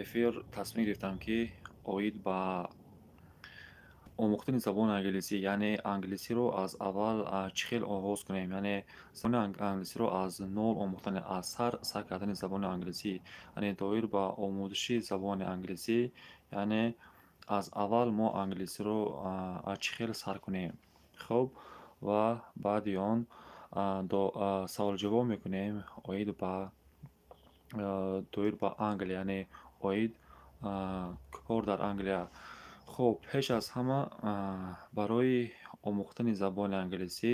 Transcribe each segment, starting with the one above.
эфир тасмим гирифтам, ки оид ба омӯхтани забони англисӣ, яъне англисиро аз аввал чӣ хел оғоз кунем, яъне забони англисиро аз нол омӯхтан, аз сар сар кардани забони англисӣ, яъне доир ба омӯзиши забони англисӣ, яъне аз аввал мо англисиро чӣ хел сар кунем. Хуб, ва баъди он саволҷавоб мекунем оид ба доир ба Англия, яъне оид кор дар Англия. Хуб, пеш аз ҳама, барои омӯхтани забони англисӣ,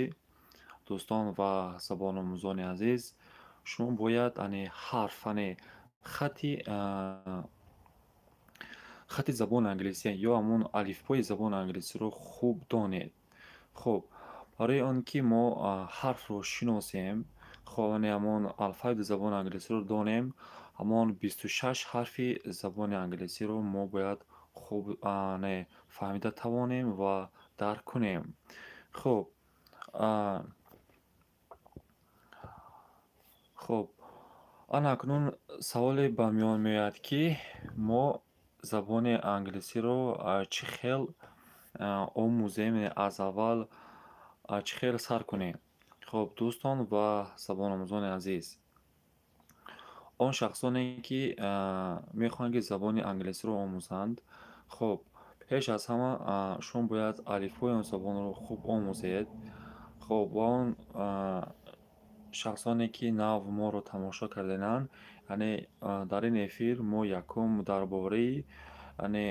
дӯстон ва забономӯзони азиз, шумо бояд, яъне ҳарф, яъне хати забони англисӣ ё ҳамон алифбои забони англисиро хуб донед. Хуб, барои он ки мо ҳарфро шиносем, хоб, яъне ҳамон алфавити забони англисиро донем, ҳамон 26 ҳарфи забони англисиро мо бояд хуб не фаҳмида тавонем ва дарк кунем. Хуб, хуб, ана акнун саволе ба миён меояд, ки мо забони англисиро чӣ хел омӯзем, аз аввал чӣ хел сар кунем. Хуб, дӯстон ва забономӯзони азиз, он шахсоне ки мехоҳанд, ки забони англисиро омӯзанд, хуб, пеш аз ҳама шумо бояд алифбои он забонро хуб омӯзед. Хуб, ва он шахсоне ки нав моро тамошо кардананд, яъне дар ин эфир мо якум дар бораи, яъне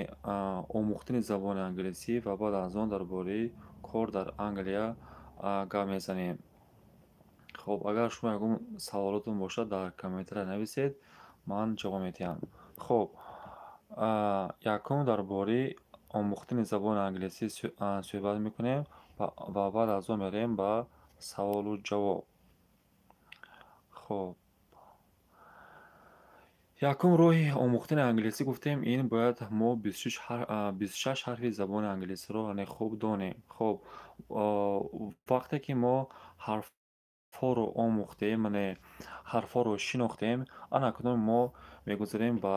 омӯхтани забони англисӣ ва баъд аз он дар бораи кор дар Англия гап мезанем. Хуб, агар шумо ягон саволотон бошад, дар комментария нависед, ман ҷавоб медиҳам. Хуб, якум дар бораи омӯхтани забони англисӣ суҳбат мекунем ва баъд аз он мерем ба саволу ҷавоб. Хуб, якум роҳи омӯхтани англисӣ, гуфтем, ин бояд мо 26 ҳарфи забони англисиро, яъне, хуб донем. Хуб, вақте ки мо ҳарфҳоро омӯхтем, яъне ҳарфҳоро шинохтем, ана акнун мо мегузарем ба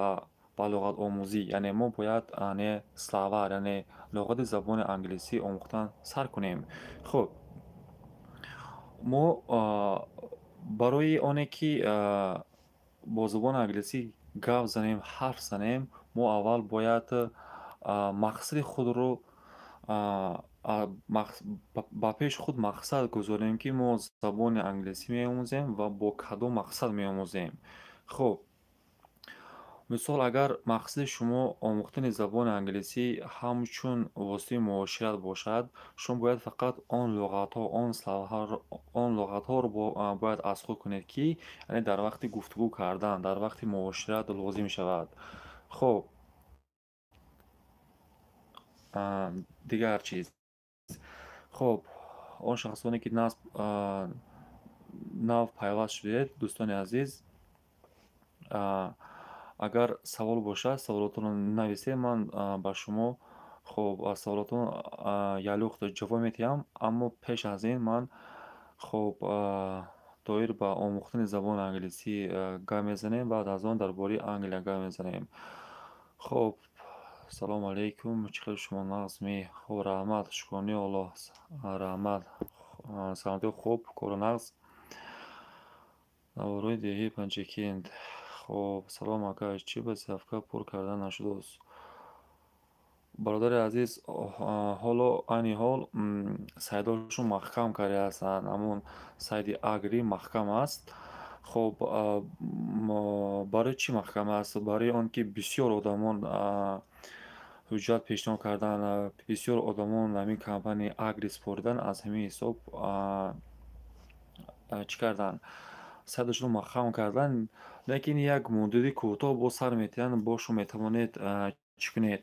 луғатомӯзӣ, яъне мо бояд, яъне, словарь, яъне луғати забони англисӣ омӯхтан сар кунем. Хуб, мо барои оне ки бо забони англисӣ гап занем, ҳарф занем, мо аввал бояд мақсади худро ба пеши худ мақсад гузорем, ки мо забони англисӣ меомӯзем ва бо кадом мақсад меомӯзем. Хуб, мисол, агар мақсади шумо омӯхтани забони англисӣ ҳамчун воситаи муошират бошад, шумо бояд фақат он луғатҳо, он словаҳоро, он луғатҳоро бояд аз худ кунед, ки, яъне, дар вақти гуфтугӯ кардан, дар вақти муошират лозим шавад. Хуб, дигар чиз. Хуб, он шахсоне ки нав пайваст шудед, дӯстони азиз, агар савол бошад, саволотонро нависед, ман ба шумо, хуб, аз саволотон ялюхт ҷавоб медиҳам. Аммо пеш аз ин ман, хуб, доир ба омӯхтани забони англисӣ гап мезанем, баъд аз он дар бораи Англия гап мезанем. Хуб, салому алейкум, чӣ хел шумо, нағзми? Хуб, раҳмат, шукрони Аллоҳ, раҳмат, саломатӣ хуб, кору нағз. Наворои деҳии Панҷакент. Хуб, салом, ака, чӣ ба заявка пур карда нашудааст? Бародари азиз, ҳоло, айни ҳол сайтҳошон маҳкам кардаастанд, ҳамон сайти Агри маҳкам аст. Хуб, барои чӣ маҳкам аст? Барои он ки бисёр одамон ҳуҷҷат пешниҳод карданд, бисёр одамон ҳамин компанияи Агри супоридан, аз ҳамин ҳисоб чӣ карданд, сайташонро маҳкам карданд. Лекин як муддати кӯтоҳ боз сар метиҳанд, боз шумо метавонед чӣ кунед,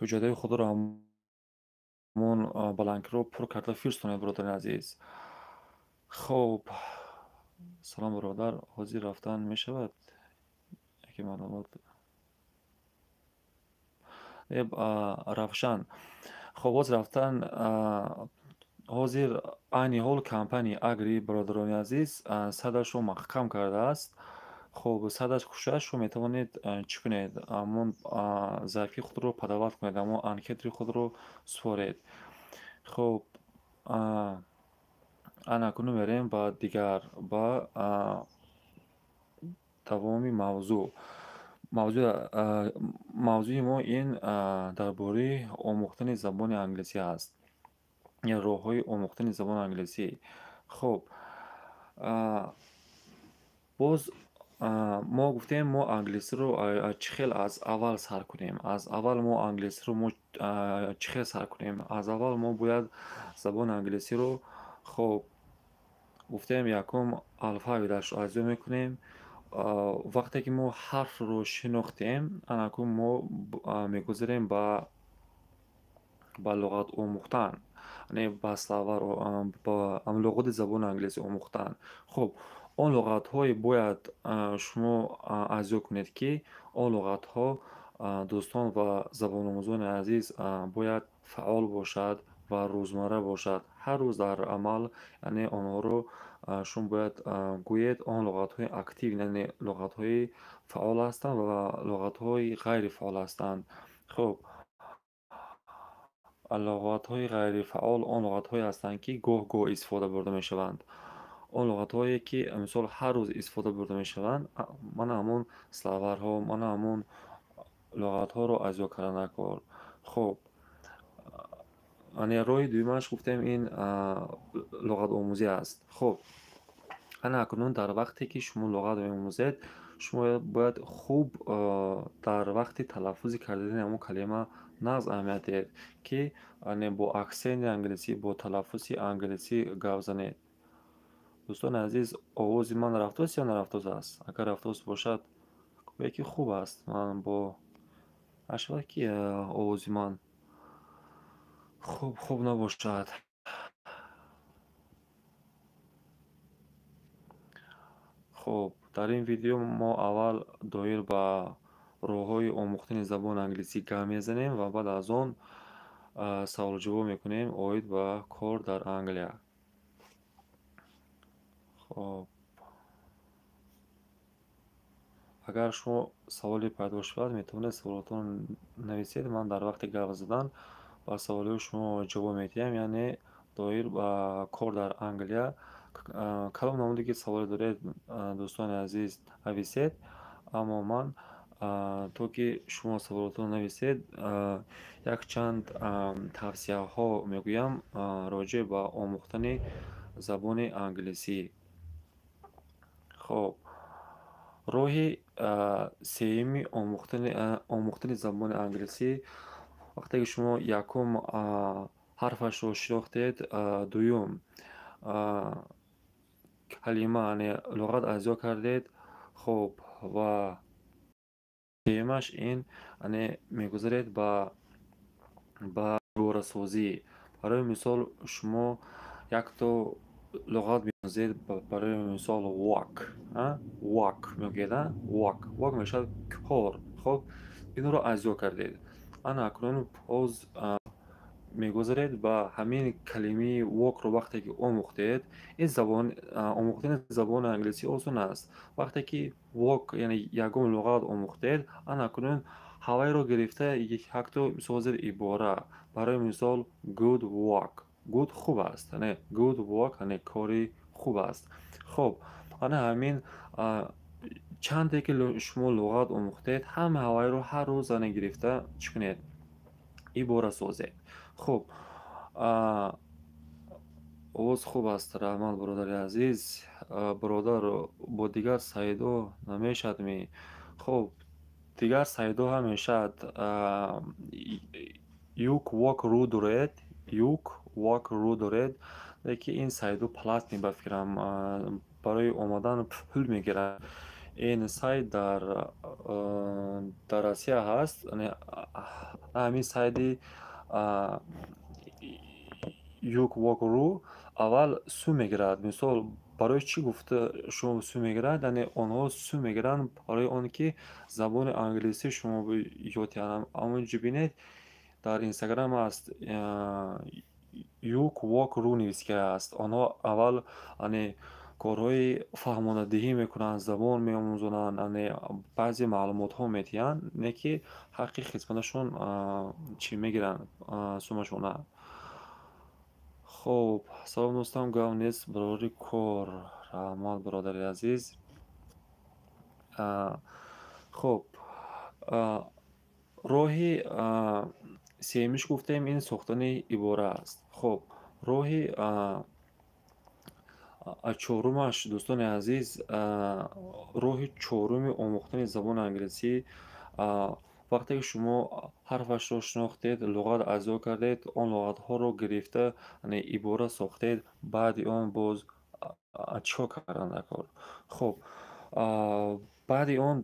ҳуҷҷатҳои худро ҳамон бланкро пур карда фирстонед, бародари азиз. Хуб, салом, бародар, ҳозир рафтан мешавад? Яке маълумот. Равшан. Хуб, ҳозир рафтан, ҳозир, айни ҳол компанияи Агри, бародарони азиз, сайташро маҳкам кардааст. Хуб, садаш кушояд, шумо метавонед чӣ кунед? Ҳамон заявки худро подавать кунед, ҳамон анкетаи худро супоред. Хуб, ана акнун мерем ба дигар, ба давоми мавзӯъ. Мавзӯи мо ин дар бораи омӯхтани забони англисӣ аст, роҳҳои омӯхтани забони англисӣ. Хуб, боз мо гуфтем, мо англисиро чӣ хел аз аввал сар кунем. Аз аввал мо англисиро мо чӣ хел сар кунем? Аз аввал мо бояд забони англисиро, хуб, гуфтем, якум алфавиташро аз ёд мекунем. Вақте ки мо ҳарфро шинохтем, анакун мо мегузарем ба луғат омӯхтан, яъне ба словарь, ба луғати забони англисӣ омӯхтан. Хуб, он луғатҳое бояд шумо аз ёд кунед, ки он луғатҳо, дӯстон ва забономӯзони азиз, бояд фаъол бошад ва рӯзмарра бошад, ҳар рӯз дар амал, яъне онҳоро шумо бояд гӯед. Он луғатҳои актив, яъне луғатҳои фаъол ҳастанд ва луғатҳои ғайрифаъол ҳастанд. Хуб, луғатҳои ғайрифаъол он луғатҳое ҳастанд, ки гоҳ гоҳ истифода бурда мешаванд. Он луғатҳое, ки мисол ҳар рӯз истифода бурда мешаванд, мана ҳамон словарьҳо, мана ҳамон луғатҳоро аз ёд кардан даркор. Хуб, яъне роҳи дуюмаш, гуфтем, ин луғатомӯзӣ аст. Хуб, ана акнун дар вақте ки шумо луғат меомӯзед, шумо бояд хуб дар вақти талаффузи кардани ҳамон калима нағз аҳамият диҳед, ки яъне бо аксенти англисӣ, бо талаффузи англисӣ гап занед. Дӯстони азиз, овози ман рафтост ё нарафтост аст? Агар рафтост бошад, гӯяд, ки хуб аст. Ман бо нашавад, ки овози ман хуб набошад. Хуб, дар ин видео мо аввал доир ба роҳҳои омӯхтани забони англисӣ гап мезанем ва баъд аз он саволҷавоб мекунем оид ба кор дар Англия. Хуб, агар шумо саволе пайдо шавад, метавонед саволотонро нависед, ман дар вақти гап задан ба саволҳои шумо ҷавоб медиҳам. Яъне доир ба кор дар Англия кадом намуде ки саволе доред, дӯстони азиз, нависед. Аммо ман то ки шумо саволотонро нависед, якчанд тавсияҳо мегӯям роҷеъ ба омӯхтани забони англисӣ. Хуб, роҳи сеюми омӯхтани забони англисӣ: вақте ки шумо якум ҳарфашро шинохтед, дуюм калима, яъне луғат аз ёд кардед, хуб, ва сеюмаш ин, яъне мегузаред ба иборасозӣ. Барои мисол, шумо якто луғат меомӯзед, барои мисол, work, work мегӯед, work, work мешавад кор. Хуб, инро аз ёд кардед, ана акнун боз мегузаред ба ҳамин калимаи work-ро. Вақте ки омӯхтед, ин забон, омӯхтани забони англисӣ осон аст. Вақте ки work, яъне ягон луғат омӯхтед, ана акнун ҳавайро гирифта якто созед ибора. Барои мисол, good work. Good хуб аст, яъне good work, яъне кори хуб аст. Хуб, ана ҳамин чанде ки шумо луғат омӯхтед, ҳама ҳавайро ҳар рӯз ана гирифта чӣ кунед? Ибора созед. Хуб, овоз хуб аст, раҳмат, бародари азиз. Бародар, бо дигар сайтҳо намешавадми? Хуб, дигар сайтҳо ҳам мешавад. Юк Work.ru доред, Юк Work.ru доред, лекин ин сайтҳо платный, ба фикрам, барои омадан пул мегирад. Ин сайт дар Россия ҳаст. Ҳамин сайти Юк Work.ru аввал сум мегирад. Мисол, барои чӣ гуфта шумо сум мегирад? Яъне онҳо сум мегиранд барои он ки забони англисӣ шумо ёд диҳанд. Ҳамонҷо бинед, дар Инстаграм аст, Юк Work.ru нависида аст. Онҳо аввал, яъне Корҳои фаҳмонадиҳӣ мекунанд, забон меомӯзонанд, яъне баъзе маълумотҳо медиҳанд, не ки ҳаққи хизматашон чӣ мегиранд, суммашона. Хуб, салом дӯстам, гап нест, барори кор. Раҳмат, бародари азиз. Хуб, роҳи сеюмиш гуфтем, ин сохтани ибора аст. Хуб, роҳи чорумаш, дӯстони азиз, роҳи чоруми омӯхтани забони англисӣ: вақте ки шумо ҳарфашро шинохтед, луғат аз ёд кардед, он луғатҳоро гирифта, яъне ибора сохтед, баъди он боз чӣ кор кардан дар кор? Хуб, баъди он,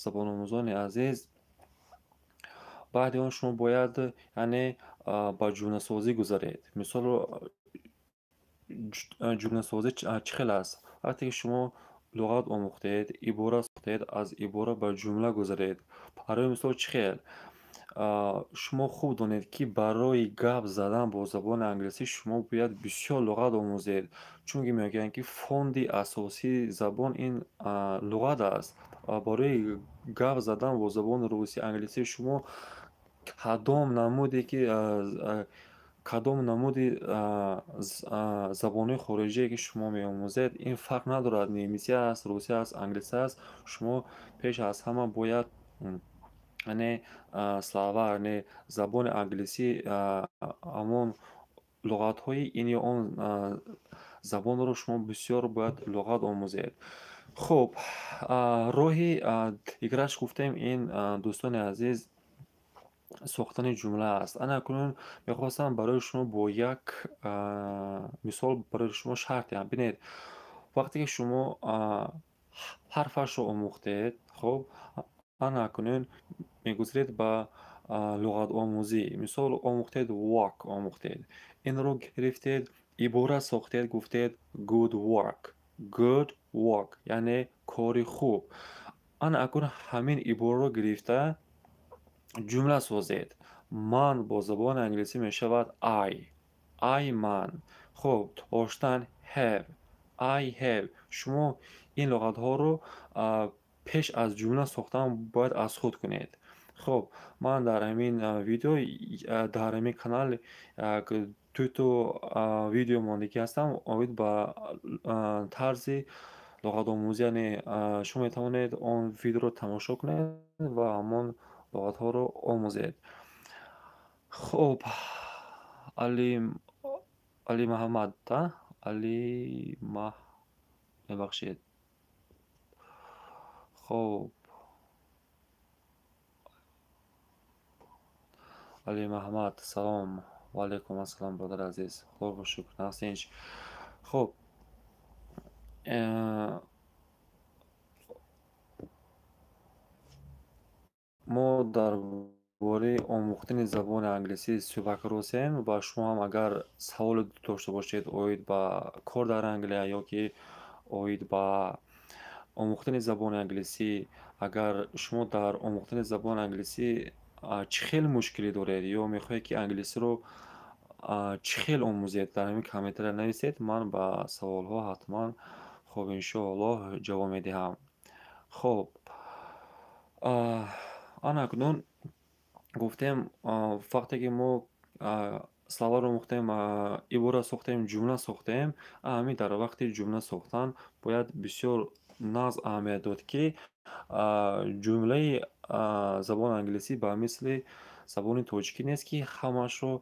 забономӯзони азиз, баъди он шумо бояд, яъне, ба ҷумласозӣ гузаред. Мисол, ҷумласозӣ чӣ хел аст? Вақте ки шумо луғат омӯхтед, ибора сохтед, аз ибора ба ҷумла гузаред. Барои мисол, чӣ хел? Шумо хуб донед, ки барои гап задан бо забони англисӣ шумо бояд бисёр луғат омӯзед, чунки мегӯянд, ки фонди асосии забон ин луғат аст. Барои гап задан бо забони русӣ, англисӣ шумо кадом намуде ки, кадом намуди забонҳои хориҷие ки шумо меомӯзед, ин фарқ надорад, немисӣ аст, русӣ аст, англисӣ аст, шумо пеш аз ҳама бояд, яъне, словарь, яъне забони англисӣ, ҳамон луғатҳои ин ё он забонро шумо бисёр бояд луғат омӯзед. Хуб, роҳи дигараш гуфтем, ин, дӯстони азиз, сохтани ҷумла аст. Ана акнун мехостам барои шумо бо як мисол барои шумо шарҳ диҳам. Бинед, вақте ки шумо ҳарфашро омӯхтед, хуб, ана акнун мегузаред ба луғатомӯзӣ. Мисол, омӯхтед work, омӯхтед, инро гирифтед, ибора сохтед, гуфтед good work, good work, яъне кори хуб. Ана акнун ҳамин ибораро гирифта ҷумла созед. Ман бо забони англисӣ мешавад I, I ман. Хуб, доштан have, I have. Шумо ин луғатҳоро пеш аз ҷумла сохтан бояд аз худ кунед. Хуб, ман дар ҳамин видео, дар ҳамин канал як дуто видео мондагӣ ҳастам оид ба тарзи луғатомӯзӣ, яъне шумо метавонед он видеоро тамошо кунед ва ҳамон луғатҳоро омӯзед. Хуб, Али Муҳаммад, Али Маҳ, мебахшед. Хуб, Али Муҳаммад, салом. Ва алайкум ассалом, бародари азиз. Худоро шукр, нағзинч. Хуб, мо дар бораи омӯхтани забони англисӣ суҳбат кардаем ва шумо ҳам агар саволе дошта бошед оид ба кор дар Англия ё ки оид ба омӯхтани забони англисӣ, агар шумо дар омӯхтани забони англисӣ чӣ хел мушкилӣ доред ё мехоҳед, ки англисиро чӣ хел омӯзед, дар ҳамин комментария нависед, ман ба саволҳо ҳатман, хуб, иншоаллоҳ, ҷавоб медиҳам. Хуб, ана акнун гуфтем, вақте ки мо словаро омӯхтем, ибора сохтем, ҷумла сохтем, ҳамин дар вақти ҷумла сохтан бояд бисёр нағз аҳамият дод, ки ҷумлаи забони англисӣ ба мисли забони тоҷикӣ нест, ки ҳамаашро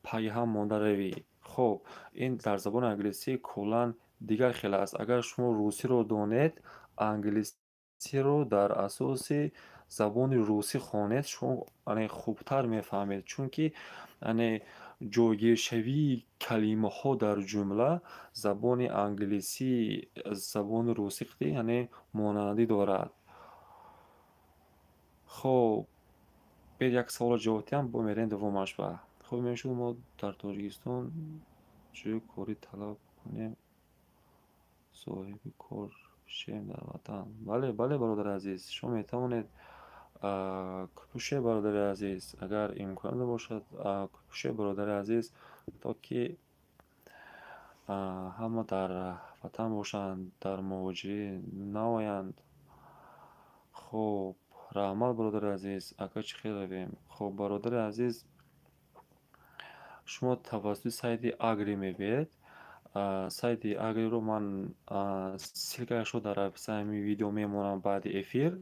пайҳам монда равӣ. Хуб, ин дар забони англисӣ куллан дигар хел аст. Агар шумо русиро донед, англисиро дар асоси забони русӣ хонед, шумо хубтар мефаҳмед, чунки, яъне, ҷойгиршавии калимаҳо дар ҷумла забони англисӣ забони русӣ, яъне, монандӣ дорад. Хуб, биёед, як саволро ҷавоб диҳам, бо мерем дуввумаш ба. Хуб, мешуд мо дар Тоҷикистон ҷойи корӣ талаб кунем, соҳиби кор шем дар ватан? Бале, бале, бародари азиз, шумо метавонед кӯшед, бародари азиз, агар имкон бошад, кӯшед, бародари азиз, то ки Ҳама дар ватан бошанд, дар муҳоҷирӣ наоянд. Хуб, раҳмат, бародари азиз. Ака, чӣ хел равем? Хуб, бародари азиз, шумо тавассути сайти Агри мебиед. Сайти Агриро ман ссылкаашро дар описанияи видео мемонам баъди эфир.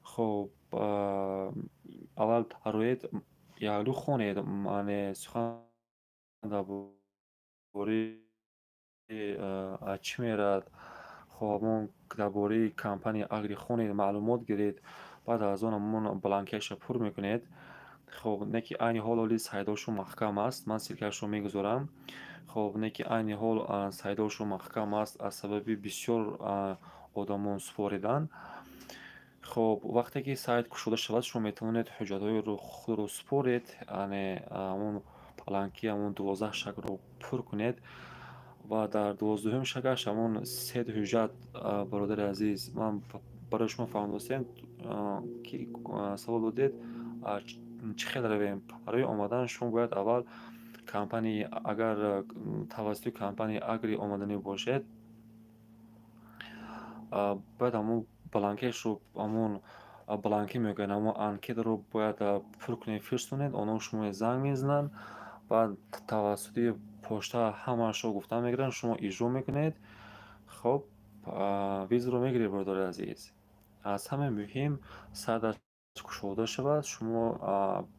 Хуб, аввал роед, яълу хонед, яъне сухан дар бораи чӣ меравад. Хоб, ҳамон дар бораи компанияи Агри хонед, маълумот гиред, баъд аз он ҳамон бланкаашро пур мекунед. Хоб, не ки айни ҳол оли сайтҳошон маҳкам аст, ман ссылкаашро мегузорам. Хоб, не ки айни ҳол сайтҳошон маҳкам аст аз сабаби бисёр одамон супоридан. Хоб, вақте ки сайт кушода шавад, шумо метавонед ҳуҷҷатҳои худро супоред, яъне ҳамон бланки, ҳамон 12 шагро пур кунед ва дар 12-уми шагаш ҳамон се ҳуҷҷат. Бародари азиз, ман барои шумо фаҳмдостем, ки савол додед, чӣ хел равем. Барои омадан шумо бояд аввал компанияи, агар тавассути компанияи Агри омаданӣ бошед, бояд ҳамон бланкешро, ҳамон бланке мегӯянд, ҳамон анкетаро бояд пур кунед, фирстонед. Онҳо шумо занг мезананд, баъд тавассути почта ҳамаашро гуфта мегиранд, шумо иҷро мекунед. Хоб, визаро мегиред, бародари азиз. Аз ҳама муҳим, сайташ кушода шавад, шумо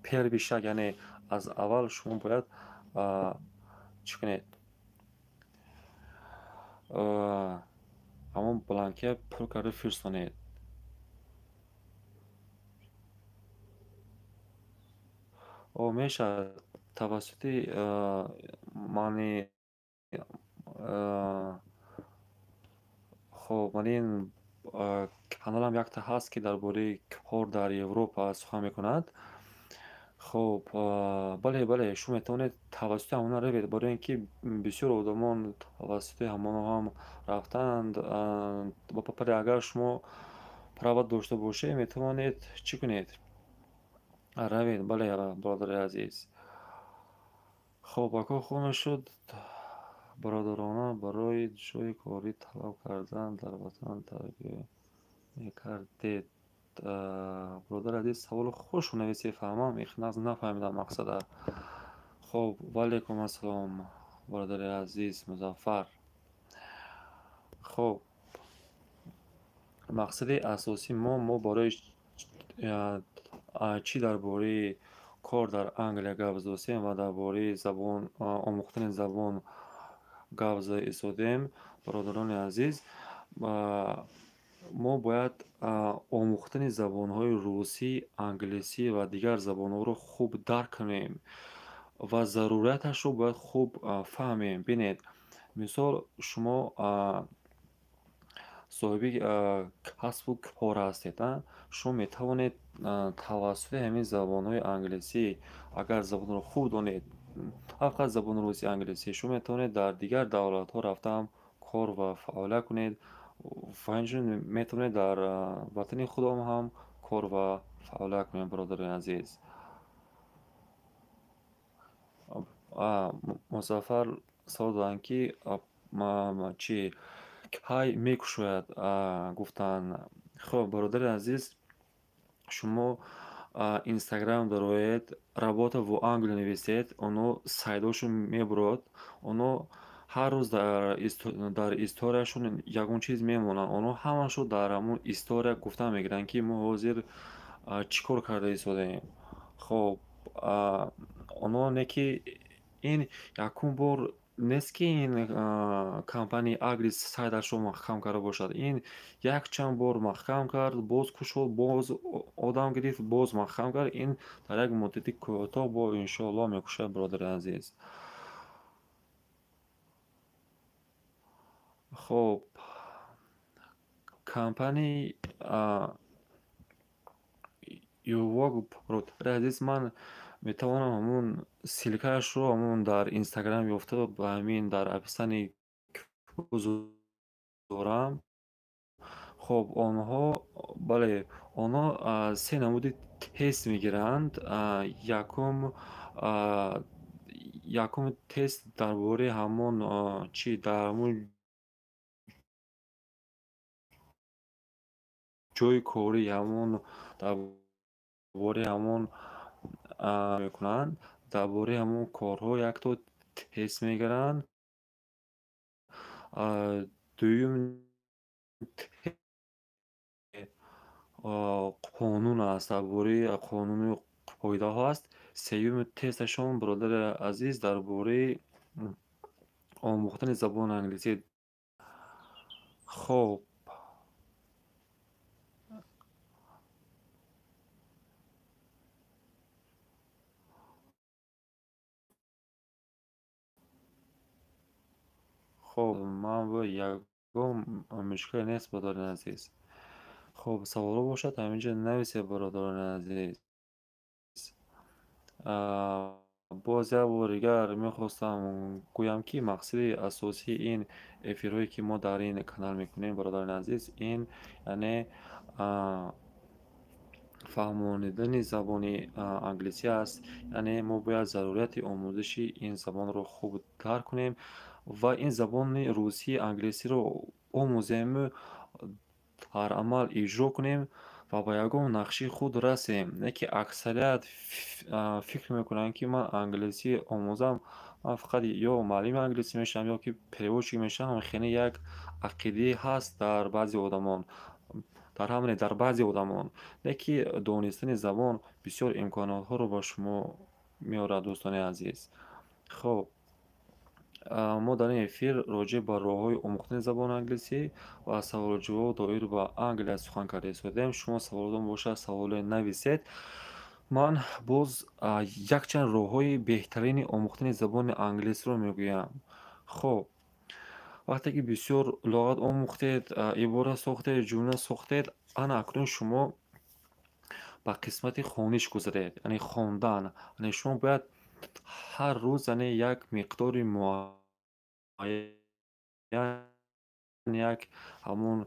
первый шаг, яъне аз аввал шумо бояд чӣ кунед? Ҳамон бланкия пур карда фирстонед. О, мешавад тавассути мани. Хоб, ман ин каналам якта ҳаст, ки дар бораи кор дар Европа сухан мекунад. Хоб, бале, бале, шумо метавонед тавассути ҳамона равед, барои ин ки бисёр одамон тавассути ҳамоно ҳам рафтаанд. Бале, агар шумо права дошта бошед, метавонед чӣ кунед? Равед, бале, бародари азиз. Хоб, ако, хуб мешуд бародарона барои ҷойи корӣ талаб кардан дар ватан тарбия мекардед. Бародари азиз, саволо хуш нависед, фаҳмам, ихназ нафаҳмидам мақсада. Хоб, ваалайкум ассалом, бародари азиз Музаффар. Хоб, мақсади асосии мо барои чӣ дар бораи кор дар Англия гап задостем ва дар бораи забон, омӯхтани забон гап зада истодем, бародарони азиз? Мо бояд омӯхтани забонҳои русӣ, англисӣ ва дигар забонҳоро хуб дарк кунем ва зарурияташро бояд хуб фаҳмем. Бинед, мисол, шумо соҳиби касбу кор ҳастед, шумо метавонед тавассути ҳамин забонҳои англисӣ, агар забонро хуб донед, на фақат забони русӣ, англисӣ, шумо метавонед дар дигар давлатҳо рафтаам кор ва фаъолият кунед ва инчунин метавонед дар ватани худам ҳам кор ва фаъолият кунед, бародари азиз. Музаффар савол доданд, ки чӣ кай мекушояд, гуфтанд. Хуб, бародари азиз, шумо Инстаграм дароед, «Работа в Англию» нависед, оно сайтҳошон мебурад. Оно ҳар рӯз дар историяшон ягон чиз мемонанд. Онҳо ҳамаашро дар ҳамон история гуфта мегиранд, ки мо ҳозир чӣ кор карда истодаем. Хоб, онҳо не ки ин якум бор нест, ки ин компанияи Агри сайташро маҳкам карда бошад. Ин якчанд бор маҳкам кард, боз кушод, боз одам гирифт, боз маҳкам кард. Ин дар як муддати кӯтоҳ бо иншоаллоҳ мекушад, бародари азиз. Хоб, компанияи Ювок, бародари азиз, ман метавонам ҳамун ссылкаашро ҳамун дар Инстаграм ёфта, ба ҳамин дар описании гузорам. Хоб, онҳо, бале, онҳо се намуди тест мегиранд. Якум Якум тест дар бораи ҳамон чӣ, дар ҳамон ҷойи корӣ, ҳамон дар бораи ҳамон мекунанд, дар бораи ҳамон корҳо якто тест мегиранд. Дуюм қонун аст, дар бораи қонуну қоидаҳо аст. Сеюм тесташон, бародари азиз, дар бораи омӯхтани забони англисӣ. Хоб, хоб, ман ягон мушкиле нест, бародарони азиз. Хоб, саволҳо бошад, ҳаминҷо нависед, бародарони азиз. Боз як бори дигар мехостам гӯям, ки мақсади асосии ин эфирҳое, ки мо дар ин канал мекунем, бародарони азиз, ин яъне фаҳмонидани забони англисӣ аст. Яъне мо бояд зарурияти омӯзиши ин забонро хуб дарк кунем ва ин забони русии англисиро омӯзему дар амал иҷро кунем ва ба ягон нақши худ расем. Не ки аксарият фикр мекунанд, ки ман англисӣ омӯзам, ман фақат ё муаллими англисӣ мешавам, ё ки переводчик мешавам. Хеле як ақидае ҳаст дар баъзе одамон, дар ҳамане дар баъзе одамон. Не ки донистани забон бисёр имкониятҳоро ба шумо меорад, дӯстони азиз. Хоб, мо дар ин эфир роҷеъ ба роҳҳои омӯхтани забони англисӣ ва саволу-ҷавоб доир ба Англия сухан карда истодем. Шумо саволотон бошад, саволе нависед. Ман боз якчанд роҳҳои беҳтарини омӯхтани забони англисиро мегӯям. Хоб, вақте ки бисёр луғат омӯхтед, ибора сохтед, ҷумла сохтед, ана акнун шумо ба қисмати хониш гузаред, яъне хондан. Яъне шумо бояд ҳар рӯз, яъне як миқдори муайян, як ҳамон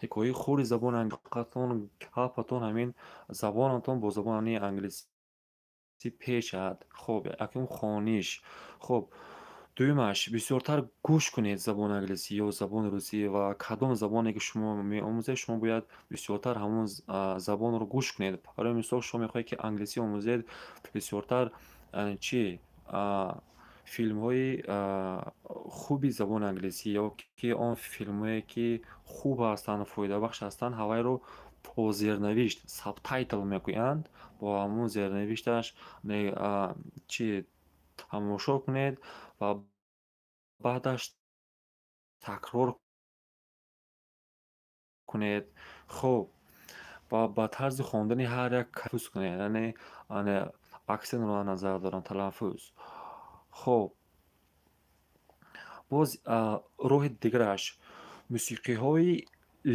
ҳикояи хурди забони англисиатон, гапатон, ҳамин забонатон бо забони англисӣ пешад. Хоб, якум хониш. Хоб, дуюмаш, бисёртар гӯш кунед забони англисӣ ё забони русӣ ва кадом забоне ки шумо меомӯзед, шумо бояд бисёртар ҳамон забонро гӯш кунед. Барои мисол, шумо мехоҳед, ки англисӣ омӯзед, бисёртар чӣ, филмҳои хуби забони англисӣ ё ки он филмҳое, ки хуб ҳастанд, фоидабахш ҳастанд, ҳавайро бо зернавишт, subtitle мегӯянд, бо ҳамон зернавишташ чӣ тамошо кунед ва баъдаш такрор кунед. Хоб, ва ба тарзи хондани ҳар як талаффуз кунед, яъне аксентро назар дорам, талаффуз. Хоб, боз роҳи дигараш мусиқиҳои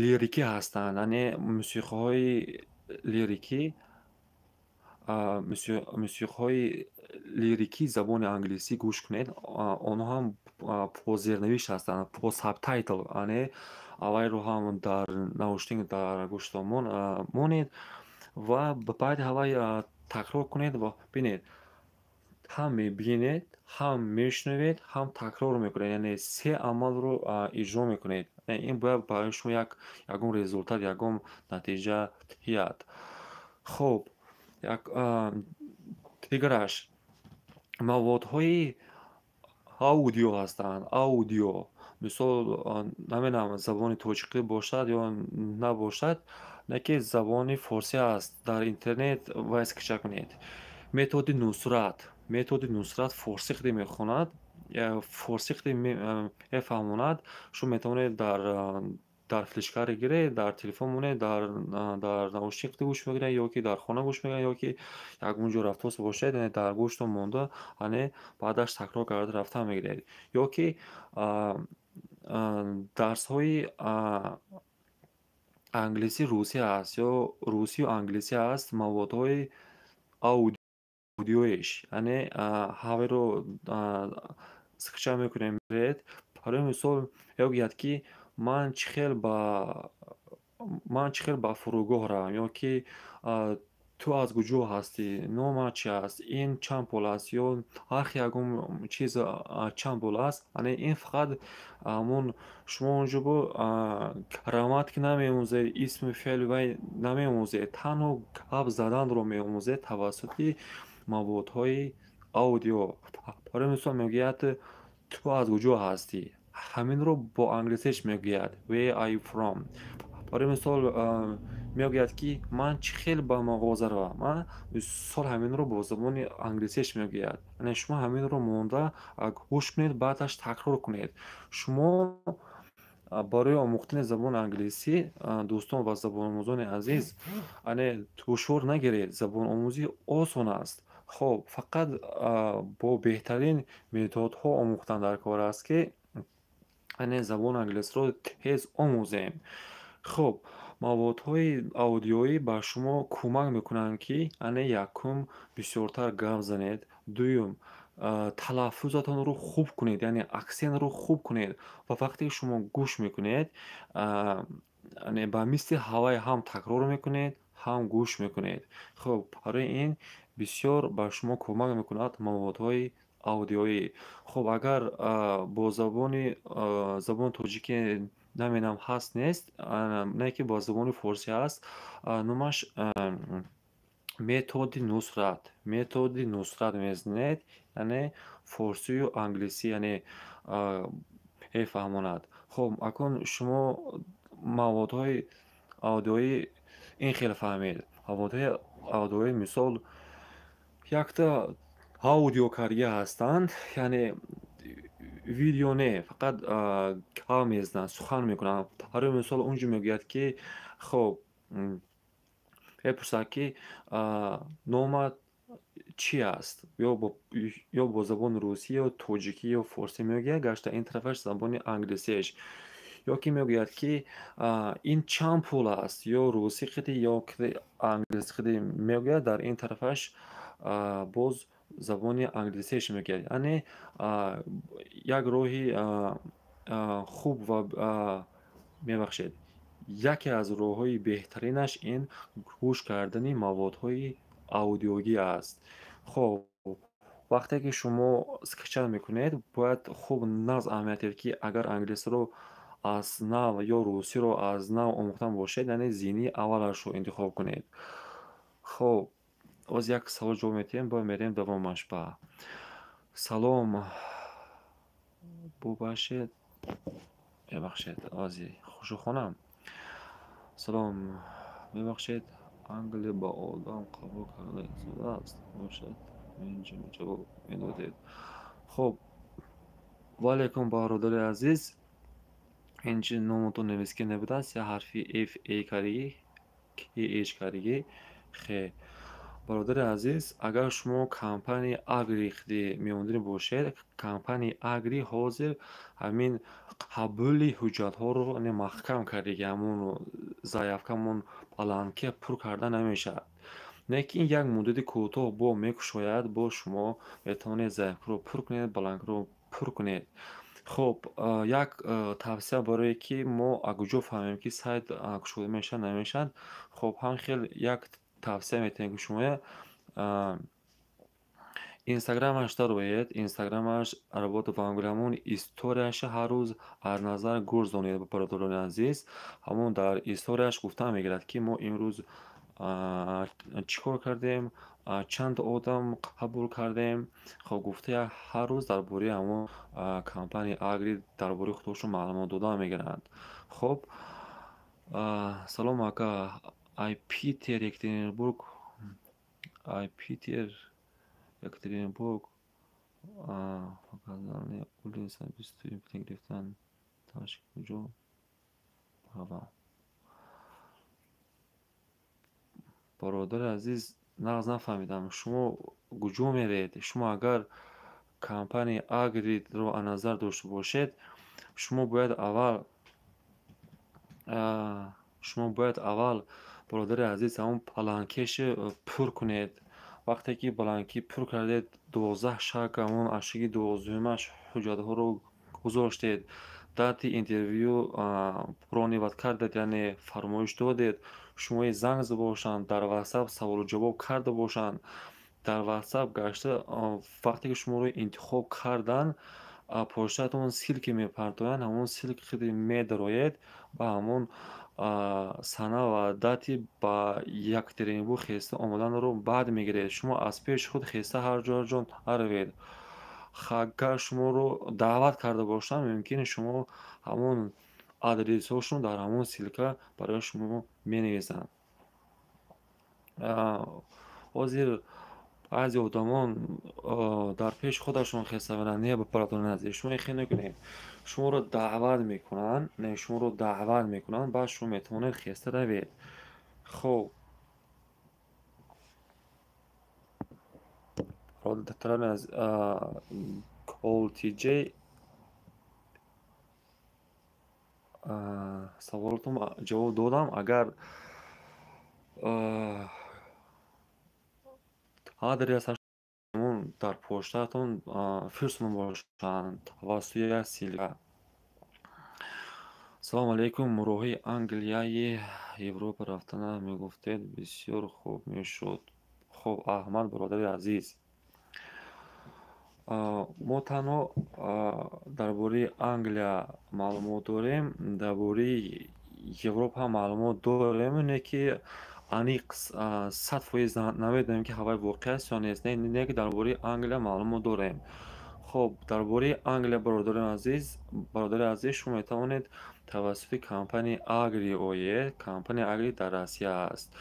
лирикӣ ҳастанд, яъне мусиқиҳои лирикӣ, мусиқиҳои лирикии забони англисӣ гӯш кунед. Онҳо ҳам бо зернавишт ҳастанд, бо subtitle, яъне аввалро ҳам дар наушник дар гӯштон монед ва баъди ҳавай такрор кунед ва бинед, ҳам мебинед, ҳам мешунавед, ҳам такрор мекунед, яъне се амалро иҷро мекунед. Ин бояд барои шумо ягон результат, ягон натиҷа диҳад. Хоб, дигараш маводҳои аудио ҳастанд. Аудио, мисол, намедонам забони тоҷикӣ бошад ё набошад, не ки забони форсӣ аст, дар интернет вайс кича кунед. Методи Нусрат, методи Нусрат форсӣ хеле мехонад, форсӣ хеле мефаҳмонад. Шумо метавонед дар флешкарта гиред, дар телефон монед, дар наушник гӯш мекунед, ё ки дар хона гӯш мекунед, ё ки ягон ҷо рафтост бошед, яъне дар гӯштон монда, яъне баъдаш такрор карда рафтан мегиред. Ё ки дарсҳои англисӣ русӣ аст ё русию англисӣ аст, маводҳои аудиоиш, яъне ҳаверо скача мекунем. Барои мисол, мегӯяд, ки ман чӣ хел ба фурудгоҳ равам, ё ки Ту аз куҷо ҳастӣ, номат чи аст, ин чанд пул аст ё нархи ягон чиз чанд пул аст. Яъне ин фақат ҳамун шумо онҷо бо грамматика намеомӯзед, исми феъл вай намеомӯзед, танҳо гап заданро меомӯзед тавассути маводҳои аудио. Барои мисол мегӯяд: «Ту аз куҷо ҳастӣ?» Ҳаминро бо англисиш мегӯяд: «Where are you from?» Барои мисол мегӯяд, ки ман чӣ хел ба мағоза равам? Мисол, ҳаминро бо забони англисиш мегӯяд. Яъне шумо ҳаминро монда гӯш кунед, баъдаш такрор кунед. Шумо барои омӯхтани забони англисӣ, дӯстон ва забономӯзони азиз, яъне душвор нагиред, забономӯзӣ осон аст. Хоб, фақат бо беҳтарин методҳо омӯхтан дар кор аст, ки яъне забони англисиро тез омӯзем. Хуб, маводҳои аудиоӣ ба шумо кӯмак мекунанд, ки яъне якум, бисёртар гап занед, дуюм, талаффузатонро хуб кунед, яъне аксентро хуб кунед. Ва вақте ки шумо гӯш мекунед, яъне ба мисли ҳавай ҳам такрор мекунед, ҳам гӯш мекунед. Хуб, барои ин бисёр ба шумо кӯмак мекунад маводҳои аудиоӣ. Хуб, агар бо забони тоҷикӣ намедонам ҳаст, нест, не ки бо забони форсӣ ҳаст, номаш «Методи Нусрат». «Методи Нусрат» мезанед, яъне форсию англисӣ, яъне мефаҳмонад. Хуб, акнун шумо маводҳои аудиоӣ ин хел фаҳмед. Маводҳои аудиоӣ, мисол, якта аудиокарья ҳастанд, яъне видео не, фақат гап мезананд, сухан мекунанд. Барои мисол, он ҷо мегӯяд, ки хоб, мепурсад, ки номат чӣ аст, ё бо забони русӣ, ё тоҷикӣ, ё форсӣ мегӯяд, гашта ин тарафаш забони англисиаш. Ё ки мегӯяд, ки ин чанд пул аст, ё русӣ қиди, ё англисӣ қиди мегӯяд, дар ин тарафаш боз забони англисиаш мегӯяд. Яъне як роҳи хуб ва, мебахшед, яке аз роҳҳои беҳтаринаш ин гӯш кардани маводҳои аудиогӣ аст. Хоб, вақте ки шумо скачать мекунед, бояд хуб нағз аҳамият диҳед, ки агар англисиро аз нав ё русиро аз нав омӯхтан бошед, яъне зинии аввалашро интихоб кунед. Хоб, боз як савол ҷавоб медиҳем, бояд мерем давомаш ба. Салом, бубахшед, мебахшед, ози хушухонам. Салом, мебахшед, Англия ба одам қабул карда истодааст бошад, инҷо ҷавоб медодед. Хуб, ваалайкум, бародари азиз. Инҷи номатон нависка набудааст, я ҳарфи Ф Э кардагӣ, К Ҳ кардагӣ, Х. Бародари азиз, агар шумо компанияи Агри меомадани бошед, компанияи Агри ҳозир ҳамин қабули ҳуҷҷатҳоро маҳкам кардагӣ, ҳамун заявка, ҳамун бланке пур карда намешавад. Лекин як муддати кӯтоҳ бо мекушояд, бо шумо метавонед заявкаро пур кунед, бланкро пур кунед. Хуб, як тавсия барое ки мо аз куҷо фаҳмем, ки сайт кушода мешавад, намешавад. Хуб, ҳам хел як тавсия метиҳем, ки шумо инстаграмаш дароед, инстаграмаш «Работа в Англия», ҳамун историяша ҳар рӯз аз назар гурзонед, бародарони азиз. Ҳамун дар историяш гуфта мегирад, ки мо имрӯз чӣ кор кардем, чанд одам қабул кардем. Хоб, гуфта ҳар рӯз дар бораи ҳамун компанияи Агри, дар бораи худошон маълумот дода мегиранд. Хоб, салом, ака, ай Питер, Екатеринбург, ай Питер, Екатеринбург, Вокзальная улица, 21 гирифтан, дальше куҷо равам? Бародари азиз, нағз нафаҳмидам, шумо куҷо меред? Шумо агар компанияи Агриро аз назар дошта бошед, шумо бояд аввал, бародари азиз, ҳамун бланкеши пур кунед. Вақте ки бланки пур кардед, 12 шаг, ҳамун ашшаги 12-умаш ҳуҷҷатҳоро гузоштед, дати интервю бронировать кардед, яъне фармоиш додед. шумои занг зада бошанд, дар WhatsApp саволу ҷавоб карда бошанд. Дар WhatsApp гашта, вақте ки шуморо интихоб карданд, почтаатон ссылка мепартоянд, ҳамон ссылка хеле медароед ва ҳамон сана ва дати ба Екатеринбург хеста омаданро баъд мегиред. Шумо аз пеши худ хеста ҳар ҷо ҷо наравед. Агар шуморо даъват карда бошанд, мумкин шумо ҳамон адресҳошон дар ҳамон ссылка барои шумо менависанд. Ҳозир баъзе одамон дар пеши худашон хеста мераванд. Не, бародарони азиз, шумо ин хел накунед. Шуморо даъват мекунанд, не, шуморо даъват мекунанд, баъд шумо метавонед хеста равед. Хоб, бародарони азиз, Колтиҷ, саволотон ҷавоб додам. Агар адресашон дар почтаатон фирстон бошанд тавассути як ссылка. Салому алейкум. Роҳи Англияи Европа рафтана мегуфтед, бисёр хуб мешуд. Хоб, Аҳмад бародари азиз, мо танҳо дар бораи Англия маълумот дорем, дар бораи Европа ҳам маълумот дорем, не ки аниқ 100% намедонем, ки ҳавай воқеъ аст ё нест, не ки дар бораи Англия маълумот дорем. Хоб, дар бораи Англия, бародари азиз, шумо метавонед тавассути компанияи Агри оед. Компанияи Агри дар Россия аст.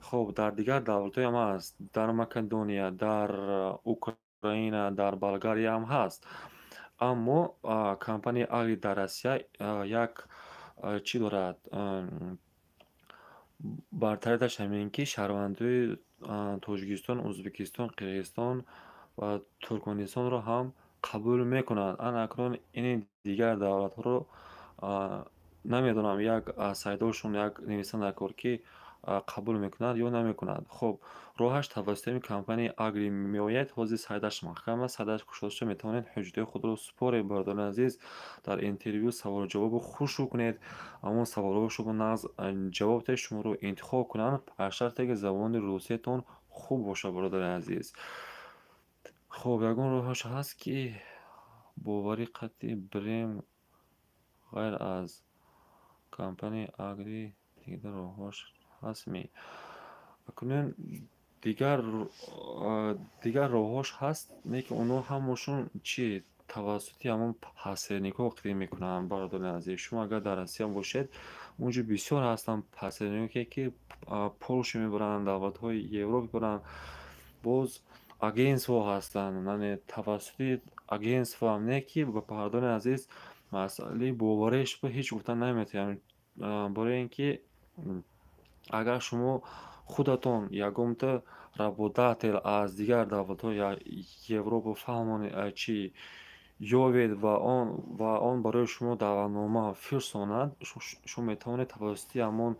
Хоб, дар дигар давлатҳоям ҳаст, дар Македония, дар Украина, дар Болгариям ҳаст, аммо компанияи Агри дар Россия як чӣ дорад? Бартарияташ ҳамин, ки шаҳрвандои Тоҷикистон, Ӯзбекистон, Қирғизистон ва Туркманистонро ҳам қабул мекунад. Ана акнун ини дигар давлатҳоро намедонам, як сайтҳошон як нависанд дар кор, ки қабул мекунад ё намекунад. Хоб, роҳаш тавассути компанияи Агри меояд. Ҳозир сайташ маҳкам аст, сайташ кушода шуда, метавонед ҳуҷҷатҳои худро супоред. Бародарони азиз, дар интервю саволу ҷавобро хушрӯ кунед, ҳамон саволҳоро шумо нағз ҷавоб диҳед, шуморо интихоб кунанд, ба шарте ки забони русиятон хуб бошад, бародари азиз. Хоб, ягон роҳаш ҳаст, ки боварӣ қатъи бирем, ғайр аз компанияи Агри дигар роҳҳош ҳастми? Акнун дигар роҳҳош ҳаст, не ки онҳо ҳамашон чи тавассути ҳамон посредникҳо қидӣ мекунанд. Бародарони азиз, шумо агар дар Россия бошед, онҷо бисёр ҳастанд посредникҳое, ки Полша мебаранд, давлатҳои Европа мебаранд. Боз агентство ҳастанд, яъне тавассути агентствоам, не ки, бародарони азиз, масъалаи бовариш ҳеҷ гуфта наметавонем, барои ин ки агар шумо худатон ягонта работодатель аз дигар давлатҳои Европа фаҳмонед, чӣ ёбед ва он барои шумо даъватнома фирсонад, шумо метавонед тавассути ҳамон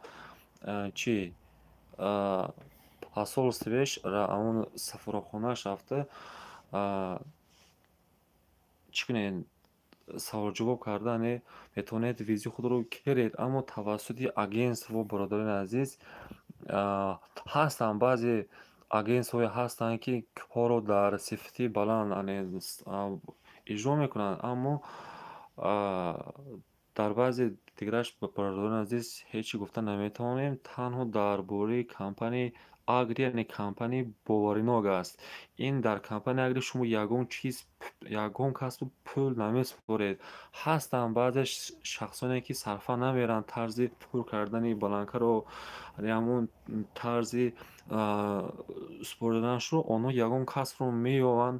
чӣ посольствеш, ҳамон сафоратхонааш рафта, чӣ кунед, саволҷавоб карда, яъне метавонед визаи худро гиред. Аммо тавассути агентство, бародарони азиз, ҳастанд баъзе агентствое ҳастанд, ки корро дар сифати баланд иҷро мекунанд, аммо дар баъзе дигараш, бародарони азиз, ҳеҷ чӣ гуфта наметавонем. Танҳо дар бораи компанияи Агри, яъне компанияи боваринок аст. Ин дар компанияи Агри шумо ягон чиз, ягон касбу пул намесупоред. Ҳастанд баъзе шахсоне, ки сарфа намеранд, тарзи пур кардани бланкаро, яъне ҳамон тарзи супориданашро онҳо ягон касбро меёбанд.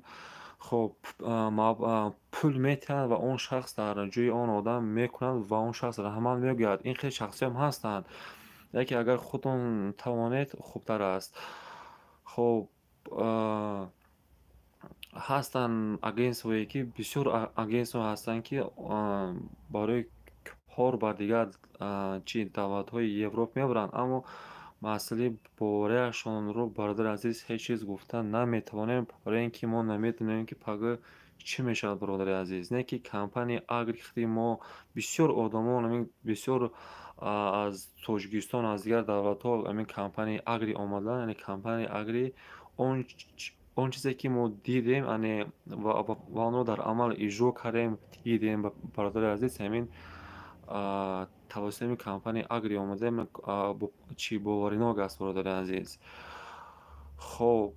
Хоб, пул метиҳанд ва он шахс дар ҷои он одам мекунад ва он шахс раҳмат мегӯяд. Ин хел шахсиҳоам ҳастанд, яке агар худтон тавонед, хубтар аст. Хоб, ҳастанд агентствое, ки бисёр агентство ҳастанд, ки барои кор ба дигар чи давлатҳои Европа мебаранд, аммо масъалаи боварияшонро, бародари азиз, ҳеҷ чиз гуфта наметавонем, барои ин ки мо намедонем, ки пагоҳ Чӣ мешавад, бародари азиз? Не ки компанияи Агри хиди мо бисёр одамон, ҳамин бисёр аз Тоҷикистон, аз дигар давлатҳо ҳамин компанияи Агри омадан. Яъне компанияи Агри он чизе ки мо дидем, яъне ва онро дар амал иҷро кардем, дидем, бародари азиз, ҳамин тавассути ҳамин компанияи Агри омадем, чӣ боваринок аст, бародари азиз. Хоб,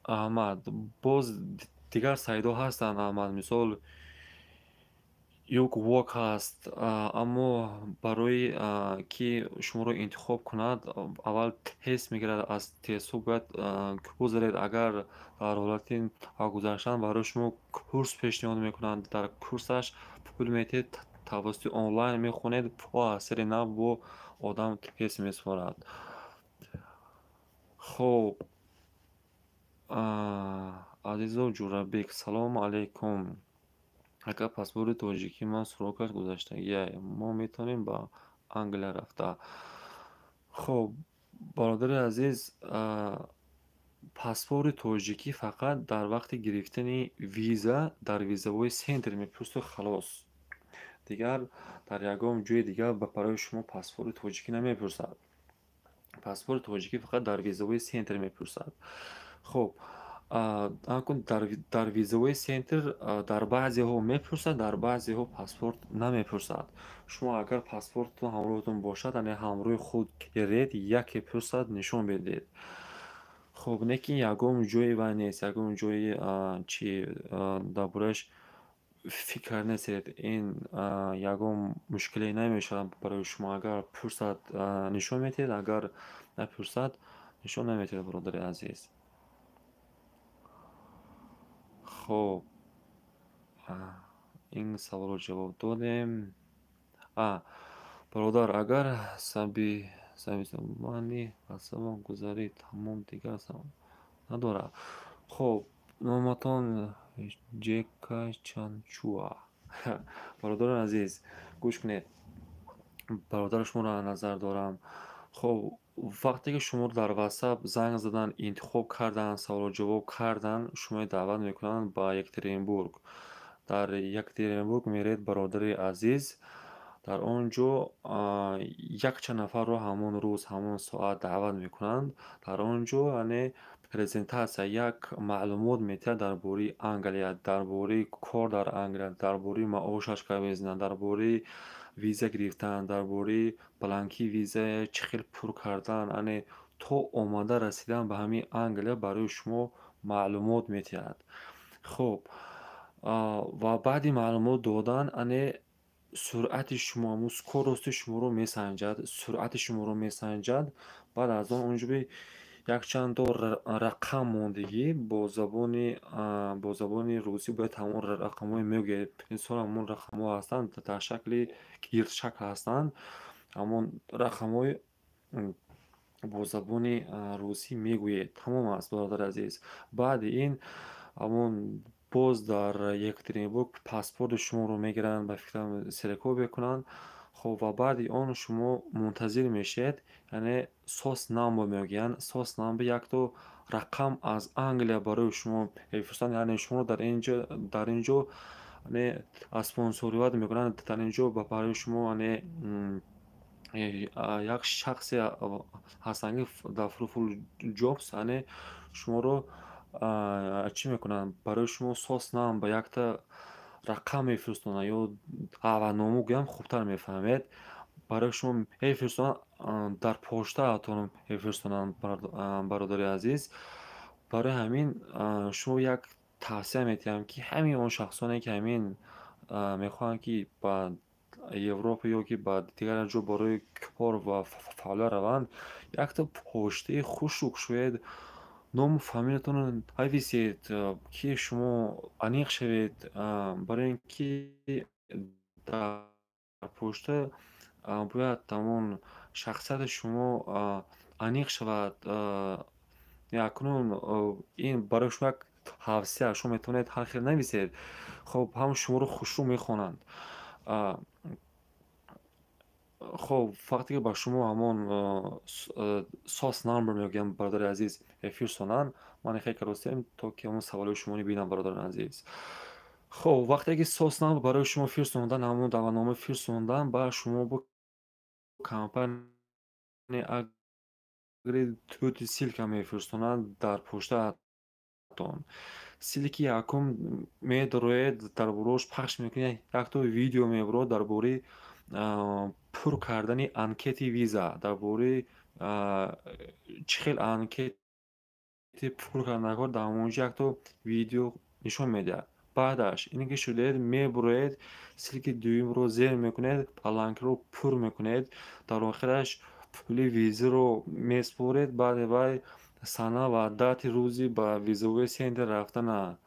Аҳмад, боз дигар сайтҳо ҳастанд, Аҳмад, мисол Юквок ҳаст, аммо барои ки шуморо интихоб кунад, аввал тест мегирад, аз тестҳо бояд гузаред. Агар дар ҳолати гузаштан, барои шумо курс пешниҳод мекунанд, дар курсаш пул медиҳед, тавассути онлайн мехонед, бо аз сари нав бо одам тест месупорад. Хоб, Азизов Ҷӯрабек, салому алайкум. Ака, паспорти тоҷикии ман срокаш гузаштагиай, мо метавонем ба Англия рафта? Хоб, бародари азиз, паспорти тоҷикӣ фақат дар вақти гирифтани виза дар визовой центр мепурсу, халос. Дигар дар ягон ҷои дигар барои шумо паспорти тоҷикӣ намепурсад. Паспорти тоҷикӣ фақат дар визовой центр мепурсад. Хоб, акун дар визовой центр дар баъзеҳо мепурсад, дар баъзеҳо паспорт намепурсад. Шумо агар паспортатон ҳамроҳатон бошад, яъне ҳамроҳи худ гиред, яке пурсад, нишон бидиҳед. Хоб, не ки ягон ҷои вай нест, ягон ҷои чи дар борааш фикр нестед, ин ягон мушкиле намешавад барои шумо. Агар пурсад, нишон медиҳед, агар напурсад, нишон намедиҳед, бародари азиз. Хоб, ин саволро ҷавоб додем. Бародар, агар сабисабани ватсапам гузарӣ, тамом, дигар савол надорад. Хоб, номатон Ҷека Чанчуа. Бародарони азиз, гӯш кунед, бародари шуморо назар дорам. Хоб, вақте ки шуморо дар ватсап занг задан, интихоб кардан, саволу ҷавоб кардан, шуморо даъват мекунанд ба Екатеринбург. Дар Екатеринбург меред, бародари азиз, дар он ҷо якчанд нафарро ҳамон рӯз, ҳамон соат даъват мекунанд. Дар он ҷо, яъне, презентатсия, як маълумот медиҳад дар бораи Англия, дар бораи кор дар Англия, дар бораи маошаш гап мезанад, дар бораи виза гирифтан, дар бораи бланки виза чӣ хел пур кардан, яъне то омада расидан ба ҳамин Англия барои шумо маълумот медиҳад. Хоб, ва баъди маълумот додан, яъне суръати шумо, ҳамун скорости шуморо месанҷад, суръати шуморо месанҷад. Баъд аз он онҷо якчанд то рақам мондагӣ бо забони русӣ, бояд ҳамон рақамҳое мегӯед. Мисол, ҳамон рақамҳо ҳастанд, дар шакли гирдшакл ҳастанд, ҳамон рақамҳои бо забони русӣ мегӯед, тамом аст, бародари азиз. Баъди ин ҳамон боз дар Екатеринбург паспорти шуморо мегиранд, ба фикрам, ксерокопия мекунанд. Хоб, ва баъди он шумо мунтазир мешавед, яъне SOS number мегӯянд. SOS number якто рақам аз Англия барои шумо мефирстанд, яъне шуморо дар ин ҷо, яъне, спонсориват мекунанд. Дар ин ҷо барои шумо, яъне, як шахсе ҳастанд, ки дар Fruitful Jobs, яъне, шуморо чӣ мекунанд, барои шумо SOS number, якта рақам мефирстонанд ё даъватнома гӯям, хубтар мефаҳмед, барои шумо мефирстонанд, дар поштаатон мефирстонанд, бародари азиз. Барои ҳамин шумо як тавсия медиҳам, ки ҳамин он шахсоне ки ҳамин мехоҳанд, ки ба Европа ё ки ба дигар ҷо барои кор ва фаъолият раванд, якта поштаи хушк шӯед, ному фамилиятонро нависед, ки шумо аниқ шавед, барои ин ки дар пошта бояд ҳамон шахсияти шумо аниқ шавад. Акнун ин барои шумо як тавсия, шумо метавонед ҳар хел нависед, хоб, ҳам шуморо хушрӯ мехонанд. Хоб, вақте ки ба шумо ҳамон SOS number мегӯям, бародари азиз, фирсонанд, ман хеле каростем, то ки ҳамон саволҳои шуморо бинам, бародари азиз. Хоб, вақте ки SOS number барои шумо фирсондан, ҳамон даъватнома фирсондан, ба шумо бо компания Агри тути ссылка мефирстонанд дар поштаатон. Ссылки якум медароед, дар бороаш пахш мекунед, якто видео мебарод дар бораи пур кардани анкети виза, дар бораи чӣ хел анкети пур карданакор дар ҳамонҷо якто видео нишон медиҳад. Баъдаш ин ки шудед, мебуроед, ссылки дуюмро зер мекунед, бланкро пур мекунед, дар охираш пули визаро месупоред. Баъди вай сана ва дати рӯзи ба визовой центр рафтана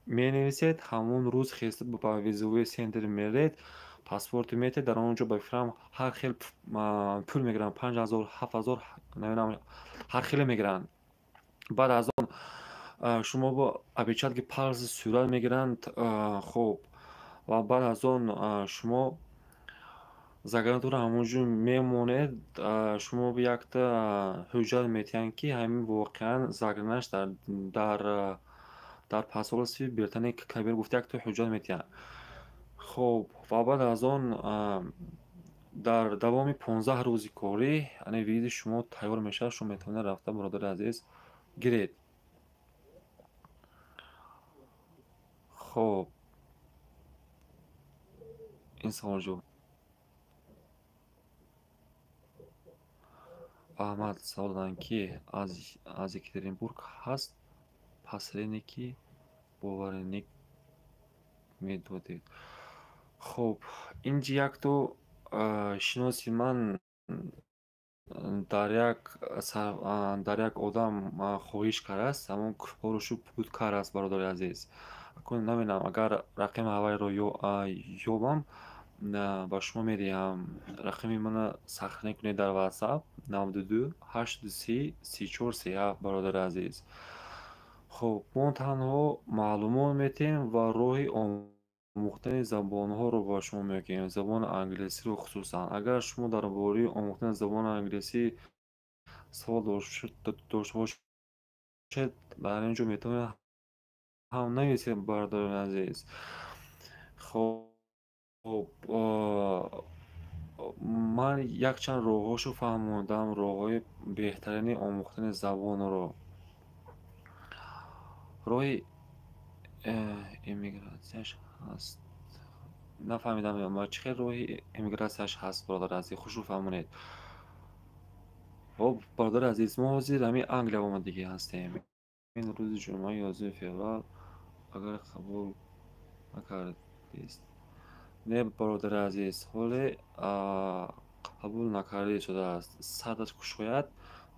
менависед. Ҳамон рӯз хеста ба визовой центр меред, паспорти метед. Дар он ҷо, ба фикрам, ҳар хел пул мегиранд, 5000, 7000, намедонам, ҳар хеле мегиранд. Баъд аз он шумо бо отпечатки пальцы сурат мегиранд. Хуб, ва баъд аз он шумо загранатонро ҳамон ҷо мемонед. Шумо якта ҳуҷҷат метиҳанд, ки ҳамин воқеан загранаш дар посольствои Британияи Кабир гуфта якта ҳуҷҷат метиҳанд. Хуб, ва баъд аз он дар давоми 15 рӯзи корӣ ане визи шумо тайёр мешавад, шумо метавонед рафта, бародари азиз, гиред. Хуб, ин саволҷо Аҳмад савол доданд, ки аз Екатеринбург ҳаст посредники боваринӣ медодед? Хуб, инҷи якто шиноси ман дар як одам хоҳиш кардааст, ҳамон корошу пудкар аст, бародари азиз. Акун намедонам, агар рақами ҳавайро ёбам, ба шумо медиҳам. Рақами мана сахранӣ кунед дар WhatsApp: 92 830 34 37, бародари азиз. Хуб, мо танҳо маълумот метиҳем ва роҳи омӯхтани забонҳоро ба шумо мегӯем, забони англисиро хусусан. Агар шумо дар бораи омӯхтани забони англисӣ савол дошта бошед, дар ин ҷо метавонед ҳам нависед, бародарони азиз. Хуб, ман якчанд роҳҳошо фаҳмондам, роҳҳои беҳтарини омӯхтани забонро. Роҳи эмигратсияш ҳаст? Нафаҳмидам, чӣ хел роҳи эмигратсияш ҳаст, бародари азиз, хушрӯ фаҳмонед. Хоб, бародари азиз, мо ҳозир ҳамин Англия омадагӣ ҳастем. Ин рӯзи ҷумъа, 11 феврал, агар қабул накардист? Не, бародари азиз, ҳоле қабул накарда истодааст. Садаш кушояд,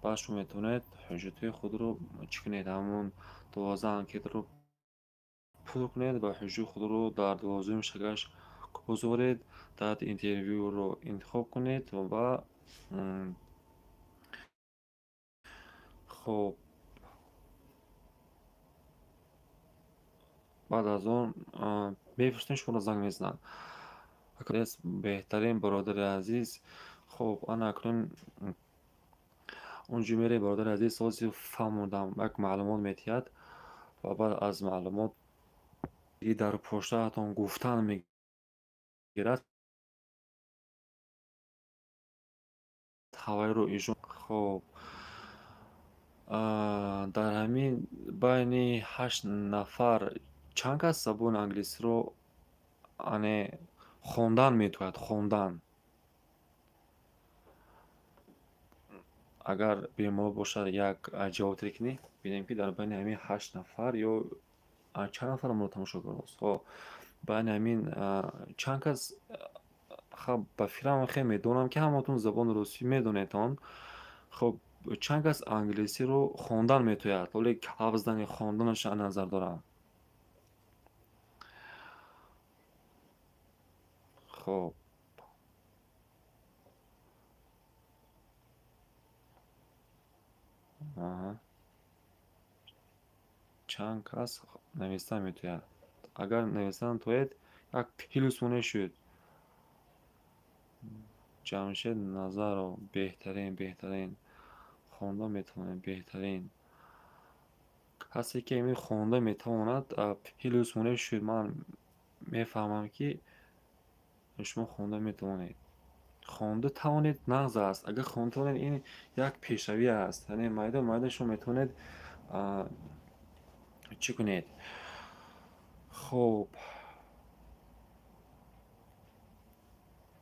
баъд шумо метавонед ҳуҷҷатҳои худро чӣ кунед, ҳамон 12 анкетаро пур кунед ва ҳуҷҷати худро дар 12-уми шагаш гузоред, дати интервюро интихоб кунед ва хоб, баъд аз он мефирстем, шуморо занг мезананд. Беҳтарин, бародари азиз. Хуб, ана акнун он ҷо мерем, бародари азиз. Ҳозир фаҳмондам, як маълумот метиҳад ва баъд аз маълумот дар поштаатон гуфтан мегирад, ҳавайро иҷро. Хоб, дар ҳамин байни ҳашт нафар чанд кас забони англисиро ане хондан метавонад? Хондан агар бемор бошад, як ҷавоб кунӣ, бинем, ки дар байни ҳамин ҳашт нафар ё чанд нафар моро тамошо кардааст. Байни ҳамин чанд кас? Ба фикрам, хеле медонам, ки ҳаматон забони русӣ медонедон. Хоб, чанд кас англисиро хондан метавонад? Ҳоле гап задани, хонданашро назар дорам. Хоб, чанд кас нависта метавонад? Агар нависта натавонед, як плюс монед шуд. Ҷамшед Назаров, беҳтарин, беҳтарин. Хонда метавонед, беҳтарин. Касе ки ҳамин хонда метавонад, плюс монед шуд. Ман мефаҳмам, ки шумо хонда метавонед. Хонда тавонед нағз аст. Агар хонда тавонед, ин як пешравӣ аст. Яъне майда майда шумо метавонед чӣ кунед. Хуб,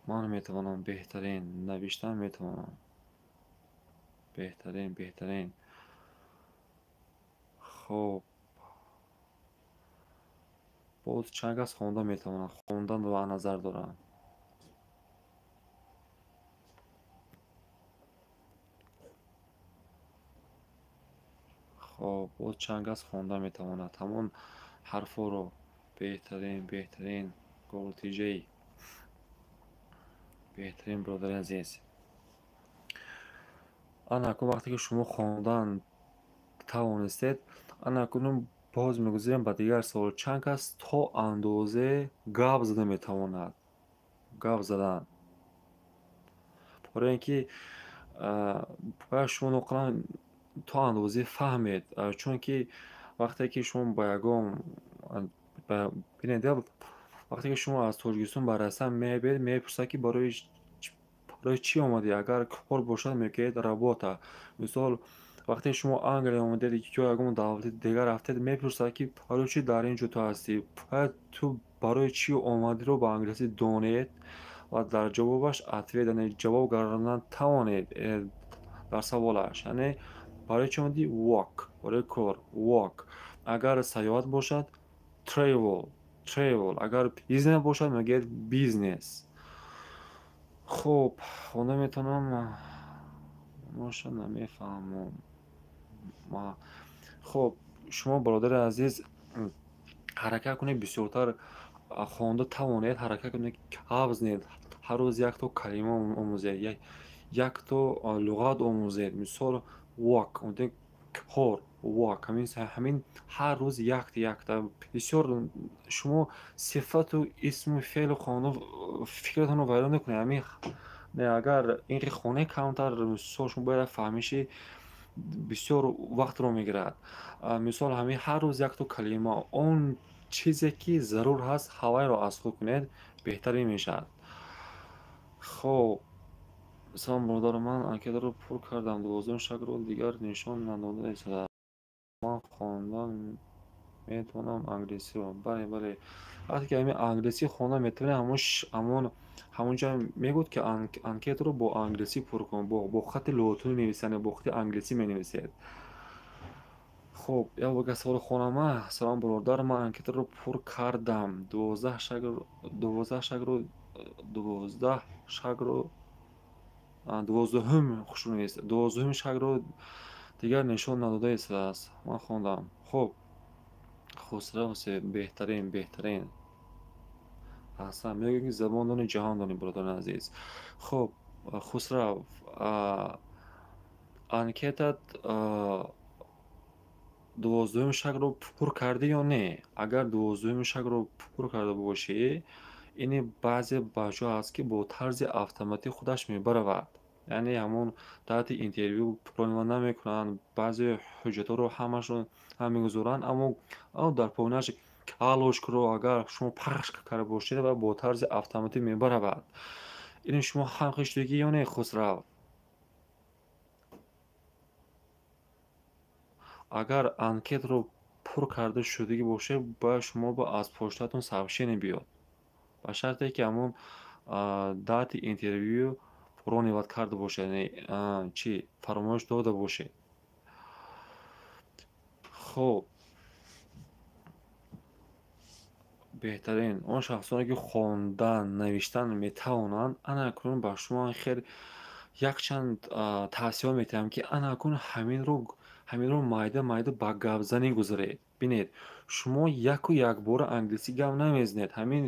ман метавонам, беҳтарин. Навиштан метавонам, беҳтарин, беҳтарин. Хуб, боз чанд кас хонда метавонад? Хонданро ба назар дорам. Хоб, боз чанд кас хонда метавонад ҳамон ҳарфҳоро? Беҳтарин, беҳтарин. Голтиҷей, беҳтарин, бародари азиз. Ана акнун вақте ки шумо хондан тавонистед, ана акнун боз мегузарем ба дигар савол. Чанд кас то андозе гап зада метавонад? Гап задан, барои ин ки бояд шумо ноқилан то андозе фаҳмед, чунки вақте ки шумо ба ягон, бинед, вақте ки шумо аз Тоҷикистон ба Россия мебиед, мепурсад, ки барои чӣ омадӣ. Агар кор бошад, мегӯед работа. Мисол, вақте шумо Англия омадед ё ягон давлати дигар рафтед, мепурсад, ки барои чӣ дар ин ҷо ту ҳастӣ. Бояд ту барои чӣ омадиро ба англисӣ донед ва дар ҷавобаш ответ, яъне ҷавоб гардондан тавонед дар саволаш. Яъне барои чӣ омадӣ? Work, барои кор, work. Агар сайёҳат бошад, travel, travel. Агар бизнес бошад, мегӯед бизнес. Хуб, хонда метавонам, моша намефаҳмам. Хуб, шумо, бародари азиз, ҳаракат кунед, бисёртар хонда тавонед, ҳаракат кунед, гап занед. Ҳар рӯз якто калима омӯзед, якто луғат омӯзед. Мисол, work, кор, work. Ҳамин ҳар рӯз якта якта. Бисёр шумо сифату исму феълу хонда фикратонро вайрон накунед. Ҳамин агар ин хона камтар, мисол, шумо бояд фаҳмиши бисёр вақтро мегирад. Мисол, ҳамин ҳар рӯз якто калима, он чизе ки зарур ҳаст, ҳавайро аз худ кунед, беҳтарин мешавад. Хоб, салом, бародар, ман анкетаро пур кардам, 12-уми шаклро дигар нишон надода истодааст. Ман хондан метавонам англисиро. Бале, бале, вақте ки ҳамин англисӣ хонда метавонед, ҳамон ҳамонҷо мегӯяд, ки анкетаро бо англисӣ пур кун, бо хати лотинӣ нависед, яъне бо хати англисӣ менависед. Хуб, як бор саволи хонама. Салом, бародар, ман анкетаро пур кардам, 12 шакл, 12 шаклро, 12 шаклро, 12-ум, хушрӯ нест, 12-уми шаклро дигар нишон надода истодааст. Ман хондам. Хуб, Хусрав, беҳтарин, беҳтарин. Аҳсан, мегӯем, ки забон дони, ҷаҳон дони, бародари азиз. Хуб, Хусрав, анкетат 12-уми шаклро пур кардӣ ё не? Агар 12-уми шаклро пур карда бошӣ, ини баъзе бачаҳо ҳаст, ки бо тарзи автоматӣ худаш мебаравад, яъне ҳамон дати интервю пурона намекунанд, баъзе ҳуҷҷатҳоро ҳамашон ҳам мегузоранд, аммо дар поинаш галочкаро агар шумо пахш карда бошед, ва бо тарзи автоматӣ мебаравад. Ини шумо ҳам хиштагӣ ё не, Хусрав? Агар анкетаро пур карда шудагӣ бошед, бояд шумо аз почтаатон сообщение биёд, ба шарте ки ҳамон дати интервю бронивать карда бошед, яъне чӣ, фаромӯш дода бошед. Хуб, беҳтарин. Он шахсоне ки хондан, навиштан метавонанд, ана акнун ба шумо хел якчанд тавсияҳо метиҳам, ки ана акнун ҳаминро майда майда ба гапзанӣ гузаред. Бинед, шумо яку якбора англисӣ гап намезанед. Ҳамин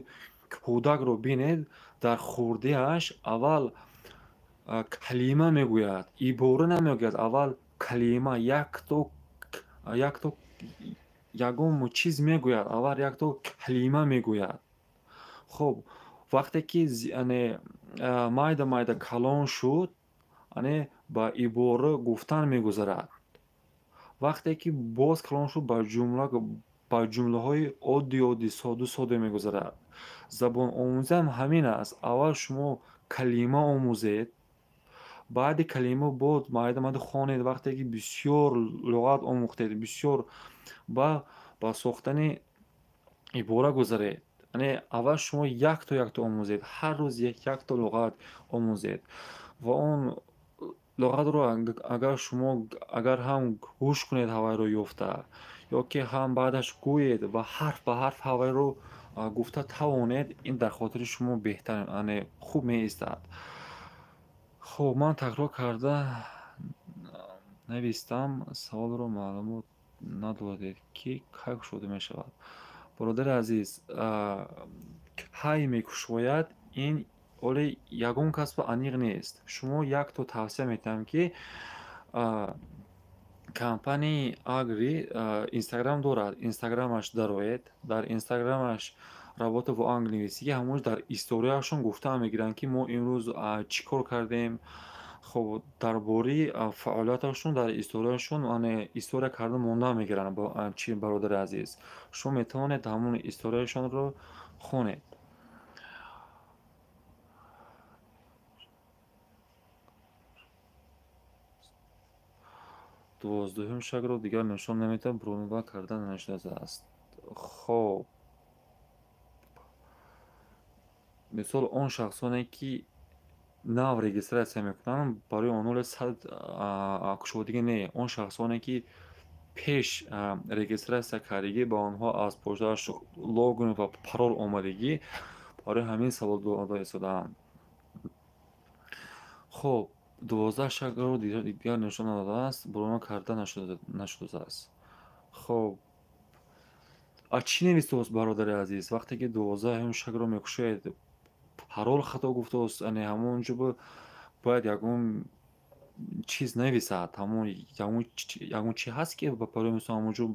кӯдакро бинед, дар хурдиаш аввал калима мегӯяд, ибора намегӯяд, аввал калима, якто ягон чиз мегӯяд, аввал якто калима мегӯяд. Хуб, вақте ки яъне майда майда калон шуд, яъне ба ибора гуфтан мегузарад. Вақте ки боз калон шуд, ба ҷумлаҳои оддӣ оддӣ, соду сода мегузарад. Забономӯзӣ ҳам ҳамин аст. Аввал шумо калима омӯзед, баъди калима боз майда майда хонед. Вақте ки бисёр луғат омӯхтед, бисёр ба сохтани ибора гузаред. Яъне аввал шумо якто якто омӯзед, ҳар рӯз якто луғат омӯзед ва он луғатро агар шумо агар ҳам гӯш кунед ҳавайро ёфта, ё ки ҳам баъдаш гӯед ва ҳарф ба ҳарф ҳавайро гуфта тавонед, ин дар хотири шумо беҳтар, яъне хуб меистад. Хуб, ман такрор карда навистам, саволро маълумот надодед, ки кай кушода мешавад. Бародари азиз, кай мекушояд, ин оле ягон касба аниқ нест. Шумо якто тавсия метиҳам, ки компанияи Агри Инстаграм дорад, Инстаграмаш дароед, дар Инстаграмаш работа во англисӣ, ҳамонҷ дар историяшон гуфта мегиранд, ки мо имрӯз чӣ кор кардем. Хоб, дар бораи фаъолияташон дар историяшон, яъне история карда монда мегиранд. Чи, бародари азиз, шумо метавонед ҳамон историяшонро хонед. 12-ум шакро дигар нишон наметавон, бронва карда нашудааст. Хоб, мисол, он шахсоне ки нав регистрация мекунанд, барои онҳо сад кушодагӣ не. Он шахсоне ки пеш регистрация кардагӣ, ба онҳо аз почтааш логин ва парол омадагӣ, барои ҳамин савол дода истодаанд. Хоб, 12 шакро дигар нишон надодааст, бронва карда нашудааст. Хоб, а чӣ навистааст, бародари азиз? Вақте ки 12-ум шакро мекушоед, парол хато гуфтааст, яъне ҳамон ҷо бояд ягон чиз нависад, ҳамон ягон чи ҳаст, ки барои мисол ҳамон ҷо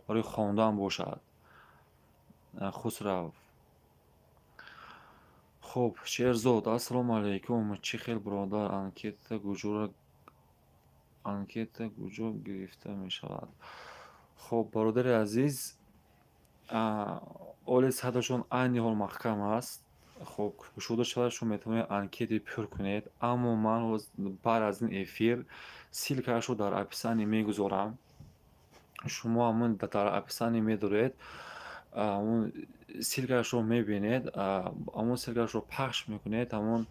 барои хондан бошад. Хусрав. Хуб, Шерзод, ассалому алайкум. Чӣ хел, бародар, анкета куҷо гирифта мешавад? Хуб, бародари азиз, оли садашон айни ҳол маҳкам аст. Хуб, кушода шавад, шумо метавонед анкете пур кунед, аммо ман баъд аз ин эфир ссылкаашро дар описание мегузорам. Шумо ҳамон дар описание медоред, ҳамон ссылкаашро мебинед, ҳамон ссылкаашро пахш мекунед, ҳамон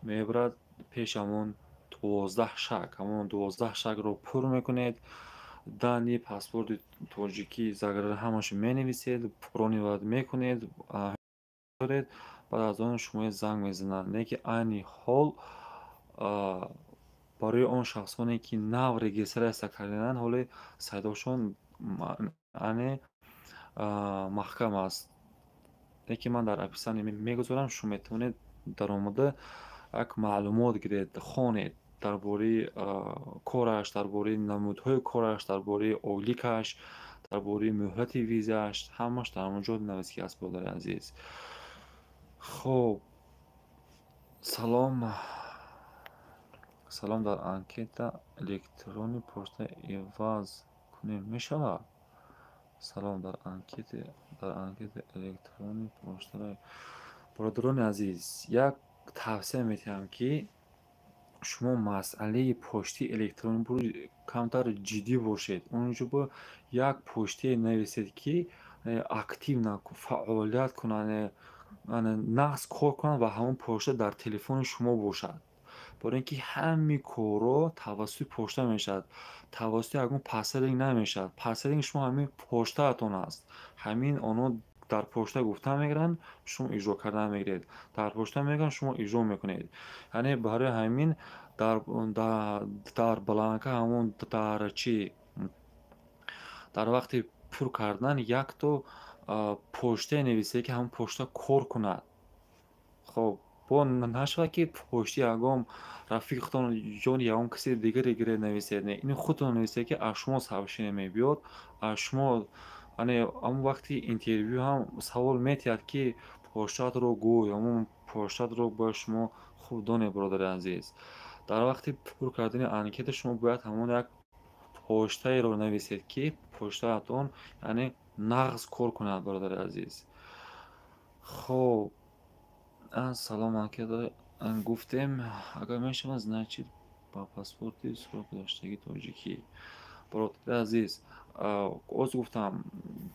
мебарад пеш ҳамон 12 шаг, ҳамон 12 шагро пур мекунед, данные паспорти тоҷикӣ, заграра ҳамашо менависед, брониват мекунед, баъд аз он шумо занг мезананд. Не ки айни ҳол барои он шахсоне ки нав регистрация карданд, ҳоле сайтошон яъне маҳкам аст. Лекин ман дар описание мегузорам, шумо метавонед даромада як маълумот гиред, хонед дар бораи кораш, дар бораи намудҳои кораш, дар бораи ойликаш, дар бораи муҳлати визааш, ҳамаш дар он ҷо нависта аст, бародари азиз. Хуб, салом, салом, дар анкета электронӣ почта иваз кунем мешавад? Салом, дар анкета электронӣ почтаро, бародарони азиз, як тавсия метиҳам, ки шумо масъалаи почтаи электронӣ камтар ҷиддӣ бошед. Он ҷо як почтае нависед, ки активно фаъолият кунад, нағз кор кунад ва ҳамон почта дар телефони шумо бошад. Барои ин ки ҳамаи корҳо тавассути почта мешавад, тавассути ягон посредник намешавад. Посредник шумо ҳамин почтаатон аст. Ҳамин онҳо дар почта гуфта мегиранд, шумо иҷро кардан мегиред, дар почта мегӯянд, шумо иҷро мекунед. Яъне барои ҳамин дар бланка, ҳамон дар чи, дар вақти пур кардан якто почтае нависед, ки ҳамон почта кор кунад. Хоб, бо нашавад, ки почтаи ягон рафиқатон ё ягон каси дигаре гиред нависед. Не, ин худтон нависед, ки аз шумо сообщение мебиёд, аз шумо. Яъне ҳамон вақти интервю ҳам савол метиҳад, ки почтаатро гӯй, ҳамон почтаатро бояд шумо хуб донед, бародари азиз. Дар вақти пур кардани анкета шумо бояд ҳамон як почтаеро нависед, ки почтаатон яъне нағз кор кунад, бародари азиз. Хоб, салом, анкета гуфтем, агар мешавад, значит, ба паспорти срок гузаштагии тоҷикӣ. Бародари азиз, оз гуфтам,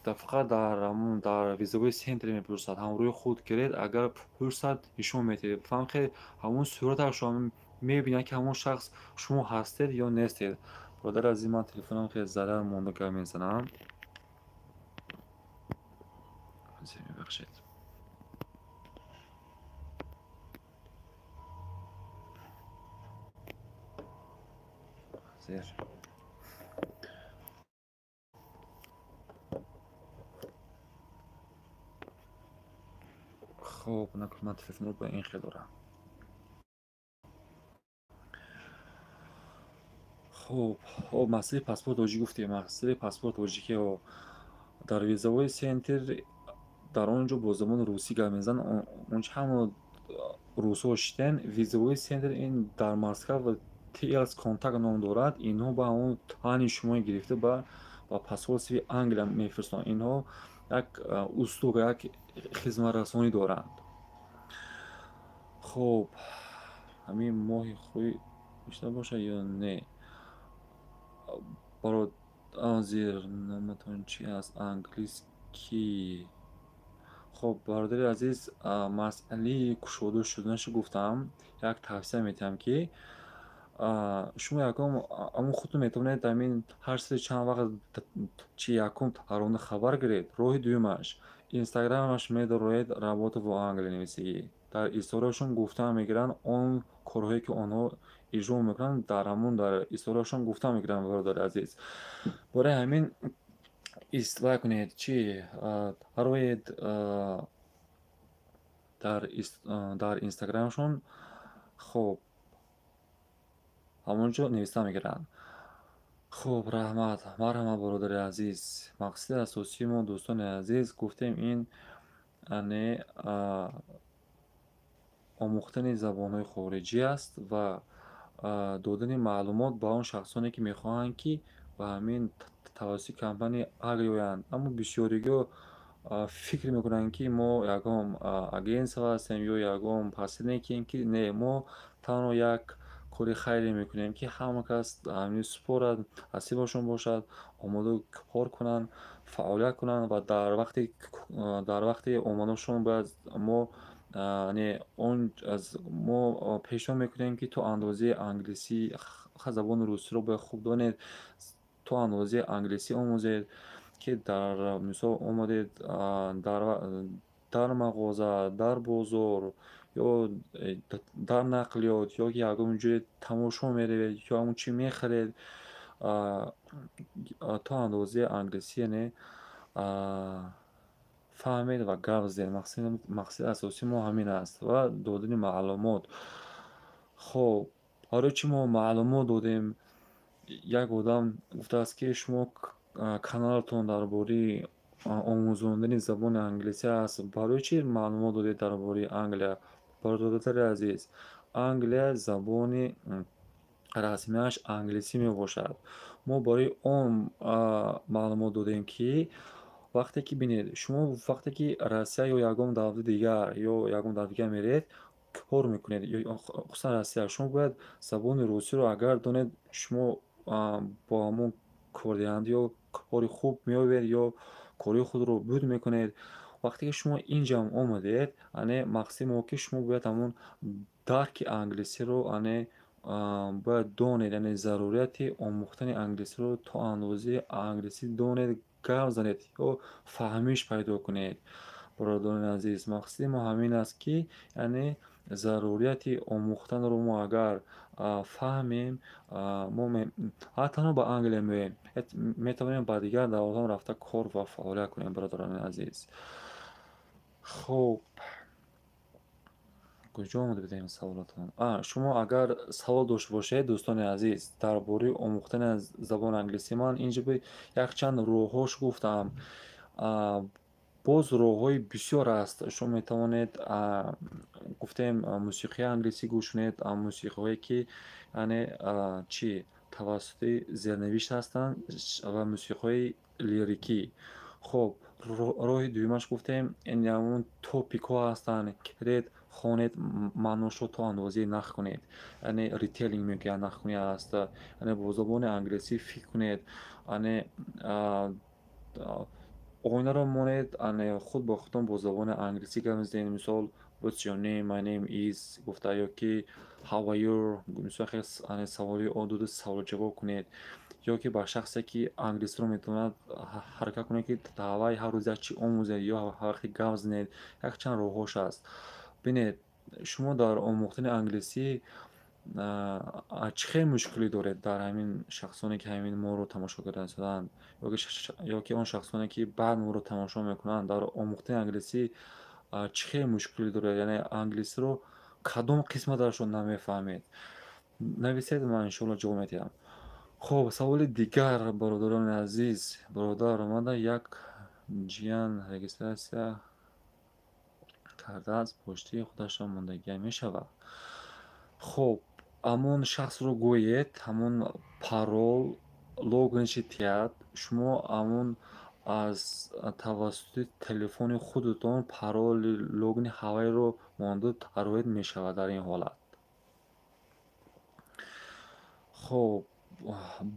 фақат дар ҳамун дар визовой центр мепурсад, ҳамрӯи худ гиред, агар пурсад, нишон медиҳед. Фаҳм, хел ҳамун сураташро мебинад, ки ҳамон шахс шумо ҳастед ё нестед. Бародари азиз, ман телефонам хеле зарар монда, гап мезанам. Мебахшед. Зер. Хоб, ман телефонро ба ин хел дорам. Хоб, хоб, масъалаи паспорт тоҷик гуфтем, масъалаи паспорт тоҷикио дар визовой центр, дар он ҷо бо забони русӣ гап мезананд, онҷо ҳама русҳо шитен. Визовой центр ин дар Москва ТЛС Контакт ном дорад. Инҳо ба ҳамон тани шумо гирифта ба посольствои Англия мефирстонанд. Инҳо як услуга, як хизматрасонӣ доранд. Хоб, ҳамин моҳи хуй бишта бошад ё не? Зер номатон чи аст? Английский. Хоб, бародари азиз, масъалаи кушода шуданашу гуфтам, як тавсия медиҳам, ки шумо якум ҳамон худтон метавонед ҳамин ҳар сари чанд вақт чи якум таронда хабар гиред. Роҳи дуюмаш, инстаграмаш медороед, «Работа в Англия» нависагӣ. Дар историяшон гуфта мегиранд, он корҳое ки онҳо иҷро мекунанд, дар ҳамон дар историяшон гуфта мегиранд, бародари азиз. Барои ҳамин истилоҳ кунед, чи равед дар инстаграмшон, хоб, ҳамон ҷо нависта мегиранд. Хуб, раҳмат, марҳамат, бародари азиз. Мақсади асосии мо, дӯстони азиз, гуфтем, ин не омӯхтани забонҳои хориҷӣ аст ва додани маълумот ба он шахсоне, ки мехоҳанд, ки ба ҳамин тавассути компанияи Агри оянд. Аммо бисёригиҳо фикр мекунанд, ки мо ягон агентство ҳастем ё ягон посредникем, ки не, мо танҳо як кори хайре мекунем, ки ҳама кас ҳамин супорад, насибашон бошад, омода кор кунанд, фаъолият кунанд ва дар вақти омаданашон бояд мо не он мо пешниҳод мекунем, ки то андозаи англисӣ, забони русиро бояд хуб донед, то андозаи англисӣ омӯзед, ки дар мисол омадед дар мағоза, дар бозор ё дар нақлиёт ё ки ягон ҷое тамошо меравед ё ҳамон чӣ мехаред, то андозаи англисӣ, яъне фаҳмед ва гап занед. Мақсади асосии мо ҳамин аст ва додани маълумот. Хоб, барои чӣ мо маълумот додем? Як одам гуфтааст, ки шумо каналатон дар бораи омӯзондани забони англисӣ аст, барои чӣ маълумот додед дар бораи Англия? Бародари азиз, Англия забони расмияш англисӣ мебошад. Мо барои он маълумот додем, ки вақте ки бинед, шумо вақте ки Россия ё ягон давлати дигар ё ягон давлати дигар меред, кор мекунед, хусусан Россия, шумо бояд забони русиро агар донед, шумо бо ҳамон кордиҳанда ё кори хуб меёбед ё кори худро буд мекунед. Вақте ки шумо инҷам омадед, ане мақсади мо, ки шумо бояд ҳамон дарки англисиро ане бояд донед, яъне зарурияти омӯхтани англисиро то андозаи англисӣ донед, гап занед ё фаҳмиш пайдо кунед. Бародарони азиз, мақсади мо ҳамин аст, ки яъне зарурияти омӯхтанро мо агар фаҳмем, мо ҳа танҳо ба Англия меоем, метавонем ба дигар давлатҳо рафта кор ва фаъолият кунем, бародарони азиз. Хуб, куҷо омада будем? Саволатон. Шумо агар савол дошта бошед, дӯстони азиз, дар бораи омӯхтани забони англисӣ, ман инҷо якчанд роҳҳош гуфтам. Боз роҳҳои бисёр аст. Шумо метавонед, гуфтем, мусиқии англисӣ гӯш кунед, мусиқиҳое ки яъне чӣ тавассути зернавишт ҳастанд ва мусиқиҳои лирикӣ. Хоб, роҳи дуюмаш гуфтем, ин ҳамон топикҳо ҳастанд, киред хонед, маъношро то андозае нақл кунед. Яъне retelling мегӯянд, нақлкунӣ аст. Яъне бо забони англисӣ фикр кунед, яъне оинаро монед, яъне худ бо худтон бо забони англисӣ гап мезанед. Мисол, "What's your name?", "My name is" гуфта, ё ки "How are you?" Мисол, хеле яъне саволи оддуду саволҷавоб кунед. Ё ки ба шахсе ки англисиро метавонад, ҳаракат кунед, ки даъваи ҳар рӯз як чӣ омӯзед ё ҳар вақте гап занед. Якчанд роҳҳош аст. Бинед, шумо дар омӯхтани англисӣ чӣ хел мушкилӣ доред? Дар ҳамин шахсоне ки ҳамин моро тамошо карда истодаанд, ё ки он шахсоне ки баъд моро тамошо мекунанд, дар омӯхтани англисӣ чӣ хел мушкилӣ доред? Яъне англисиро кадом қисматашро намефаҳмед? Нависед, ман иншоалло ҷавоб медиҳам. Хоб, саволи дигар, бародарони азиз. Бародар, омада як ҷиян регистрация кардааст, почтаи худашро мондагиам мешавад? Хоб, ҳамон шахсро гӯед, ҳамон парол, логинши тиҳад. Шумо ҳамон аз тавассути телефони худатон пароли, логини ҳавайро монда тароед, мешавад дар ин ҳолат. Хоб,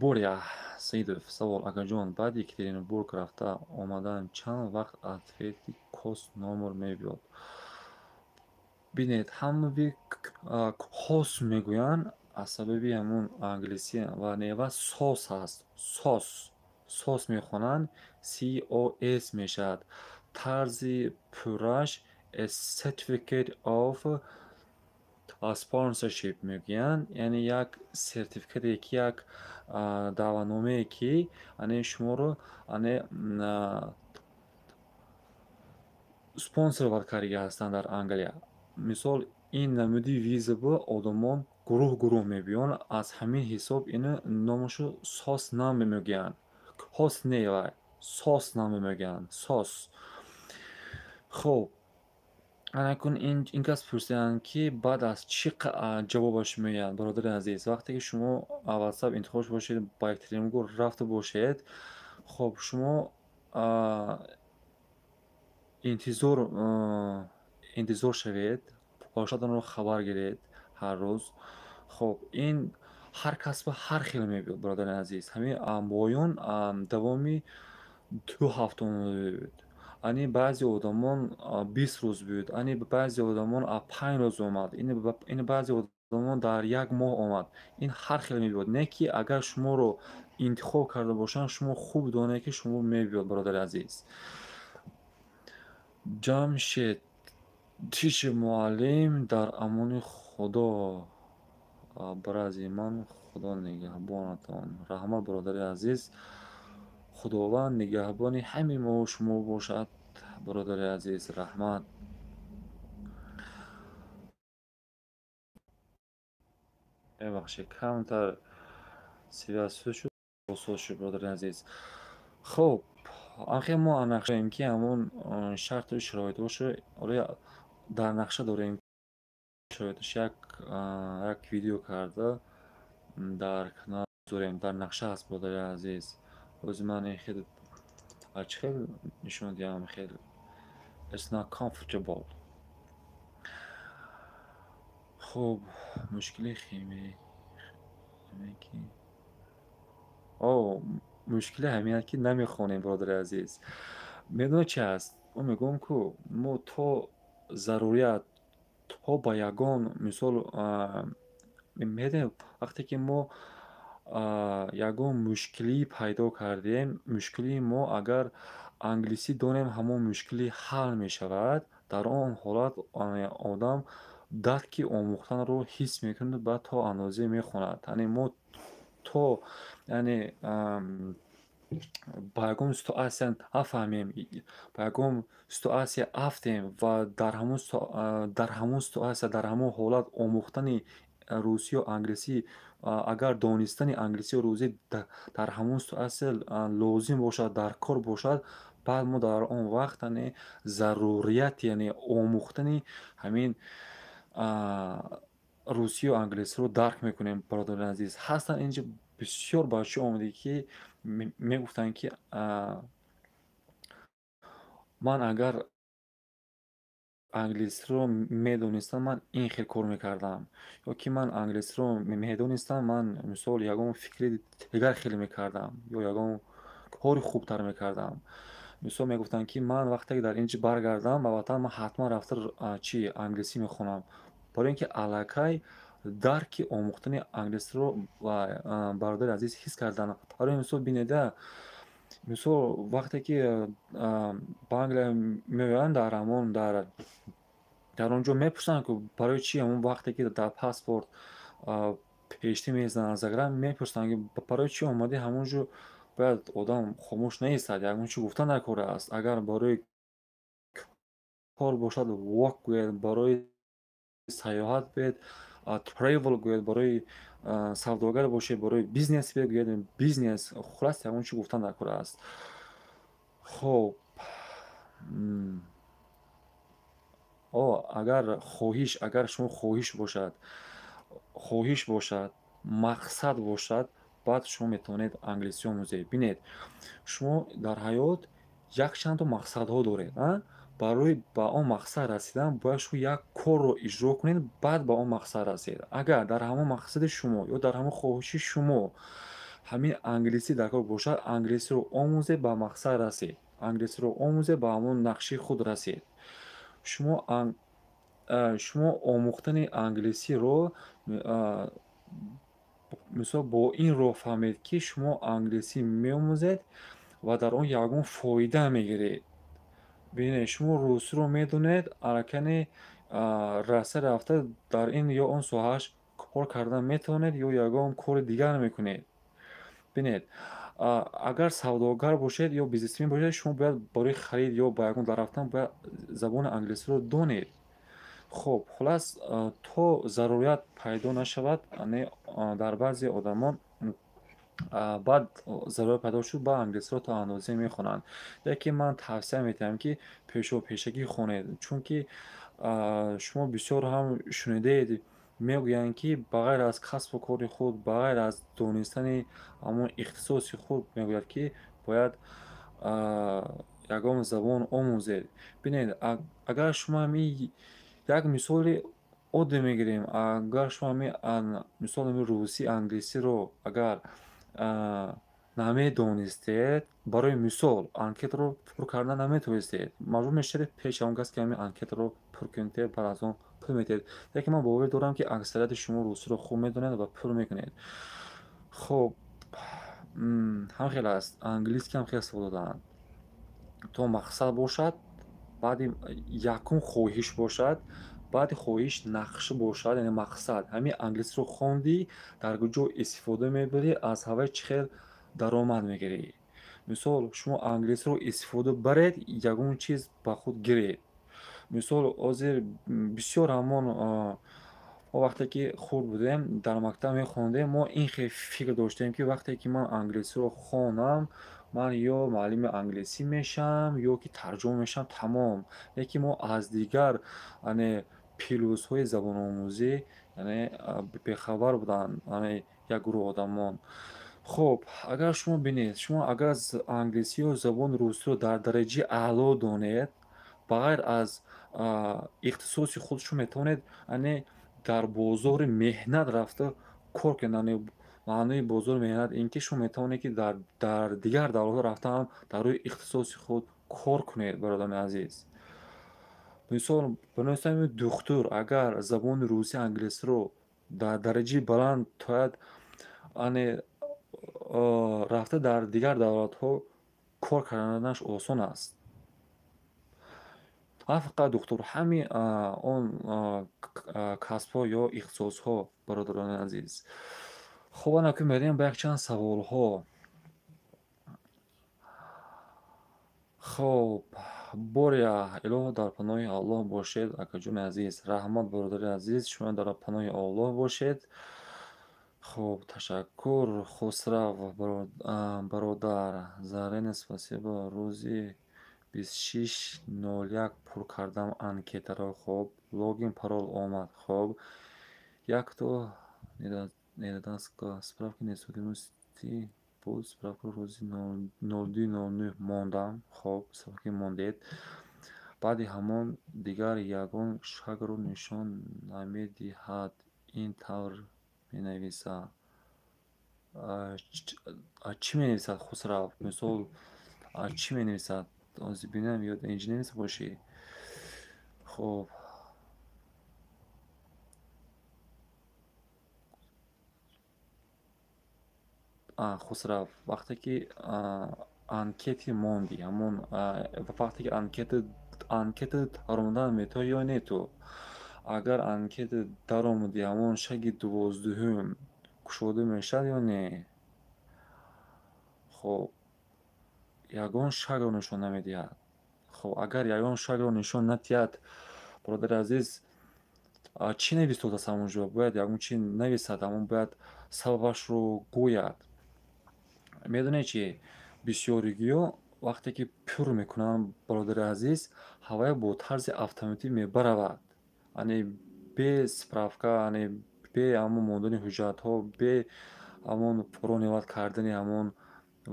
Боря Саидов савол: акаҷон, баъди Екатеринбург рафта омадан чанд вақт ответи CoS номер мебиёд? Бинед, ҳамаи CoS мегӯянд аз сабаби ҳамун англисӣ ва нева сос ҳаст, сос, сос мехонанд, COS мешавад. Тарзи пурраш Certificate of Sponsorship мегӯянд, яъне як сертификате ки, як даъватномае ки яъне шуморо яъне спонсор карда ҳастанд дар Англия. Мисол, ин намуди виза бо одамон гурӯҳ гурӯҳ мебиёнд, аз ҳамин ҳисоб ина номашо сос намегӯянд. Кос не, вай сос намегӯянд, сос. Хоб, анакун ин кас пурсиданд, ки баъд аз чӣ ҷавобаш меояд. Бародари азиз, вақте ки шумо WhatsApp интихоб бошед, ба Екатеринбург рафта бошед, хоб, шумо интизор шавед, бошадонро хабар гиред ҳар рӯз. Хоб, ин ҳар кас ба ҳар хел мебиёд, бародари азиз. Ҳамин моён давоми 2 ҳафта мебиёд, ани баъзе одамон 20 рӯз буд, ани баъзе одамон 5 рӯз омад, ин баъзе одамон дар як моҳ омад. Ин ҳар хел мебиёд. Не ки агар шуморо интихоб карда бошанд, шумо хуб донед, ки шумо мебиёд, бародари азиз. Ҷамшед тиши муаллим, дар амони Худо, брази ман, Худо нигаҳбонатон. Раҳмат, бародари азиз, Худованд нигаҳбони ҳамаи мову шумо бошад, бародари азиз, раҳмат. Мебахшед, камтар связь шуд, соз шуд, бародари азиз. Хоб, анхе мо нақша дорем, ки ҳамон шарту шароитҳошо дар нақша дорем, шароиташ як видео карда дар канал дорем, дар нақша ҳаст, бародари азиз. Ҳозир ман ин хел чӣ хел нишон диҳам, хел it's not comfortable. Хуб, мушкили химия ки о мушкили ҳамин ки намехонем, бародари азиз. Медонед чи ҳаст? Мо мегӯем, ку мо то зарурият, то ба ягон мисол, медонед, вақте ки мо ягон мушкилӣ пайдо кардем, мушкилии мо агар англисӣ донем, ҳамон мушкилӣ ҳал мешавад. Дар он ҳолат одам дарки омӯхтанро ҳис мекунад, баъд то андозае мехонад. Яъне мо то яъне ба ягон ситуация нафаҳмем, ба ягон ситуация афтем ва дар ҳамон ситуация, дар ҳамон ҳолат омӯхтани русию англисӣ, агар донистани англисию русӣ дар ҳамон ситуация лозим бошад, дар кор бошад, Баъд мо дар он вақт, яъне зарурият, яъне омӯхтани ҳамин русию англисиро дарк мекунем. Бародарони азиз, ҳастанд инҷа бисёр бачаҳо омада, ки мегуфтанд, ки ман агар англисиро медонистам, ман ин хел кор мекардам, ё ки ман англисиро медонистам, ман, мисол, ягон фикри дигар хеле мекардам ё ягон кори хубтар мекардам. Мисол, мегуфтанд, ки ман вақте ки дар ин ҷо баргардам ба ватан, ман ҳатман рафта чи англисӣ мехонам, барои ин ки аллакай дарки омӯхтани англисиро, бародари азиз, ҳис карданд. Барои мисол, бинеда, мисол, вақте ки ба Англия меоянд, дар ҳамон дар он ҷо мепурсанд, ки барои чи ҳамон вақте ки дар паспорт пештӣ мезананд, загран мепурсанд, ки барои чӣ омадӣ. Ҳамон ҷо бояд одам хомӯш наистад, ягон чӣ гуфтан дар кор аст. Агар барои кор бошад, work гӯяд, барои сайёҳат биед, travel гӯяд, барои савдогар бошед, барои бизнес биед, гӯяд бизнес. Хулас, ягон чӣ гуфтан дар кор аст. Хоб, о агар хоҳиш, агар шумо хоҳиш бошад, хоҳиш бошад, мақсад бошад, баъд шумо метавонед англисӣ омӯзед. Бинед, шумо дар ҳаёт якчандто мақсадҳо доред. Барои ба он мақсад расидан бояд шумо як корро иҷро кунед, баъд ба он мақсад расед. Агар дар ҳамон мақсади шумо ё дар ҳамон хоҳиши шумо ҳамин англисӣ дар кор бошад, англисиро омӯзед, ба мақсад расед, англисиро омӯзед, ба ҳамон нақшаи худ расед. Шумо омӯхтани англисиро, мисол, бо ин роҳ фаҳмед, ки шумо англисӣ меомӯзед ва дар он ягон фоида мегиред. Бинед, шумо русиро медонед, аллакай раса рафта дар ин ё он соҳааш кор кардан метавонед ё ягон кори дигар мекунед. Бинед, агар савдогар бошед ё бизнесмен бошед, шумо бояд барои харид ё ба ягон дар рафтан бояд забони англисиро донед. Хуб, хулас, то зарурият пайдо нашавад, дар баъзе одамон баъд зарурият пайдо шуд, ба англисиро то андозе мехонанд. Лекин ман тавсия медиҳам, ки пешопешагӣ хонед, чунки шумо бисёр ҳам шунидаед, мегӯянд, ки ба ғайр аз касбу кори худ, ба ғайр аз донистани ҳамон ихтисоси худ, мегӯяд, ки бояд ягон забон омӯзед. Бинед, агар шумо ҳамин як мисоли оддӣ мегирем, агар шумо ҳамин, мисол, ҳамин русӣ, англисиро агар намедонистед, барои мисол, анкетаро пур кардан наметавонистед, маҷбур мешавед пеши он кас, ки ҳамин анкетаро пур кунед, баъд аз он пул медиҳед. Лекин ман боварӣ дорам, ки аксарияти шумо русиро хуб медонед ва пур мекунед. Хуб, ҳам хел аст, английский ҳам хел истифода доданд. То мақсад бошад, баъди якум хоҳиш бошад, баъди хоҳиш нақша бошад, яъне мақсад. Ҳамин англисиро хондӣ, дар куҷо истифода мебарӣ, аз ҳаваи чӣ хел даромад мегирӣ. Мисол, шумо англисиро истифода баред, ягон чиз ба худ гиред. Мисол, ҳозир бисёр ҳамон мо вақте ки хурд будем, дар мактаб мехондем, мо ин хел фикр доштем, ки вақте ки ман англисиро хонам, ман ё муаллими англисӣ мешавам, ё ки тарҷума мешавам, тамом. Лекин мо аз дигар, яъне плюсҳои забономӯзӣ, яъне бехабар буданд, яъне як гурӯҳ одамон. Хуб, агар шумо бинед, шумо агар англисӣ ё забони русиро дар дараҷаи аъло донед, ба ғайр аз ихтисоси худ, шумо метавонед, яъне дар бозори меҳнат рафта кор кунед. Яъне маънои бозори меҳнат ин ки шумо метавонед, ки дар дигар давлатҳо рафта ҳам дар рӯи ихтисоси худ кор кунед, бародарони азиз. Мисол, бинависем, духтур агар забони русӣ, англисиро дар дараҷаи баланд тояд, яъне рафта дар дигар давлатҳо кор карданаш осон аст. На фақат духтур, ҳамин он касбҳо ё ихтисосҳо, бародарони азиз. Хуб, ана ки мерем ба якчанд саволҳо. Хуб, боря, илоҳо дар паноҳи Аллоҳ бошед, акаҷони азиз. Раҳмат, бародари азиз, шумо дар паноҳи Аллоҳ бошед. Хуб, ташаккур, Хусрав бародар. Зарина, спасибо. Рӯзи 26.01 пур кардам анкетаро. Хоб, логин, парол омад. Хоб, якто недостаток справки несудимости буд. Справкаро рӯзи 02.09 мондам. Хоб, справки мондед. Баъди ҳамон дигар ягон шакро нишон намедиҳад, ин тавр менависад. Чӣ менависад, Хусрав? Мисол, чӣ менависад? Ҳозир бинам, ё инҷи нависа бошӣ. Хоб, Хусрав, вақте ки анкети мондӣ, ҳамон вақте ки анкета даромадан метавонӣ ё не ту? Агар анкета даромадӣ, ҳамон шаги 12-ум кушода мешавад ё не? Хоб, ягон шакро нишон намедиҳад. Хоб, агар ягон шакро нишон надиҳад, бародари азиз, чӣ навистодааст ҳамон ҷо? Бояд ягон чӣ нависад, ҳамон бояд сабабашро гӯяд. Медонед чӣ? Бисёригиҳо вақте ки пур мекунанд, бародари азиз, ҳавая бо тарзи автоматӣ мебаравад. Яъне бе справка, яъне бе ҳамон мондани ҳуҷҷатҳо, бе ҳамон бронировать кардани ҳамон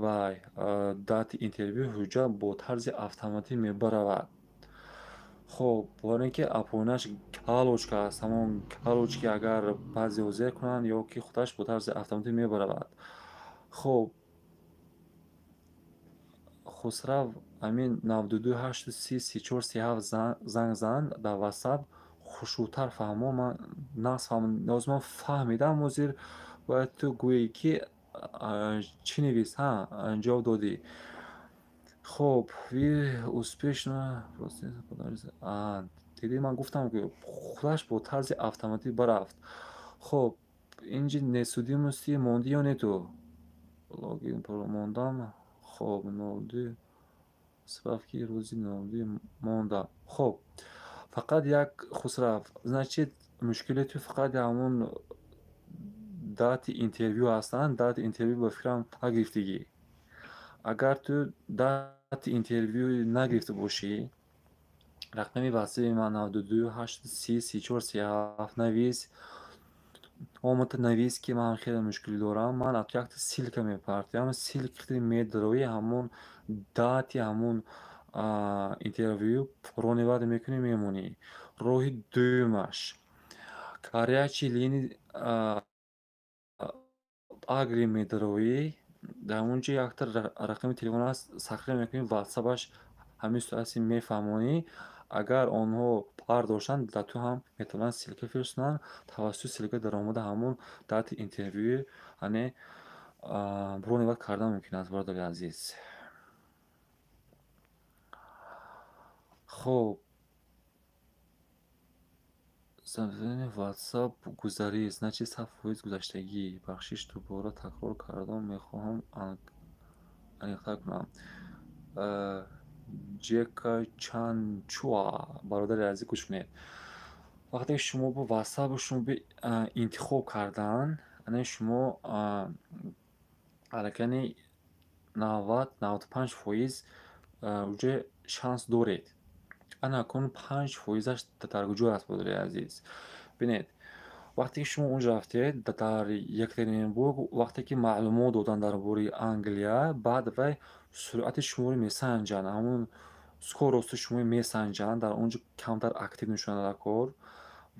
вай дати интервю ҳуҷҷат бо тарзи автоматӣ мебаравад. Хоб, барои ин ки апоинаш галочка аст, ҳамон галочки агар баъзеҳо зер кунанд ё ки худаш бо тарзи автоматӣ мебаравад. Хоб, Хусрав, ҳамин 92 830 34 37 занг зан дар ватсап, хушрӯтар фаҳмо. Ман нағз фаҳмам, ҳозир ман фаҳмидам. Ҳозир бояд ту гӯӣ, ки чӣ навис, ҳа, ҷавоб додӣ. Хоб, вы успешно дидӣ, ман гуфтам, ки худаш бо тарзи автоматӣ барафт. Хоб, инҷи несудимости мондӣ ё не ту? Логин мондам. Хоб, 02 справки рӯзи 02 мондам. Хоб, фақат як, Хусрав, значит, мушкили ту фақат ҳамон дати интервю ҳастанд. Дати интервю, ба фикрам, нагирифтагӣ. Агар ту дати интервю нагирифта бошӣ, рақами ватсапи ман 92 830 34 37 навис, омада навис, ки ман хеле мушкилӣ дорам. Ман аз ту якта ссылка мепартоям, ссылка медароӣ, ҳамон дати ҳамон интервю бронировать мекунӣ, мемонӣ. Роҳи дуюмаш, горячий линии Агри медароӣ, дар он ҷо якта рақами телефон аст, сахра мекунӣ, ватсапаш ҳамин суҳбати мефаҳмонӣ. Агар онҳо бардоштанд, дар ту ҳам метавонанд ссылка фирстонанд. Тавассути ссылка даромада, ҳамон дати интервюи, яъне бронировать кардан мумкин аст, бародари азиз. Хоб, ватсап гузарӣ, значит, 100% гузаштагӣ. Бахшиш, дубора такрор кардам, мехоҳам аниқтар кунам. Ҷека Чанчуа, бародари азиз, гӯш кунед. Вақте ки шумо бо ватсапи шумо интихоб кардан, яъне шумо аллакай 90, 95% уже шанс доред. Ана акнун 5%-аш дар куҷо аст, бародари азиз? Бинед, вақте ки шумо онҷо рафтед, дар Екатеринбург, вақте ки маълумот доданд дар бораи Англия, баъд вай суръати шуморо месанҷанд, ҳамон скорости шуморо месанҷанд. Дар он ҷо камтар актив нишонад дар кор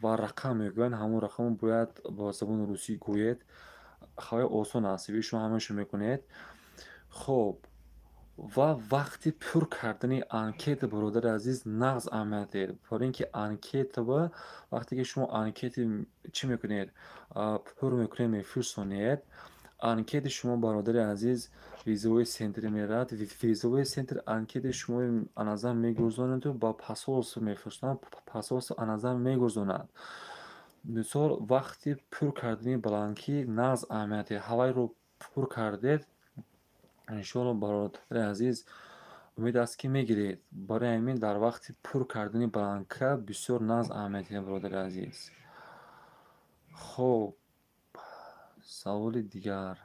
ва рақам мегӯянд, ҳамон рақамро бояд бо забони русӣ гӯед. Хеле осон аст, шумо ҳамаашро мекунед. Хоб, ва вақти пур кардани анкета, бародари азиз, нағз аҳамият диҳед, барои ин ки анкетаба вақте ки шумо анкети чӣ мекунед, пур мекунед, мефирсонед, анкети шумо, бародари азиз, визовой центр меравад. Визовой центр анкети шумо аназар мегузонаду ба посольство мефирстонад, посольство аназар мегузонад. Мисол, вақти пур кардани бланки нағз аҳамият диҳед. Ҳавайро пур кардед, иншоалло, бародари азиз, умед аст, ки мегиред. Барои ҳамин дар вақти пур кардани бланка бисёр нағз аҳамият диҳед, бародари азиз. Хоб, саволи дигар.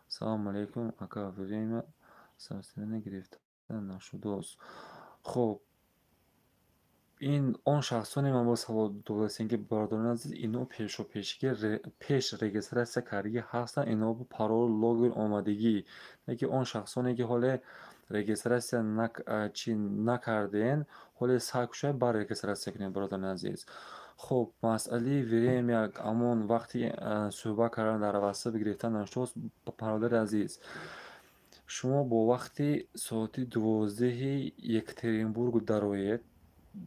Салому алайкум, ака, время собеседования гирифтам. Нашудааст. Хуб, ин он шахсоне ман боз савол додастем, ки, бародарони азиз, ино пешопешги пеш регистрация кардагӣ ҳастанд, ино парол, логин омадагӣ. Лекин он шахсоне, ки ҳоле регистрация чи накарден, ҳоле сай кушояд, бар регистрация кунед, бародарони азиз. Хуб, масъалаи время, ҳамон вақти суҳбат кардан дар WhatsApp гирифтан нашудааст, бародари азиз. Шумо бо вақти соати 12-и Екатеринбург дароед,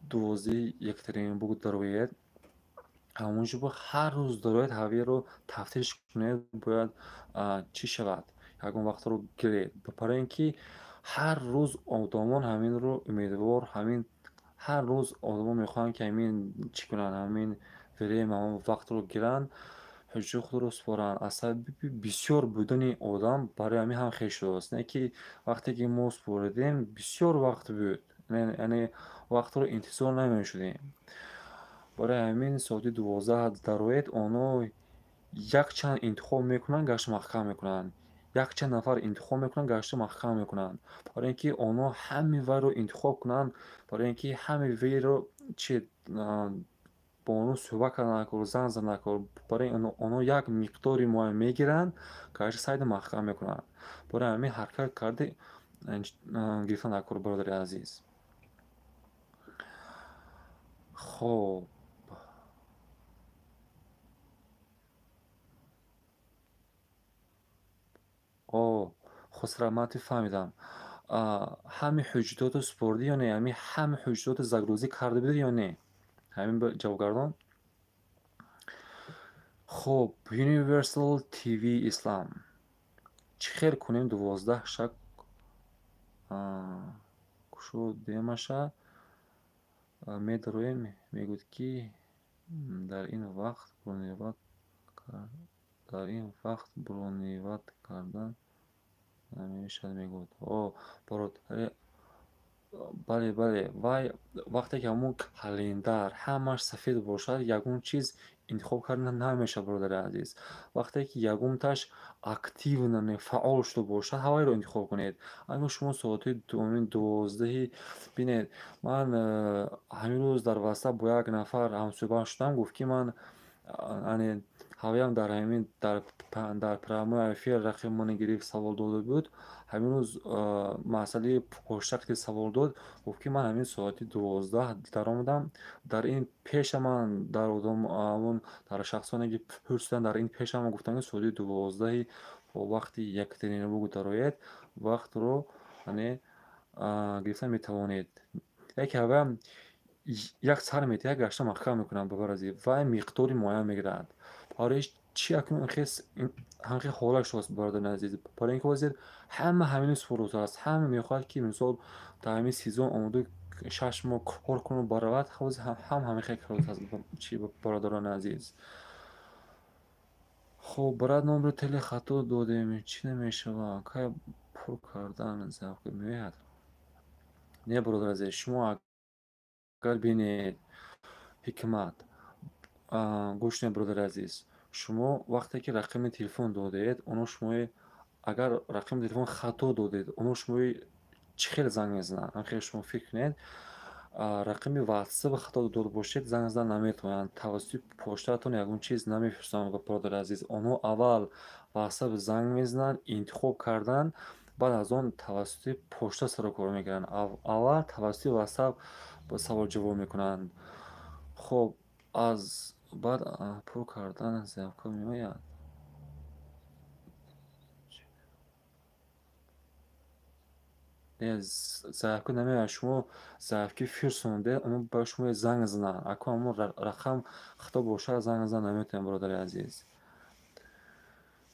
12-и Екатеринбург дароед, ҳамонҷо ҳар рӯз дароед, ҳавиро тафтиш кунед, бояд чӣ шавад, ягон вақтро гиред. Барои ин ки ҳар рӯз одамон ҳаминро умедвор, ҳамин ҳар рӯз одамон мехоҳанд, ки ҳамин чӣ кунанд, ҳамин время, ҳамон вақтро гиранд, ҳуҷҷати худро супоранд. Аз сабаби бисёр будани одам барои ҳамин ҳам хел шудааст. Не ки вақте ки мо супоридем, бисёр вақт буд, яъне вақтро интизор намешудем. Барои ҳамин соати 12 дароед, онҳо якчанд интихоб мекунанд, гашта маҳкам мекунанд. Якчанд нафар интихоб мекунанд, гашта маҳкам мекунанд. Барои ин ки онҳо ҳами вайро интихоб кунанд, барои ин ки ҳами вайро чи бо онҳо суҳбат кардан накор, занг задан накор. Барои онҳо як миқдори муайян мегиранд, гашта сайта маҳкам мекунанд. Барои ҳамин ҳаракат карда гирифтан накор, бародари азиз. Хоб. О, Хусрамати, фаҳмидам. Ҳами ҳуҷҷатотро супордӣ ё не? Ҳами ҳами ҳуҷҷатотро загрузӣ карда будӣ ё не? Ҳамин ҷавобгардон. Хуб, Universal TV Islam. Чӣ хел кунем 12 шак кушодемаша, медароем, мегӯяд, ки дар ин вақт дар ин вақт бронировать кардан намешавад, мегӯяд. О, бародари, бале, бале, вай вақте ки ҳамон календар ҳамаш сафед бошад, ягон чиз интихоб карда намешавад, бародари азиз. Вақте ки ягонташ активно, фаъол шуда бошад, ҳавайро интихоб кунед. Агар шумо соати 12-и, бинед, ман ҳамин рӯз дар WhatsApp бо як нафар ҳамсӯҳбат шудам, гуфт, ки ман ане ҳаваям дар ҳамин дар прямой эфир рақибмона гирифт, савол дода буд. Ҳамин рӯз масъалаи почта савол дод, гуфт, ки ман ҳамин соати 12 даромадам. Дар ин пеша ман дар одам ҳамон дар шахсоне, ки пурсиданд, дар ин пеша ман гуфтам, ки соати 12-и бо вақти Екатеринбург дароед, вақтро яъне гирифта метавонед. Яке ҳаваям як сар метиҳад, гашта маҳкам мекунад, бародари азиз, вай миқдори муайян мегирад. Барои чӣ акнун ҳамхел ҳолат шудааст, бародари азиз? Барои ин ки ҳозир ҳама ҳамин супоротааст, ҳама мехоҳад, ки мисол дар ҳамин сезон омода 6 моҳ кор куну баравад. Ҳозир ҳам ҳамин хел кардааст чи, бародарони азиз. Хуб, брат, номери теле хато додем, чӣ намешавад? Кай пур кардан заявка меояд? Не, бародари азиз, шумо агар бинед, Ҳикмат, гӯш кунед, бародари азиз, шумо вақте ки рақами телефон додед, оно шумои агар рақами телефон хато додед, оно шумои чӣ хел занг мезананд? Ҳамхел шумо фикр кунед, рақами WhatsApp хато дода бошед, занг задан наметавонанд, тавассути почтаатон ягон чиз намефирстанд, бародари азиз. Онҳо аввал WhatsApp занг мезананд, интихоб кардан, баъд аз он тавассути почта сарукор мегиранд. Аввал тавассути WhatsApp саволҷавоб мекунанд. Хуб, аз баъд пур кардан заявка меояд? Не, заявка намеояд. Шумо заявки фирсондед, оно ба шумо занг зананд. Ако ҳамон рақам хато бошад, занг задан наметавонед, бародари азиз.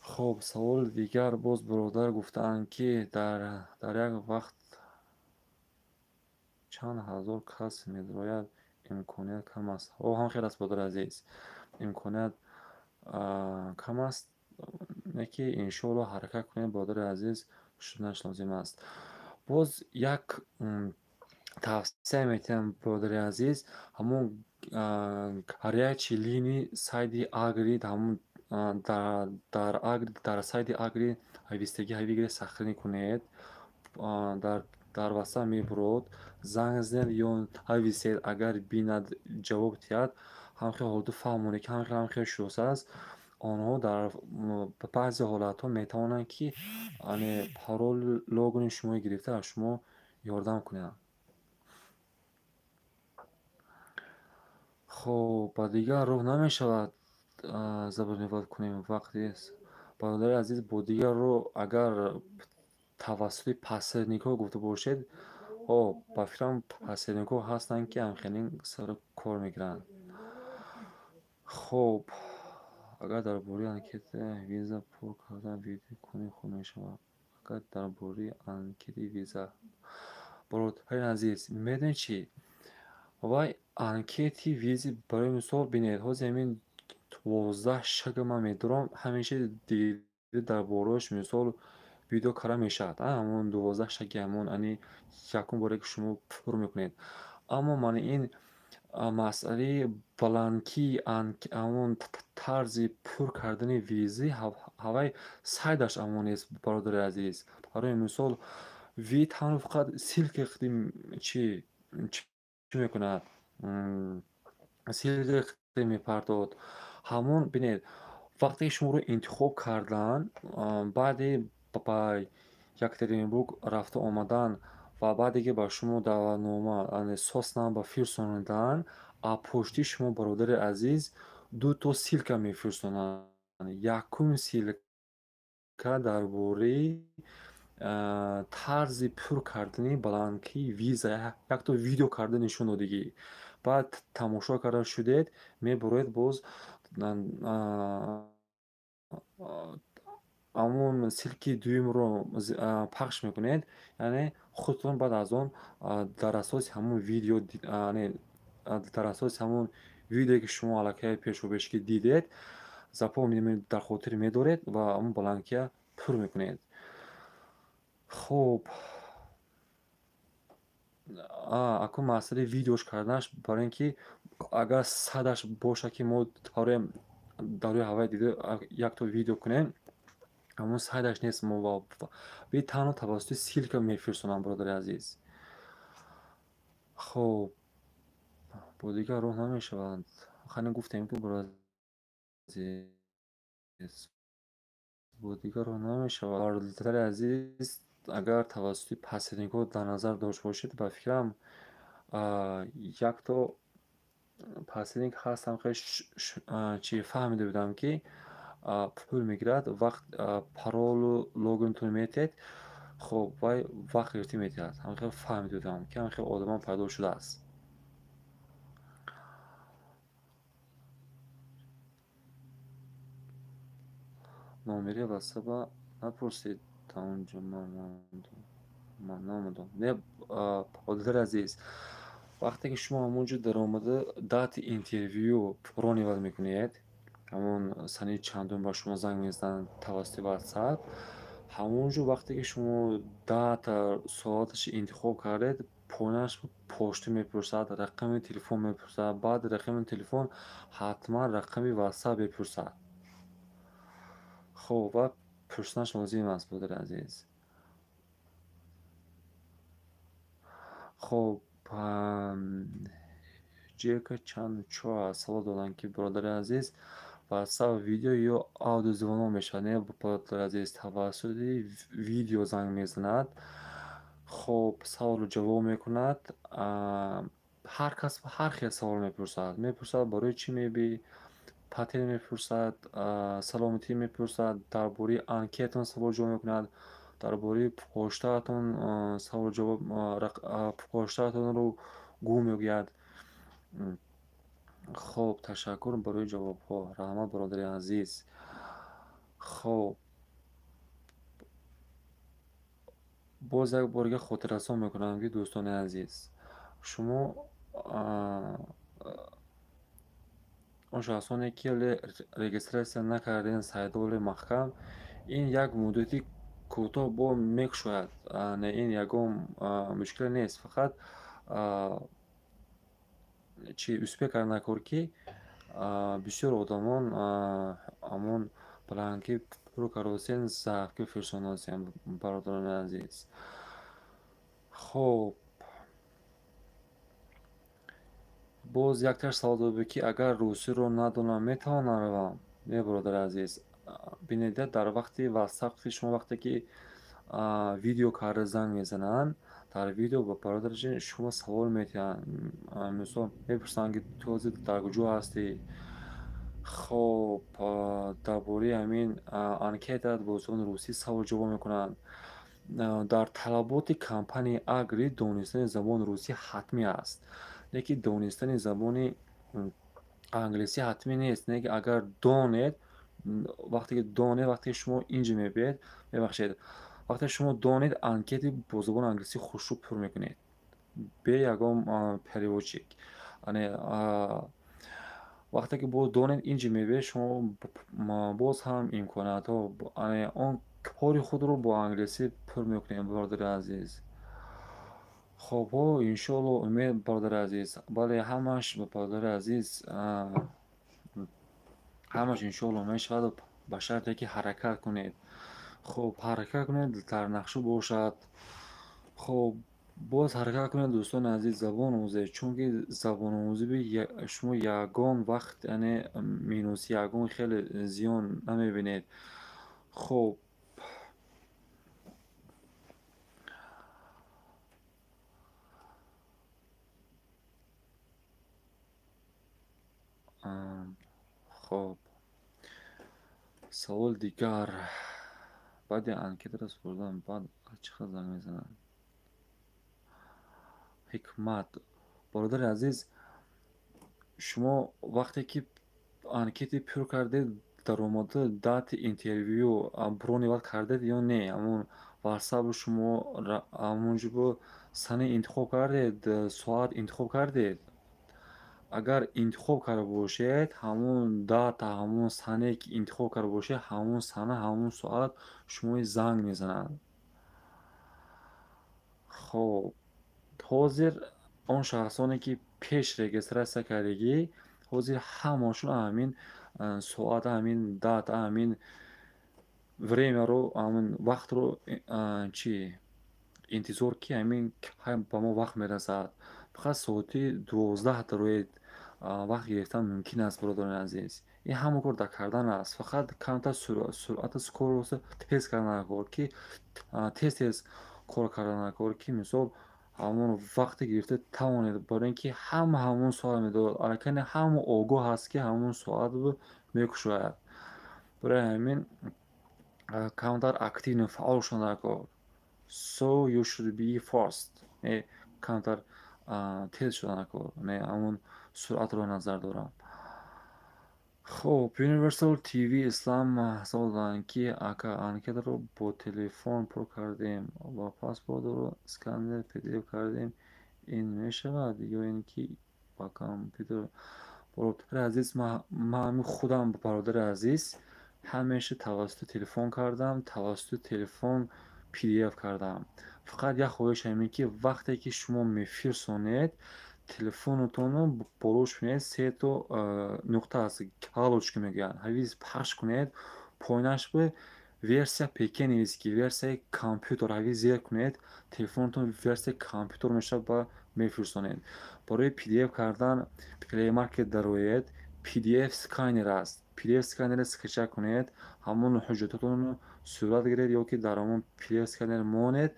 Хуб, саволи дигар боз бародар гуфтаанд, ки дар як вақт чанд ҳазор кас медарояд, имконият кам аст. О, ҳам хел аст, бародари азиз, имконият кам аст, не ки иншоалло ҳаракат кунед, бародари азиз, шуданаш лозим аст. Боз як тавсия метиҳам, бародари азиз, ҳамон горячий линии сайти Агри, ҳамон дар Агри, дар сайти Агри ҳавистагӣ ҳавигире сахрӣ кунед дар Дар WhatsApp мебурод, занг занед ё нависед, агар бинад ҷавоб диҳад, ҳамхел ҳолату фаҳмонед, ки ҳамхел шудааст. Онҳо дар баъзе ҳолатҳо метавонанд, ки парол логини шумо гирифта аз шумо ёрдам кунанд. Хоб, ба дигар роҳ намешавад забонивод кунем вақте бародари азиз, бо дигар роҳ агар тавассути посредникҳо гуфта бошед, ба фикрам посредникҳо ҳастанд, ки ҳамхелин сар кор мекунанд. Хоб, агар дар бораи анкета виза пур кардан видео кунӣ хуб мешавад. Агар дар бораи анкети виза, бародари азиз, медонед чӣ? Вай анкети визи, барои мисол бинед, ҳозир ҳамин 12 шага ман медорам, ҳамеша дида дар борааш мисол видео карда мешавад. Ҳамон 12 шаги ҳамон ани якум боре ки шумо пур мекунед. Аммо ман ин масъалаи бланки ҳамон тарзи пур кардани визи ҳавай сайдаш амон нест, бародари азиз. Барои мисол ви танҳо фақат ссылка чӣ мекунад, ссылка мепартод. Ҳамон бинед, вақте ки шуморо интихоб кардан, баъди ба Екатеринбург рафта омадан ва баъде ки ба шумо даъватнома соцнамба фирсонидан, аз пошти шумо, бародари азиз, дуто ссылка мефирсонанд. Якум ссылка дар бораи тарзи пур кардани бланки виза, якто видео карда нишон додагӣ. Баъд тамошо карда шудед, мебуроед боз ҳамон ссылки дуюмро пахш мекунед, яъне худтон баъд аз он дар асоси ҳамон видео, дар асоси ҳамон видеое ки шумо аллакай пешобешки дидед, запомни дар хотир медоред ва ҳамон бланкия пур мекунед. Хоб, акун масъалаи видеош карданаш, барои ин ки агар садаш бошад, ки мо дар рӯи ҳавай дида якто видео кунем, ҳамон сайдаш нест. Мо ви танҳо тавассути ссылка мефирсонам, бародари азиз. Хоб, бо дигар роҳ намешавад. Хани гуфтем ки, бародари азиз, бо дигар роҳ намешавад. Бародари азиз, агар тавассути посредникҳо дар назар дошта бошед, ба фикрам якто посредник ҳастам, хеле чи фаҳмида будам, ки пул мегирад, вақт паролу логинтон метиҳед, хоб вай вақт гирифта метиҳад. Ҳамхел фаҳмида будам, ки ҳамхел одамон пайдо шудааст. Номери ватсапа напурсед, онҷо ман намондам. Не, бародари азиз, вақте ки шумо ҳамон ҷо даромада дати интервю бронивать мекунед, ҳамон санаи чандум ба шумо занг мезананд тавассути WhatsApp, ҳамон ҷо вақте ки шумо дата соаташро интихоб кардед, поинаш почта мепурсад, рақами телефон мепурсад, баъди рақами телефон ҳатман рақами WhatsApp мепурсад. Хоб, ва пурсанаш лозим аст, бародари азиз. Хоб, ҷека чанд чор аст савол доданд, ки бародари азиз, WhatsApp видео ё аудиозвонок мешавад? Не, бародари азиз, тавассути видео занг мезанад. Хоб, саволу ҷавоб мекунад. Ҳар кас ҳар хел савол мепурсад. Мепурсад, барои чӣ мебӣ, патент мепурсад, саломатӣ мепурсад, дар бораи анкетатон савол ҷавоб мекунад, дар бораи почтаатон савол ҷавоб, почтаатонро гӯ мегӯяд. Хоб, ташаккур барои ҷавобҳо. Раҳмат, бародари азиз. Хоб, боз як бор дига хотиррасон мекунам, ки дӯстони азиз, шумо он шахсоне ки регистрация накардем сайдоли маҳкам, ин як муддати кӯтоҳ бо мекушояд. Не, ин ягон мушкиле нест, фақат чи успех карда накор, ки бисёр одамон ҳамон бланки пур кардосен, заявка фирсондосен, бародарони азиз. Хоб, боз якташ савол дод, ки агар русиро надонам, метавонам равам? Не, бародари азиз, бинед, дар вақти ватсап шумо вақте ки видео карда занг мезананд, дар видео ба бародари шумо савол метиҳанд. Мисол, мепурсанд, ки ту ҳозир дар куҷо ҳастӣ. Хоб, дар бораи ҳамин анкета бо забони русӣ савол ҷавоб мекунанд. Дар талаботи компанияи Агри донистани забони русӣ ҳатмӣ аст, лекин донистани забони англисӣ ҳатмӣ нест. Не ки агар донед, вақте ки донед, вақте ки шумо инҷо мебиед, мебахшед, вақте шумо донед, анкети бо забони англисӣ хушрӯ пур мекунед, бе ягон переводчик. Вақте ки боз донед, инҷо мебиед, шумо боз ҳам имкониятҳо, он кори худро бо англисӣ пур мекунед, бародари азиз. Хоб, ҳо, иншоалло, умед, бародари азиз. Бале, ҳамаш, бародари азиз, ҳамаш иншоалло мешавад, ба шарте ки ҳаракат кунед. Хоб, ҳаракат кунед, дар нақша бошад. Хоб, боз ҳаракат кунед, дӯстони азиз, забон омӯзед, чунки забономӯзӣ шумо ягон вақт, яъне минуси, ягон хеле зиён намебинед. Хоб, хоб, савол дигар: баъди анкетаро супурдан, баъд аз чӣ хел занг мезананд? Ҳикмат, бародари азиз, шумо вақте ки анкети пур кардед, даромада дати интервю брониват кардед ё не? Ҳамон ватсапу шумо ҳамонҷо сана интихоб кардед, соат интихоб кардед? Агар интихоб карда бошед, ҳамон дата, ҳамон санае ки интихоб карда бошед, ҳамон сана, ҳамон соат шумои занг мезананд. Хоб, ҳозир он шахсоне ки пеш регистрация кардагӣ, ҳозир ҳамашон ҳамин соат, ҳамин дата, ҳамин времяро, ҳамин вақтро чи интизор, ки ҳамин ба мо вақт мерасад. Фақат соати 12 дароед, вақт гирифтан мумкин аст, бародарони азиз. Ин ҳама кор дар кардан аст, фақат камтар суръати корро тез кардан кор, ки тез тез кор кардан кор, ки мисол ҳамон вақте гирифта тавонед, барои ин ки ҳама ҳамон соат медорад, аллакай ҳама огоҳ аст, ки ҳамон соат мекушояд. Барои ҳамин камтар активно, фаъол шудан кор. So you should be fast, камтар тез шудан кор, ҳамон суръатро назар дорам. Хоб, Universal TV Ислам савол доданд, ки ака, анкетаро бо телефон пур кардем ва паспортро сканер PDF кардем, ин мешавад ё ин ки ба компютер? Бародари азиз, ман ҳамин худам, бародари азиз, ҳамеша тавассути телефон кардам, тавассути телефон PDF кардам. Фақат як хоҳиш ҳамин, ки вақте ки шумо мефирсонед, телефонатонро болош кунед, сето нуқта аст, галочка мегӯянд, ҳавиз пахш кунед, поинаш ба версия ПК нависед, ки версияи компютер, ҳавиз зер кунед, телефонатон версияи компютер мешавад, ба мефирсонед. Барои PDF кардан Play Market дароед, PDF сканер аст, PDF сканерро скачать кунед, ҳамон ҳуҷҷатотонро сурат гиред ё ки дар ҳамон PDF сканер монед,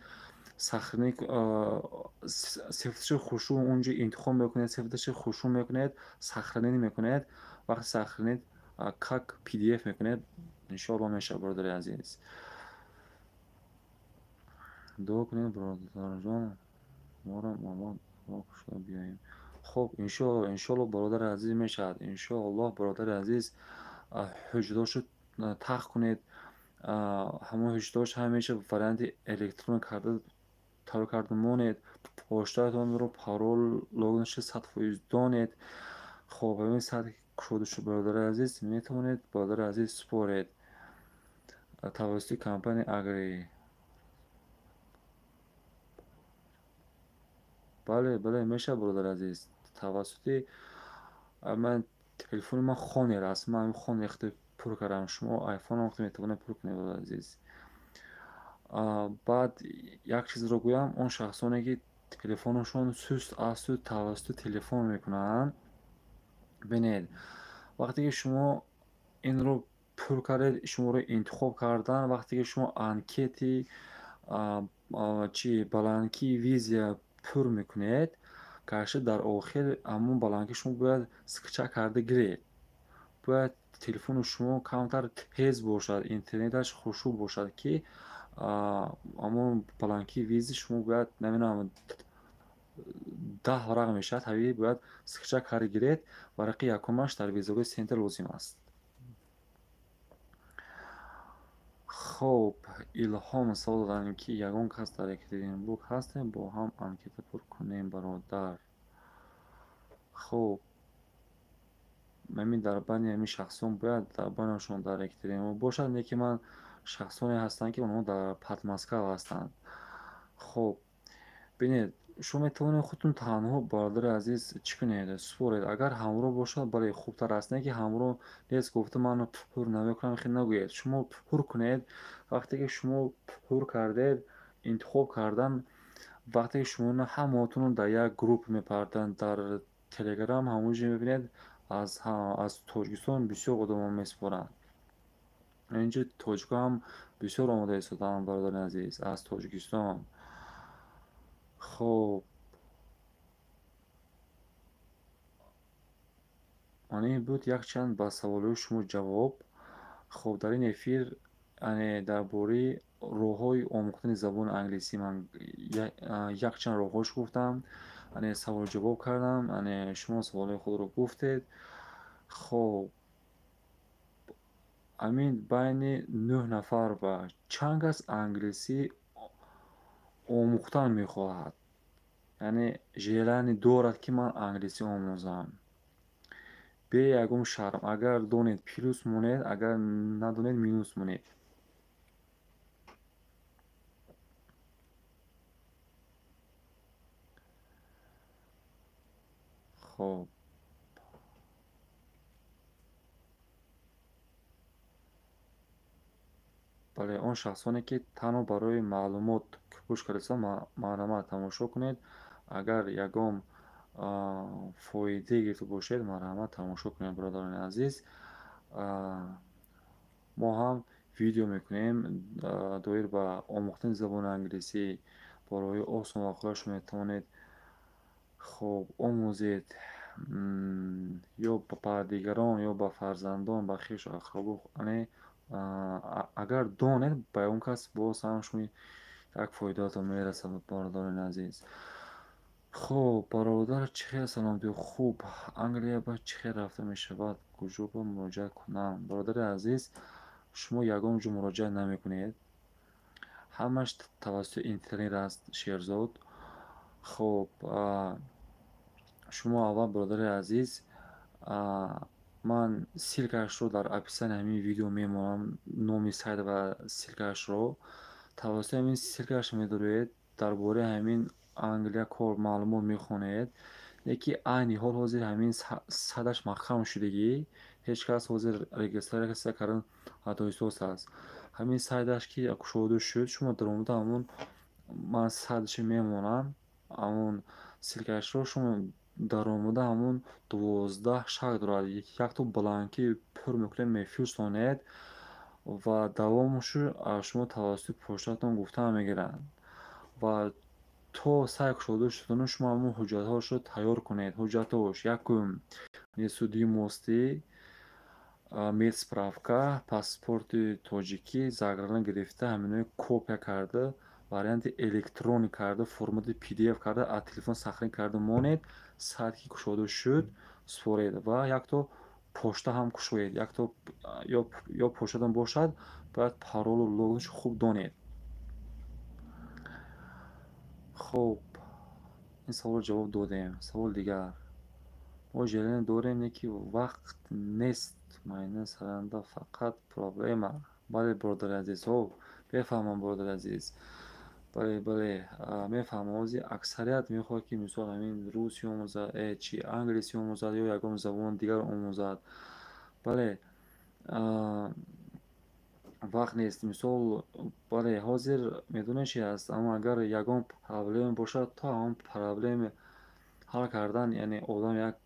сохранить, сифаташи хушрӯ унҷо интихоб мекунед, сифаташи хушрӯ мекунед, сохранить мекунед. Вақти сохранить как PDF мекунед, иншоалло мешавад, бародари азиз. Дуо кунед, бародарҷон, моро омад кушода биёем. Хуб, иншоалло, иншоалло, бародари азиз, мешавад, иншоаллоҳ. Бародари азиз, ҳуҷҷатошо тах кунед, ҳамон ҳуҷҷатош ҳамеша варианти электрон карда тайёр карда монед, почтаатонро, парол, логинашро 100% донед. Хоб, ҳамин саат кушода шуд, бародари азиз, метавонед, бародари азиз, супоред тавассути компанияи Агри. Бале, бале, мешавад, бародари азиз. Тавассути ман телефони ман Хонер аст, ман ҳамин Хонер пур кардам, шумо айфон метавонед пур кунед, бародари азиз. Баъд як чизро гӯям, он шахсоне ки телефонашон суст асту тавассути телефон мекунанд. Бинед, вақте ки шумо инро пур кардед, шуморо интихоб кардан, вақте ки шумо анкети чи бланки виза пур мекунед, гарчи дар охир ҳамон бланки шумо бояд скачать карда гиред. Бояд телефони шумо камтар тез бошад, интернеташ хушрӯ бошад, ки ҳамон бланки визи шумо бояд, намедонам, 10 варақ мешавад, ҳавӣ бояд скачать карда гиред. Варақи якумаш дар визовой центр лозим аст. Хоб, Илҳом савол доданд, ки ягон кас дар Екатеринбург ҳастем, бо ҳам анкета пур кунем, бародар. Хоб, ҳамин дар байни ҳамин шахсон бояд дар байнашон дар Екатеринбург бошад, не ки ман шахсоне ҳастанд, ки онҳо дар Подмосква ҳастанд. Хоб, бинед, шумо метавонед худтон танҳо, бародари азиз, чӣ кунед? Супоред. Агар ҳамроҳ бошад, бале, хубтар аст. Не ки ҳамроҳ нест, гуфта ман пур намекунам, хел нагӯед. Шумо пур кунед. Вақте ки шумо пур кардед, интихоб кардан, вақте ки шумо ҳамаотонро дар як групп мепартанд дар Телеграм, ҳамон ҷо мебинед, аз Тоҷикистон бисёр одамон месупоранд. Инҷо тоҷикҳо ҳам бисёр омода истодаанд, бародари азиз, аз Тоҷикистон. Хоб, ман ин буд якчанд ба саволҳои шумо ҷавоб. Хоб, дар ин эфир, яъне дар бораи роҳҳои омӯхтани забони англисӣ ман якчанд роҳҳош гуфтам, яъне савол-ҷавоб кардам, яъне шумо саволҳои худро гуфтед. Хоб, ҳамин байни 9 нафар ба чанд кас англисӣ омӯхтан мехоҳад, яъне желание дорад, ки ман англисӣ омӯзам, бе ягон шарм. Агар донед, плюс монед, агар надонед, минус монед. Хоб, бале, он шахсоне ки танҳо барои маълумот гӯш кардаистанд, марҳамат тамошо кунед. Агар ягон фоидае гирифта бошед, марҳамат тамошо кунед, бародарони азиз. Мо ҳам видео мекунем доир ба омӯхтани забони англисӣ. Барои осон ва қулай шумо метавонед, хоб, омӯзед, ё ба дигарон, ё ба фарзандон, ба хешу ақрабо. Яъне агар донед, ба ягон кас боз ҳам шумо як фоидаатон мерасад, бародарони азиз. Хоб, бародар, чӣ хел саломатӣ? Хуб, Англия ба чӣ хел рафта мешавад? Куҷо ба муроҷиат кунам? Бародари азиз, шумо ягон ҷо муроҷиат намекунед, ҳамаш тавассути интернет аст, Шерзод. Хоб, шумо аввал, бародари азиз, ман ссылкаашро дар описании ҳамин видео мемонам, номи сайт ва ссылкаашро. Тавассути ҳамин ссылкааш медоред, дар бораи ҳамин Англия кор маълумот мехонед. Яки айни ҳол ҳозир ҳамин садаш маҳкам шудагӣ, ҳеҷ кас ҳозир регистрация кардан ҳатоисос аст. Ҳамин сайташ ки кушода шуд, шумо даромада ҳамон ман сайташо мемонам, ҳамон ссылкаашро шумо даромада ҳамон 12 шарт дорад. Якто бланки пур мекунед, мефирсонед ва давомашо шумо тавассути почтаатон гуфта мегиранд. Ва то сайт кушода шудану шумо ҳамон ҳуҷҷатҳоашро тайёр кунед. Ҳуҷҷатҳош: якум, судимости, медсправка, паспорти тоҷикӣ, заграна гирифта, ҳаминои копия карда, варианти электронӣ карда, формати PDF карда, аз телефон сахрӣ карда монед. Сайт ки кушода шуд, супоред ва якто почта ҳам кушоед. Якто ё почтатон бошад, бояд паролу логиншо хуб донед. Хоб, ин саволро ҷавоб додем. Савол дигар: мо желание дорем, не ки вақт нест, майна саранда фақат проблема. Бале, бародари азиз, ҳо, мефаҳмам, бародари азиз. Бале, бале, мефаҳмам. Ҳозир аксарият мехоҳад, ки мисол ҳамин русӣ омӯзад, чи англисӣ омӯзад ё ягон забони дигар омӯзад. Бале, Вақт нест. Мисол, бале, ҳозир медонед, чи аст? Аммо агар ягон проблема бошад, то ҳамон проблеме ҳал кардан, яъне одам як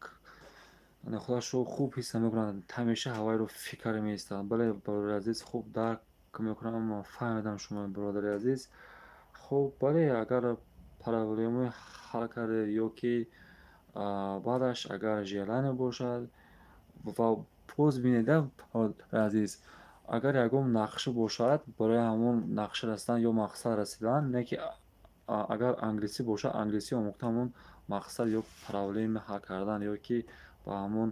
худашро хуб ҳис намекунад, ҳамеша ҳавайро фикр меистад. Бале, бародари азиз, хуб дарк мекунам, фаҳмидам шумо, бародари азиз. Хуб, бале, агар проблемаи ҳал кардед ё ки баъдаш агар желание бошад ва боз бинед, бародари азиз, агар ягон нақша бошад, барои ҳамон нақша расидан ё мақсад расидан, не ки агар англисӣ бошад, англисӣ омӯхта, ҳамон мақсад ё проблема ҳал кардан ё ки ба ҳамон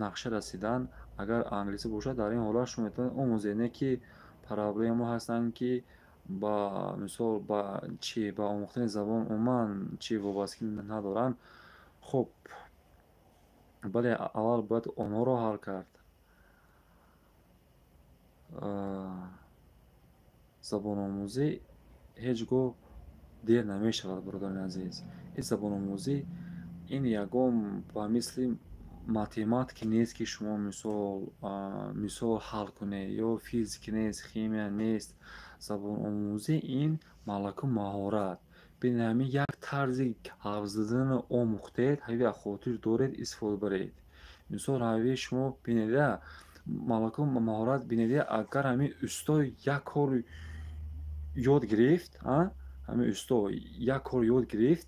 нақша расидан, агар англисӣ бошад, дар ин ҳолат шумо метавонед омӯзед. Не ки проблемаҳо ҳастанд, ки ба мисол, ба чӣ, ба омӯхтани забон умуман чӣ вобастагӣ надоранд. Хуб, бале, аввал бояд онҳоро ҳал кард. Забономӯзӣ ҳеҷ гоҳ дер намешавад, бародарони азиз. Ин забономӯзӣ ин ягон ба мисли математика нест, ки шумо мисол ҳал кунед, ё физика нест, химия нест. Забономӯзӣ ин малаку маҳорат. Бинед, ҳамин як тарзи ҳарф заданро омӯхтед, ҳамин хотир доред, истифода баред. Мисол, ҳави шумо бинеда, малаку маҳорат, бинеда, агар ҳамин усто як кор ёд гирифт, ҳамин усто як кор ёд гирифт,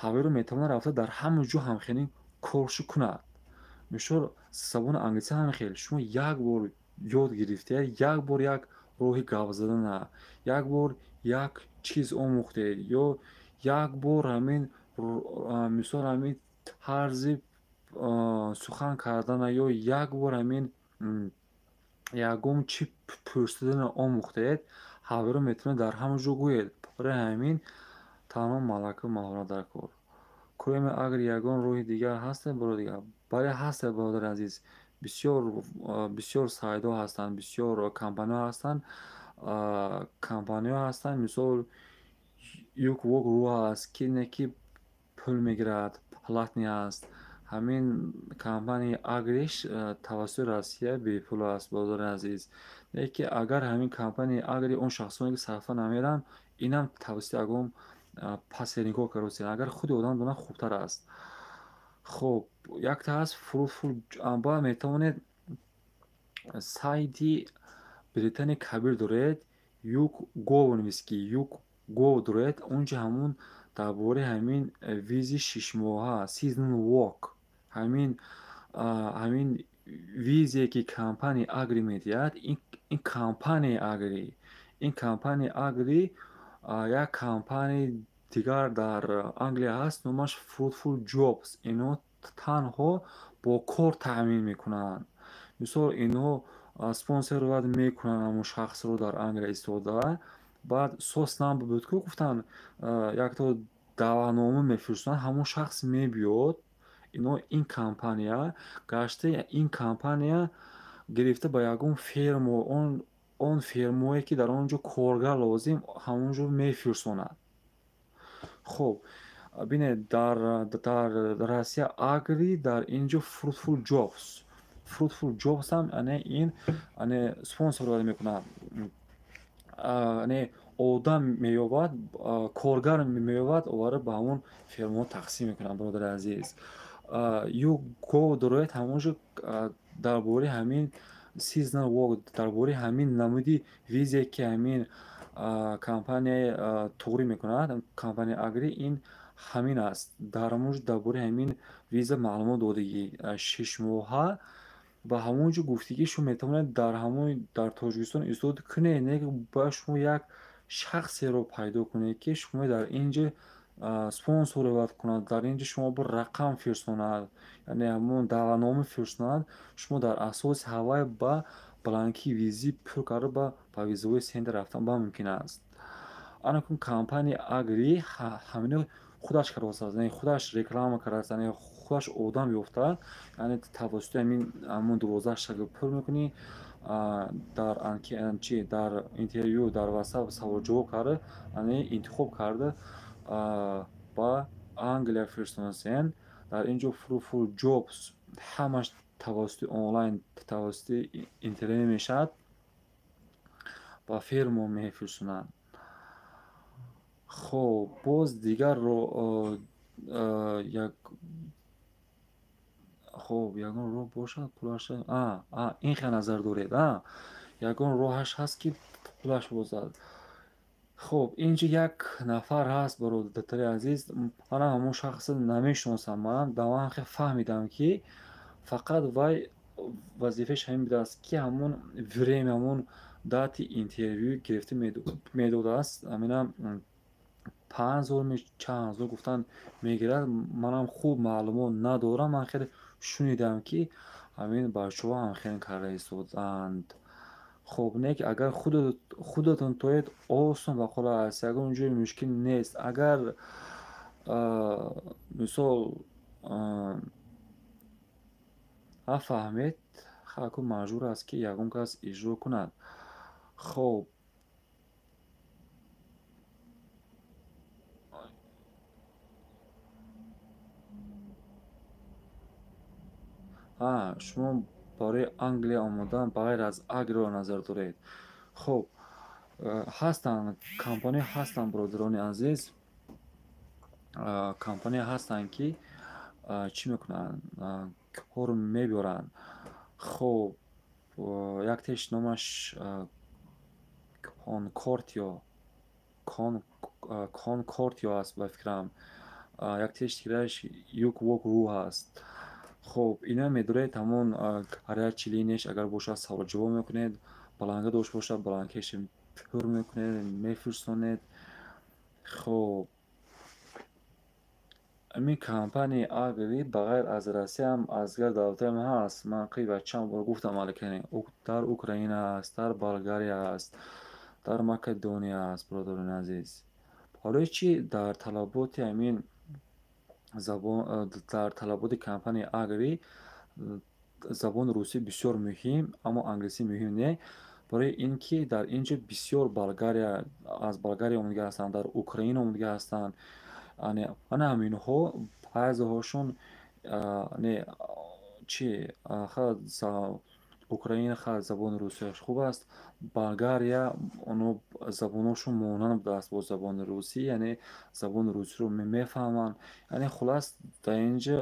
ҳавиро метавонад рафта дар ҳама ҷо ҳамхелин коршо кунад. Мисол, забони англисӣ ҳамин хел: шумо як бор ёд гирифтед, як бор як роҳи гап задана, як бор як чиз омӯхтед ё як бор ҳамин, мисол, ҳамин тарзи сухан кардана ё як бор ҳамин ягон чӣ пурсидана омӯхтед, ҳавиро метавонед дар ҳама ҷо гӯед. Барои ҳамин танҳо малака маҳорат дар кор. Кроме агар ягон роҳи дигар ҳаста, барои дигар? Бале, ҳаста, бародари азиз. Бисёр, бисёр сайтҳо ҳастанд, бисёр компаниҳо ҳастанд, компаниҳо ҳастанд. Мисол, YouWork.ru ҳаст, ки не ки пул мегирад, платный аст. Ҳамин компанияи Агриш тавассути Россия бепул аст, бародари азиз. Лекин агар ҳамин компанияи Агри, он шахсоне ки сарфа намеранд, инам тавассути ягон посредникҳо кароси. Агар худи одам донад, хубтар аст. Хуб, якта ҳаст Fruitful. Ба метавонед сайти Британияи Кабир доред, YouGov нависед, ки YouGov доред, онҷо ҳамун дар бораи ҳамин визи 6-моҳа, seasonal work, ҳамин визе, ки компанияи Агри медиҳад, ин компанияи Агри, ин компанияи Агри, як компанияи дигар дар Англия ҳаст, номаш Fruitful Jobs. Инҳо танҳо бо кор таъмин мекунанд. Мисол, инҳо спонсорват мекунанд ҳамон шахсро дар Англия истода. Баъд соснам буд ку, гуфтанд, якто даъватнома мефиристонанд, ҳамон шахс мебиёд. Ино ин компания гашта, ин компания гирифта ба ягон фермо, он фермое, ки дар он ҷо коргар лозим, ҳамон ҷо мефирсонад. Хуб, бинед, дар Россия Агри, дар ин ҷо Fruitful Jobs. Fruitful Jobs ҳам ане ин ане спонсорварӣ мекунад, ане одам меёбад, коргар меёбад, овара ба ҳамон фермаҳо тақсим мекунад, бародари азиз. YouGov дорояд, ҳамон ҷо дар бораи ҳамин seasonal work, дар бораи ҳамин намуди визе, ки ҳамин компанияи туғрӣ мекунад, компанияи Агри, ин ҳамин аст. Дар ҳамон ҷо дар бораи ҳамин виза маълумот додагӣ, 6-моҳа. Ба ҳамон ҷо гуфтагӣ, шумо метавонед дар ҳамон дар Тоҷикистон истода кунед, не бояд шумо як шахсеро пайдо кунед, ки шумо дар ин ҷо спонсороват кунад, дар ин ҷо шумо бо рақам фирсонад, яъне ҳамон даъватнома фирсонад. Шумо дар асоси ҳавай ба бланки визӣ пур карда, ба визовой центр рафтан ба мумкин аст. Ана кун, компанияи Агри ҳамино худаш кардааст, яъне худаш реклама кардааст, яъне худаш одам ёфта, яъне тавассути ҳамин ҳамон 12 шаг пур мекунӣ, дар чи, дар интервю, дар WhatsApp саволҷавоб карда, яъне интихоб карда, ба Англия фирстонасен. Дар ин ҷо Fruitful Jobs ҳамаш тавассути онлайн, тавассути интернет мешавад. ба фирмо мефирсонанд. Хоб, боз дигарро як, хоб, ягон роҳ бошад пулаша, ин хел назар доред, ягон роҳаш ҳаст, ки пулаш бозад. Хоб, инҷа як нафар ҳаст, бародари азиз, мана ҳамон шахсро намешиносам, ман дар ман хел фаҳмидам, ки фақат вай вазифааш ҳамин будааст, ки ҳамон время, ҳамон дати интервю гирифта медодааст. Амина 5000 чанд ҳазор гуфтан мегирад. Манам хуб маълумот надорам, ман хеле шунидам, ки ҳамин бачаҳо ҳам хел карда истодаанд. Хоб, не ки агар худатон тоед, осон ва қулай аст, ягон ҷои мушкил нест. Агар мисол нафаҳмед, хаку маҷбур аст, ки ягон кас иҷро кунад. Хоб, шумо барои Англия омодан ба ғайр аз Агриро назар доред. Хоб, ҳастанд компания, ҳастанд, бародарони азиз, компания ҳастанд, ки чӣ мекунанд, кор мебиёранд. Хоб, яктеш номаш Конкортио, Конкортио аст ба фикрам, яктеш дигараш Юквокру ҳаст. Хоб, ина медоред ҳамон горячий линияш агар бошад, саволҷавоб мекунед, бланка дошта бошад, бланкаша пур мекунед, мефирсонед. Хоб, ҳамин компанияи Агри ба ғайр аз Россияам аз дигар давлатҳоам ҳаст. Ман қиба чанд бор гуфтам, аллакай дар Украина ҳаст, дар Болгария ҳаст, дар Македония ҳаст, бародарони азиз. Барои чӣ дар талаботи ҳамин забон, дар талаботи компанияи Агри забони русӣ бисёр муҳим, аммо англисӣ муҳим не? Барои ин ки дар ин ҷо бисёр Болгария, аз Болгария омадага ҳастанд, дар Украина омадага ҳастанд. Ана ҳаминҳо баъзеҳошон не чи Украина ха забони русияш хуб аст, Болгария оно забоношон монанд будааст бо забони русӣ, яъне забони русиро мефаҳманд. Яъне хулас, дар ин ҷо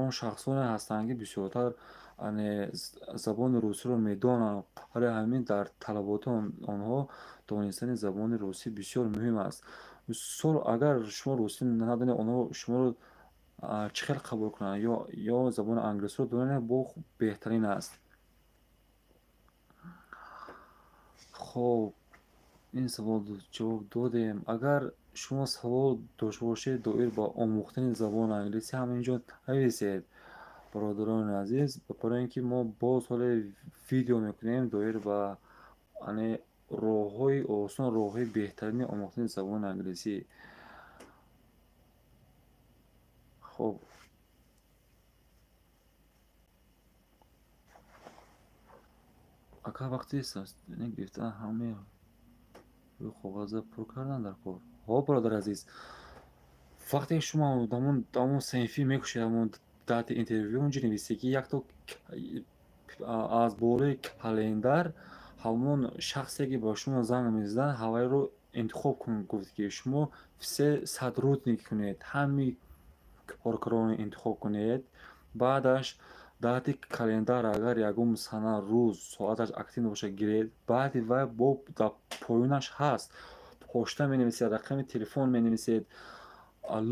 он шахсоне ҳастанд, ки бисёртар забони русиро медонанд. Барои ҳамин дар талаботи онҳо донистани забони русӣ бисёр муҳим аст. Мисол, агар шумо русӣ надонед, онҳо шуморо чӣ хел қабул кунанд? Ё забони англисиро донед, бо беҳтарин аст. Хоб, ин савол ҷавоб додем. Агар шумо савол дошта бошед доир ба омӯхтани забони англисӣ, ҳамин ҷо нависед, бародарони азиз, барои ин ки мо боз ҳоле видео мекунем доир ба роҳҳои осон, роҳҳои беҳтарини омӯхтани забони англисӣ. Хоб, ака, вақти гирифтан ҳамаи рӯи коғаза пур кардан дар кор. Ҳо, бародари азиз, вақте шумо ҳамон синфӣ мекушед, ҳамон дати интервю, онҷо нависед, ки якто аз болои календар ҳамон шахсе, ки ба шумо занг мезанад, ҳавайро интихоб кун. Гуфт, ки шумо все сотрудник кунед, ҳамаи коркаронро интихоб кунед. Баъдаш дати календар, агар ягон сана, рӯз, соаташ активно бошад, гиред. Баъди вай бо дар поёнаш ҳаст, почта менависед, рақами телефон менависед,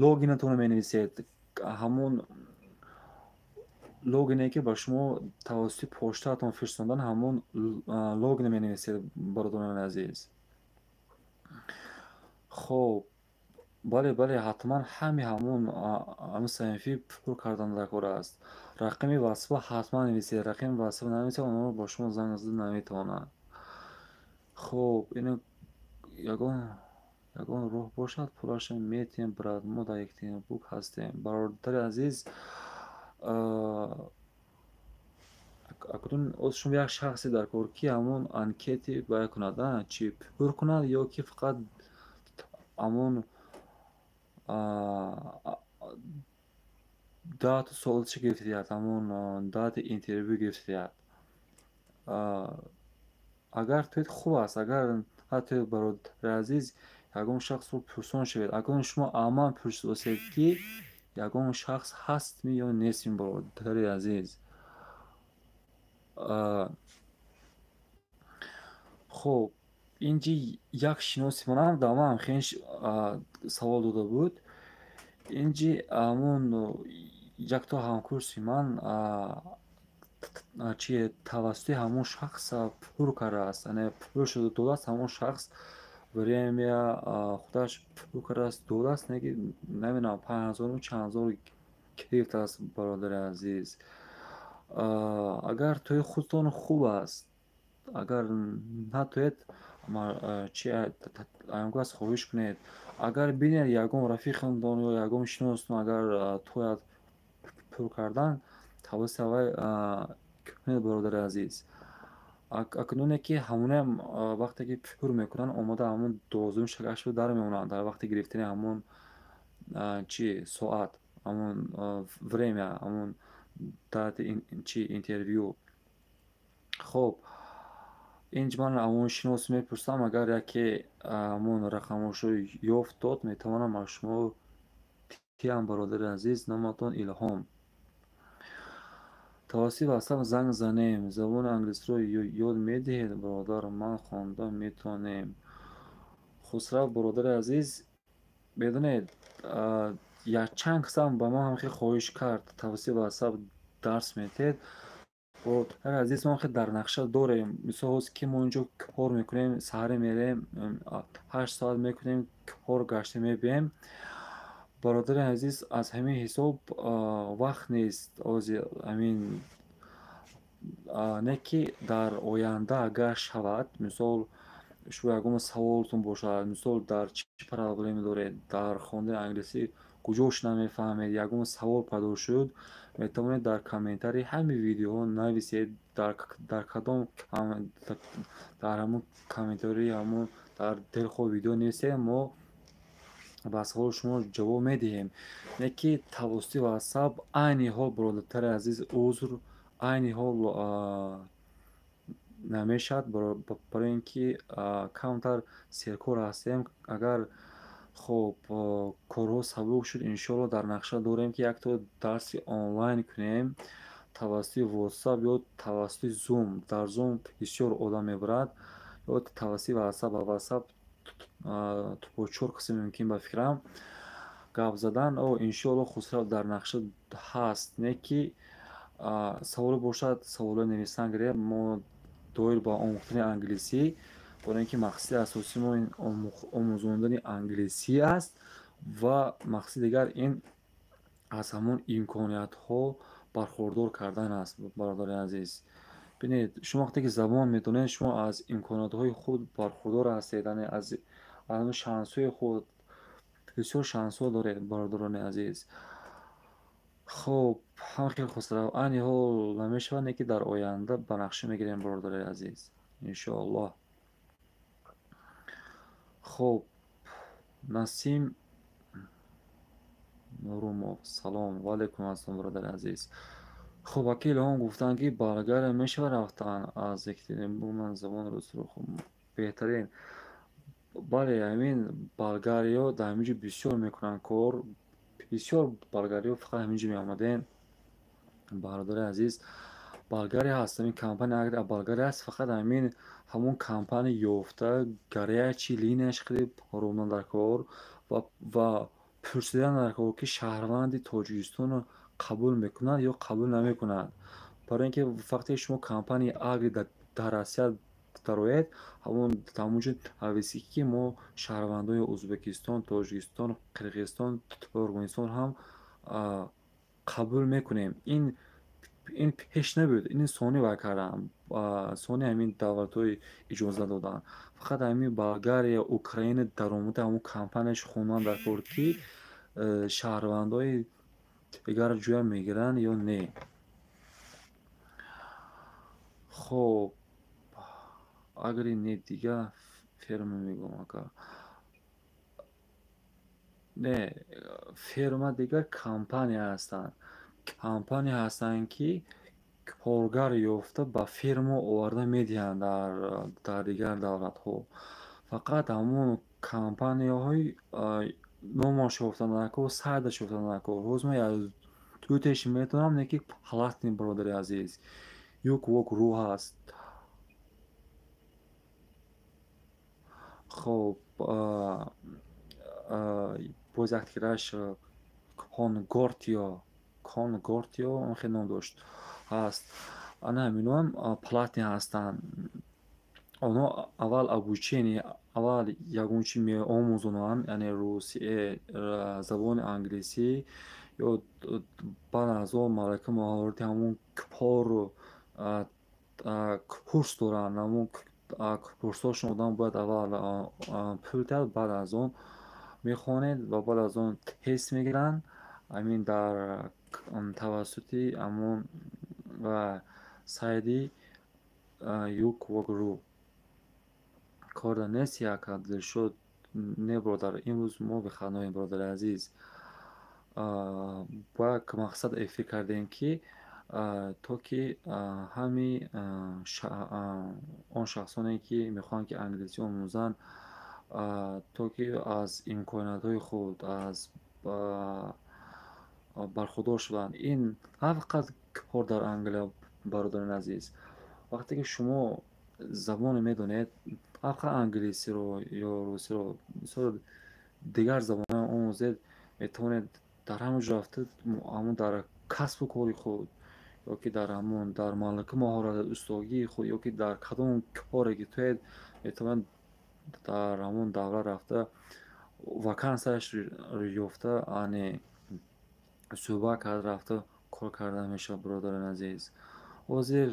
логинатонро менависед, ҳамон логине, ки ба шумо тавассути почтаатон фирсондан, ҳамон логине менависед, бародарони азиз. Хоб, бале, бале, ҳатман ҳами ҳамон ҳамин синфӣ пур кардан дар кор аст. Рақами ватсапа ҳатман нависед. Рақами ватсапа нанависед, онҳо ба шумо занг зада наметавонанд. Хоб, ин ягон роҳ бошад, пулаша метиҳем, брат, мо дар Екатеринбург ҳастем. Бародари азиз, акнун оз шумо як шахсе дар кор, ки ҳамон анкети бояд кунад, чи пур кунад ё ки фақат ҳамон дату соатша гирифта диҳад, ҳамон дати интервю гирифта диҳад. Агар тоед, хуб аст, агар ҳатто, бародари азиз, ягон шахсро пурсон шавед. Акнун шумо аман пурсидосед, ки ягон шахс ҳастми ё нестми, бародари азиз. Хуб, инҷи як шиноси манам дар ман хеле савол дода буд. Инҷи ҳамун якто ҳамкурси ман чи тавассути ҳамон шахс пур кардааст, яъне пулшо додааст. Ҳамон шахс время худаш пур кардааст, додааст, неки намедонам, 5000-у чанд ҳазор гирифтааст, бародари азиз. Агар тои худтон, хуб аст, агар натоед, чи аёнкас хоҳиш кунед. Агар бинед, ягон рафиқатон ё ягон шиностон агар тояд пур кардан, тавассути аввай кунед, бародари азиз. Акнуне ки ҳамонаам вақте ки пур мекунанд, омода ҳамон 12-уми шакашро дар мемонанд дар вақти гирифтани ҳамон чи соат, ҳамон время, ҳамон дати чи интервю. Хоб, инҷ ман ҳамон шинос мепурсам, агар яке ҳамон рақамошро ёфт дод, метавонам аз шумо тиям, бародари азиз. Номатон Илҳом. Тавассути WhatsApp занг занем. Забони англисиро ёд медиҳед, бародар? Ман хонда метавонем. Хусрав, бародари азиз, медонед, якчанд касам ба ман ҳам хеле хоҳиш кард, тавассути WhatsApp дарс медиҳед. Бародари азиз, мо хеле дар нақша дорем. Мисол, ҳозир ки мо инҷо кор мекунем, саҳаре мерем, 8 соат мекунем кор, гашта мебием. Бародари азиз, аз ҳамин ҳисоб вақт нест ҳозир ҳамин. Не ки дар оянда агар шавад, мисол, шумо ягон саволтон бошад, мисол, дар чӣ проблема доред, дар хондани англисӣ куҷош намефаҳмед, ягон савол пайдо шуд, метавонед дар комментарии ҳамин видеоҳо нависед, дар кадом, дар ҳамон комментарии ҳамон дар дилхоҳ видео нависед, мо ба саволи шумо ҷавоб медиҳем. Не ки тавассути WhatsApp айни ҳол, бародари азиз, узр, айни ҳол намешавад, барои ин ки камтар серкор ҳастем. Агар, хоб, корҳо сабук шуд, иншоалло, дар нақша дорем, ки якто дарси онлайн кунем тавассути WhatsApp ё тавассути Zoom. Дар Zoom бисёр одам мебарад, ё тавассути WhatsApp. Ба WhatsApp то чор қисм мумкин, ба фикрам, гап задан. О, иншоалло, Хусрав, дар нақша ҳаст. Не ки саволе бошад, саволҳо нависан гирем мо доир ба омӯхтани англисӣ, барои ин ки мақсади асосии мо ин омӯзондани англисӣ аст ва мақсади дигар ин аз ҳамон имкониятҳо бархурдор кардан аст. Бародари азиз, бинед, шумо вақте ки забон медонед, шумо аз имкониятҳои худ бархурдор ҳастед, яъне аз шансҳои худ. Бисёр шансҳо доред, бародарони азиз. Хуб, ҳам хел, Хусрав, айни ҳол намешавад, не ки дар оянда ба нақша мегирем, бародари азиз, иншоаллоҳ. Хуб, Насим Нурумов, салом. Ва алайкум ассалом, бародари азиз. Хуб, ака Илҳом гуфтанд, ки Болгария мешавад рафтан аз Екатеринбург. Ман забони русиро хуб беҳтарин. Бале, ҳамин болгариё дар ҳамин ҷо бисёр мекунанд кор. Бисёр болгариё фақат ҳамин ҷо меомадем, бародари азиз. Болгария ҳаст, ҳамин компания агар Болгария аст, фақат ҳамин ҳамон компания ёфта, горячий линияш хеле ровно дар кор ва пурсидан дар кор, ки шаҳрванди Тоҷикистонро қабул мекунад ё қабул намекунад. Барои ин ки вақте шумо компанияи Агри дар Россия дароед, ҳамон ҷо нависӣ, ки мо шаҳрвандои Ӯзбекистон, Тоҷикистон, Қирғизистон, Туркманистон ҳам қабул мекунем. Ин пеш набуд, ин сони вай кардам, сони ҳамин давлатҳои иҷоза доданд. Фақат ҳамин Болгария, Украина даромада, ҳамон компанияш хондан дар кор, ки шаҳрвандои дигар ҷоя мегиранд ё не. Хоб, Агри не, дига ферма мегӯям, ака. Не, ферма дигар, компания ҳастанд. Компания ҳастанд, ки Коргар ёфта ба фирма оварда медиҳанд дар дигар давлатҳо. Фақат ҳамон компанияҳои номаш ёфта накор, сайташ ёфта накор. Ҳозир ман дутеш метавонам, не ки платный, бародари азиз. Юк ру ҳаст. Хоб, боз як дигараш Конгортио, Конгортио он хел ном дошт, ҳаст. Ана ҳаминоам платный ҳастанд. Онҳо аввал обучение, аввал ягон чи меомӯзонанд, яъне руси, забони англисӣ, ё баъд аз он малака маҳорати ҳамон кору курс доранд. Ҳамон курсҳошон одам бояд аввал пул диҳад, баъд аз он мехонед ва баъд аз он тест мегиранд. Ҳамин дар тавассути ҳамон сайти Юквокру. Кор нест як Дилшод, не, бародар, имрӯз мо бехатноем, бародари азиз. Бо як мақсад эфир кардем, ки то ки ҳами он шахсоне, ки мехоҳанд, ки англисӣ омӯзанд, то ки аз имкониятҳои худ аз бархурдор шаванд. Ин на фақат кор дар Англия, бародарони азиз. Вақте ки шумо забоне медонед, на фақат англисиро ё русиро, мисол, дигар забонҳо омӯзед, метавонед дар ҳамон ҷо рафта, ҳамон дар касбу кори худ, ё ки дар ҳамон дар малака маҳорати устогии худ, ё ки дар кадом коре ки туед, метавонед дар ҳамон давра рафта, вакансияш ёфта, ане суҳбат карда, рафта кор карда мешавад, бародарони азиз. Ҳозир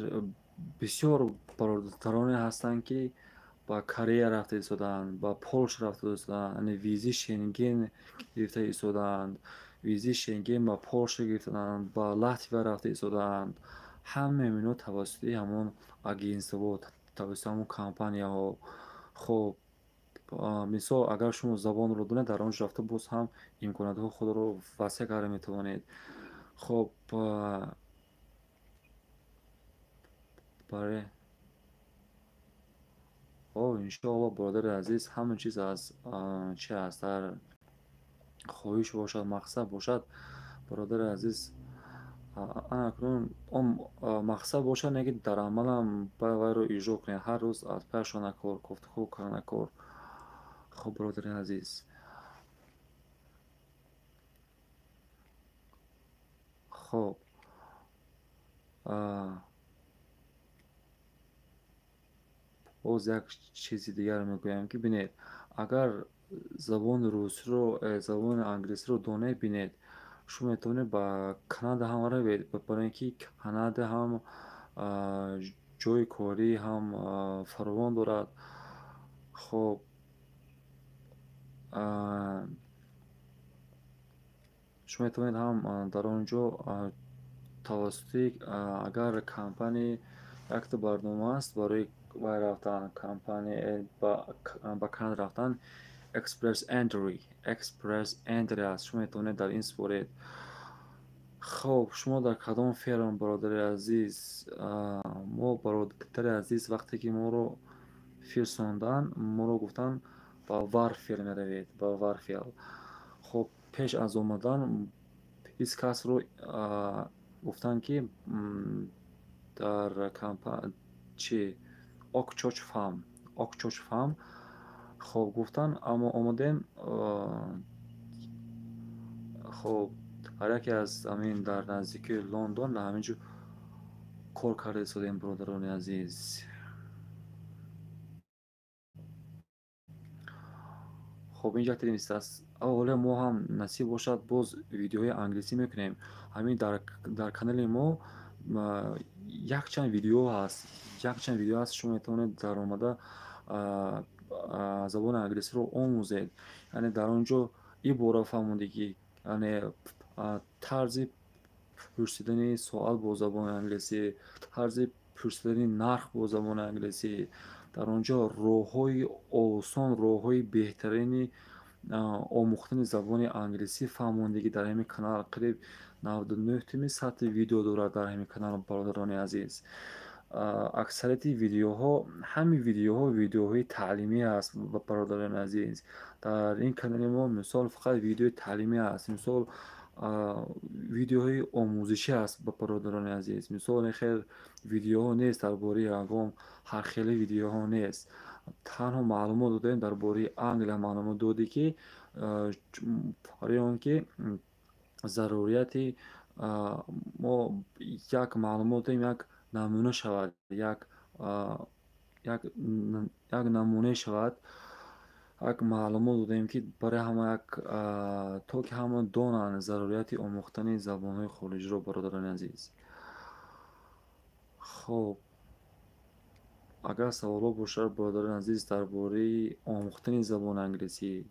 бисёр бародароне ҳастанд, ки ба Корея рафта истодаанд, ба Полша рафта истодаанд, яъне визи Шенген гирифта истодаанд, визи Шенген ба Полша гирифтаанд, ба Латвия рафта истодаанд. Ҳамаи инҳо тавассути ҳамон агентство, тавассути ҳамон компанияҳо. Хоб, мисол, агар шумо забонро донед, дар он ҷо рафта боз ҳам имкониятҳои худро васеъ карда метавонед. Хоб, бале. О, иншоалло, бародари азиз, ҳама чиз аз чи аст, дар хоҳиш бошад, мақсад бошад, бародари азиз. Ана акнун он мақсад бошад, не ки дар амалам бояд вайро иҷро кунед. Ҳар рӯз аз паяшон накор, кофтукӯб карда накор. Хоб, бародари азиз. Хоб. Боз як чизи дигар мегӯям, ки бинед, агар забони русиро, забони англисиро донед, бинед, шумо метавонед ба Канада ҳам равед, барои ин ки Канада ҳам ҷойи корӣ ҳам фаровон дорад. Хоб, шумо метавонед ҳам дар он ҷо тавассути, агар компания, якта барнома аст барои вай рафтан, компания ба Канада рафтан, Express Entry, Express Entry аст, шумо метавонед дар ин супоред. Хоб, шумо дар кадом ферма, бародари азиз? Мо, бародари азиз, вақте ки моро фирсонданд, моро гуфтанд, ба Варфел меравед, ба Варфел. Хоб, пеш аз омадан ҳеҷ касро гуфтанд, ки дар чи Окчоч Фам, Окчоч Фам. Хоб, гуфтанд, аммо омадем. Хоб, ҳар яке аз ҳамин дар наздикии Лондон дар ҳамин ҷо кор карда истодаем, бародарони азиз. Хоб, инҷа аст. Ҳоло мо ҳам насиб бошад, боз видеоҳои англисӣ мекунем. Ҳамин дар канали мо якчанд видео ҳаст, якчанд видео ҳаст, шумо метавонед дар омада забони англисиро омӯзед. Яъне дар он ҷо ибора фаҳмонде, ки яъне тарзи пурсидани суол бо забони англисӣ, тарзи пурсидани нарх бо забони англисӣ, дар он ҷо роҳҳои осон, роҳҳои беҳтарини Омӯхтани забони англисӣ фаҳмондагӣ дар ҳамин канал қариб 99 сатҳи видео дорад дар ҳамин канал, бародарони азиз. Аксарияти видеоҳо, ҳамин видеоҳо видеоҳои таълимӣ аст, бародарони азиз. Дар ин канали мо, мисол, фақат видеои таълимӣ аст, мисол, видеоҳои омӯзишӣ аст, бародарони азиз. Мисол, хел видеоҳо нест дар бораи ягон ҳархели видеоҳо нест. Танҳо маълумот додаем дар бораи Англия, маълумот додӣ, ки барои он ки зарурияти мо як маълумот додем, як намуна шавад, як намунае шавад, як маълумот додаем, ки барои ҳама як, то ки ҳама донанд зарурияти омӯхтани забонҳои хориҷиро, бародарони азиз. Хоб, агар саволҳо бошад, бародарони азиз, дар бораи омӯхтани забони англисӣ,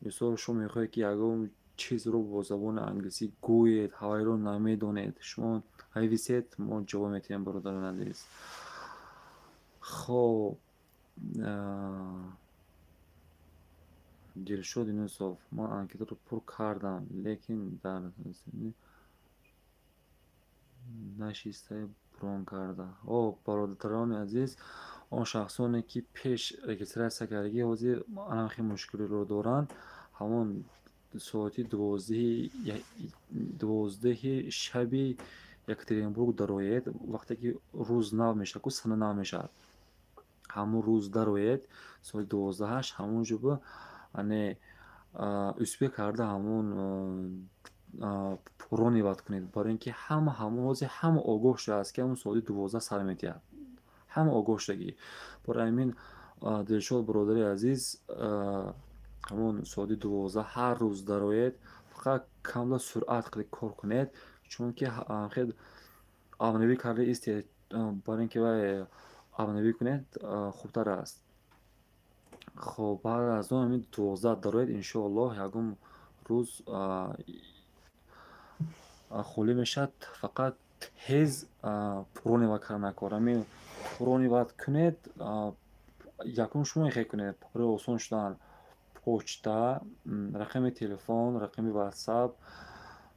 мисол, шумо мехоҳед, ки ягон чизро бо забони англисӣ гӯед, ҳавайро намедонед, шумо нависед, мо ҷавоб медиҳем, бародарони азиз. Хоб, Дилшод Юнусов: ман анкетаро пур кардам, лекин дар нашистаи брон карда. О, бародарони азиз, он шахсоне, ки пеш регистрация кардагӣ, ҳозир ана хел мушкилиро доранд. Ҳамон соати 12-и шаби Екатеринбург дароед, вақте ки рӯз нав мешавад, ку сана нав мешавад, ҳамон рӯз дароед соати 12-аш, ҳамон ҷо ане успеть карда ҳамон бронировать кунед, барои ин ки ҳама ҳамон ҳозир ҳама огоҳ шудааст, ки ҳамон соати 12 сар медиҳад, ҳама огоҳ шудагӣ. Барои ҳамин, Дилшод бародари азиз, ҳамон соати 12 ҳар рӯз дароед, фақат камда суръат кор кунед, чунки хел обновить карда истед, барои ин ки вай обновить кунед, хубтар аст. Хоб, баъд аз он ҳамин 12 дароед, иншоаллоҳ, ягон рӯз холӣ мешавад. Фақат тез бронировать карда накор, ҳамин бронировать кунед. Якум шумо хел кунед барои осон шудан: почта, рақами телефон, рақами Ватсап,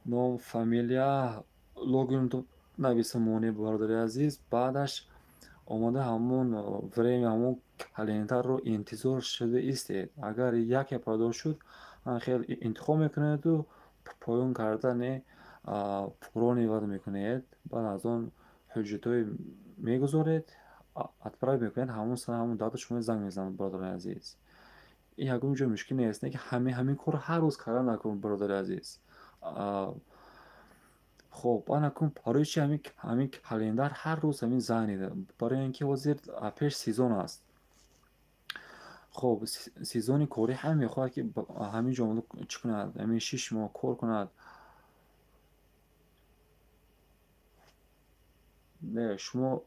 ном, фамилия, логин нависа монед, бародари азиз. Баъдаш омода ҳамон время, ҳамон календарро интизор шуда истед. Агар яке пайдо шуд, хел интихоб мекунеду поён карда не бронировать мекунед. Баъд аз он ҳуҷҷатҳое мегузоред, отправить мекунед, ҳамон сана, ҳамон дата шумо занг мезананд, бародари азиз. Ин ягон ҷо мушкил нест, не ки ҳамин корро ҳар рӯз карда накун, бародари азиз. Хоб, анакун барои чи ҳамин календар ҳар рӯз ҳамин занг? Барои ин ки ҳозир пеш сезон аст. Хоб, сезони корӣ, ҳама мехоҳад, ки ҳамин ҷо омода чӣ кунад, ҳамин 6 моҳ кор кунад. Не, шумо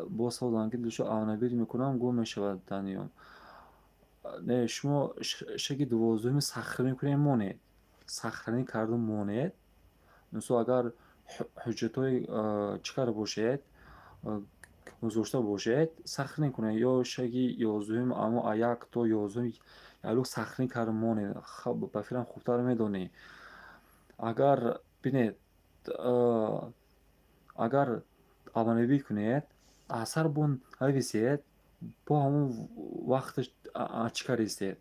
боз савол дорам, ки дилшод, обновить мекунам, гум мешавад данные. Не, шумо шаки 12-уми сохранить кунед, монед, сохранить карда монед. Мисол, агар ҳуҷҷатҳои чӣ карда бошед, гузошта бошед, сохранить кунед, ё шаки 11-уми, амо 1 то 11-уми ялук сохранить карда монед. Ба фикрам, хубтар медонӣ. Агар бинед, агар обновить кунед, аз сар бо нависед, бо ҳамон вақташ чӣ карда истед,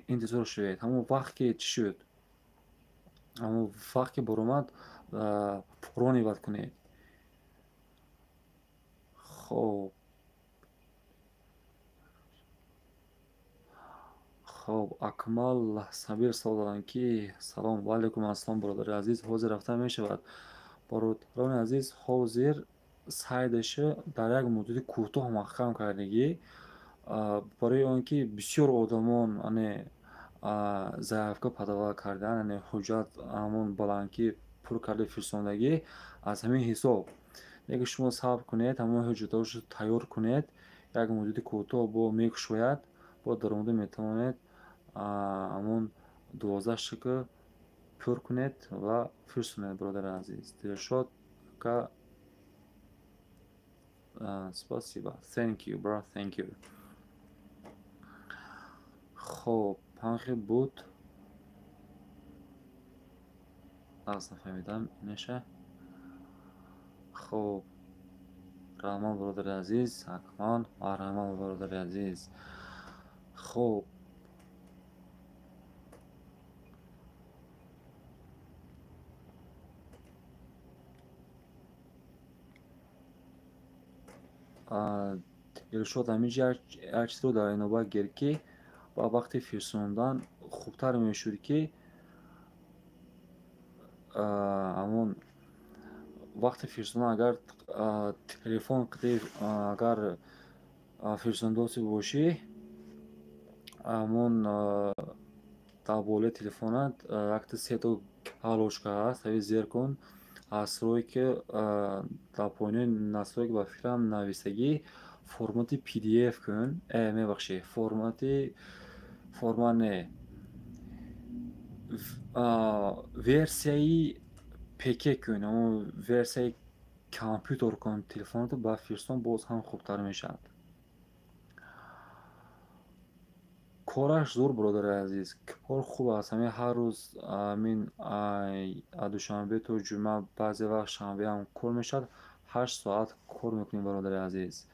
интизор шавед. Ҳамон вақт ки чӣ шуд, ҳамон вақт ки баромад, бронировать кунед. Хоб, Акмал Сабир савол доранд, ки салом. Ва алайкум ассалом, бародари азиз. Ҳозир рафта мешавад? Бародарони азиз, ҳозир сайдаша дар як муддати кӯтоҳ маҳкам кардагӣ, барои он ки бисёр одамон ане заявка подавать кардан, яъне ҳуҷҷат ҳамон бланки пур карда фирсондагӣ. Аз ҳамин ҳисоб, яке шумо сабр кунед, ҳамон ҳуҷҷатҳоро тайёр кунед, як муддати кӯтоҳ бо мекушояд, бо даромада метавонед ҳамон 12 шика пур кунед ва фирсонед, бародари азиз. Дилшод ака, спасибо, thank you, bro, thank you. Хоб. Ҳамхел буд. Нағз нафаҳмидам инаша. Хуб, раҳмат, бародари азиз, ҳатман марҳамат, бародари азиз. Хуб, Илшод, ҳаминҷа як чизро дар инобат гир, ки ба вақти фирсондан хубтар мешуд, ки ҳамон вақти фирсондан агар телефон қитъи агар фирсондоси бошӣ, ҳамон дар болои телефонат якта сето галочка ҳаст, ҳави зер кун, настройки, дар поёни настройки ба фикрам нависагӣ формати PDF кун, мебахшед, формати формат не, версияи ПК кун, ҳамон версияи компютер кун телефонато, ба фирсон боз ҳам хубтар мешавад. Кораш зур, бародари азиз, кор хуб аст. Ҳамин ҳар рӯз, ҳамин аз душанбе то ҷумъа, баъзе вақт шанбе ҳам кор мешавад, 8 соат кор мекунем, бародари азиз.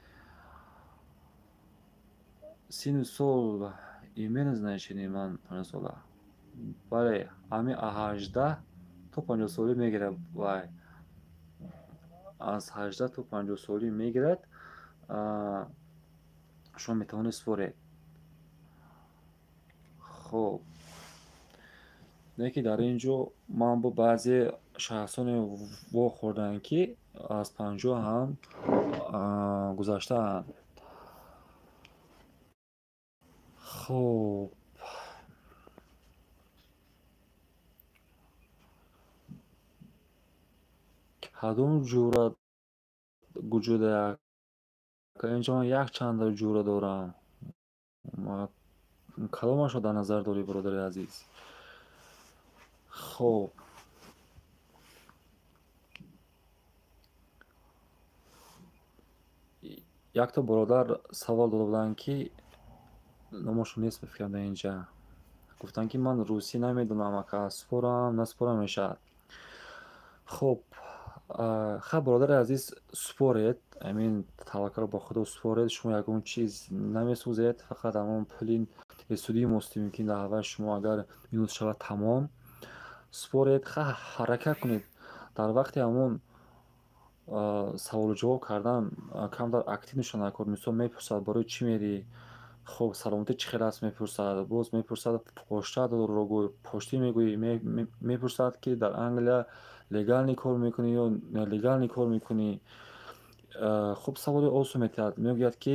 Синну сол именно значение ман 50 сола. Бале, ҳамин аз 18 то 50 солӣ мегирад, вай аз 18 то 50 солӣ мегирад, шумо метавонед супоред. Хуб, не ки дар ин ҷо ман бо баъзе шахсоне вохӯрдам, ки аз 50 ҳам гузаштаанд. Хуб, кадом ҷура вуҷуда? Инҷо ман якчанда ҷура дорам. Кадомашро дар назар дорӣ, бародари азиз? Хуб, якто бародар савол дода буданд, ки номошон нест, ба фикрам, дар инҷа. Гуфтанд, ки ман русӣ намедонам, ака, супорам, насупорам мешавад? Хуб, хай, бародари азиз, супоред, амин таваккалро ба Худо супоред, шумо ягон чиз намесӯзед, фақат ҳамон пули судии мости мумкин дар ҳаваи шумо агар минус шавад, тамом. Супоред, ха, ҳаракат кунед. Дар вақти ҳамон саволу ҷавоб кардан камтар актив нишон накор. Мисол, мепурсад, барои чӣ мерӣ, хуб, саломатӣ чӣ хел аст, мепурсад, боз мепурсад, поштаро гӯй, поштӣ мегӯӣ, мепурсад, ки дар Англия легальный кор мекунӣ ё нелегальный кор мекунӣ. Хуб, саволи осон метиҳад, мегӯяд, ки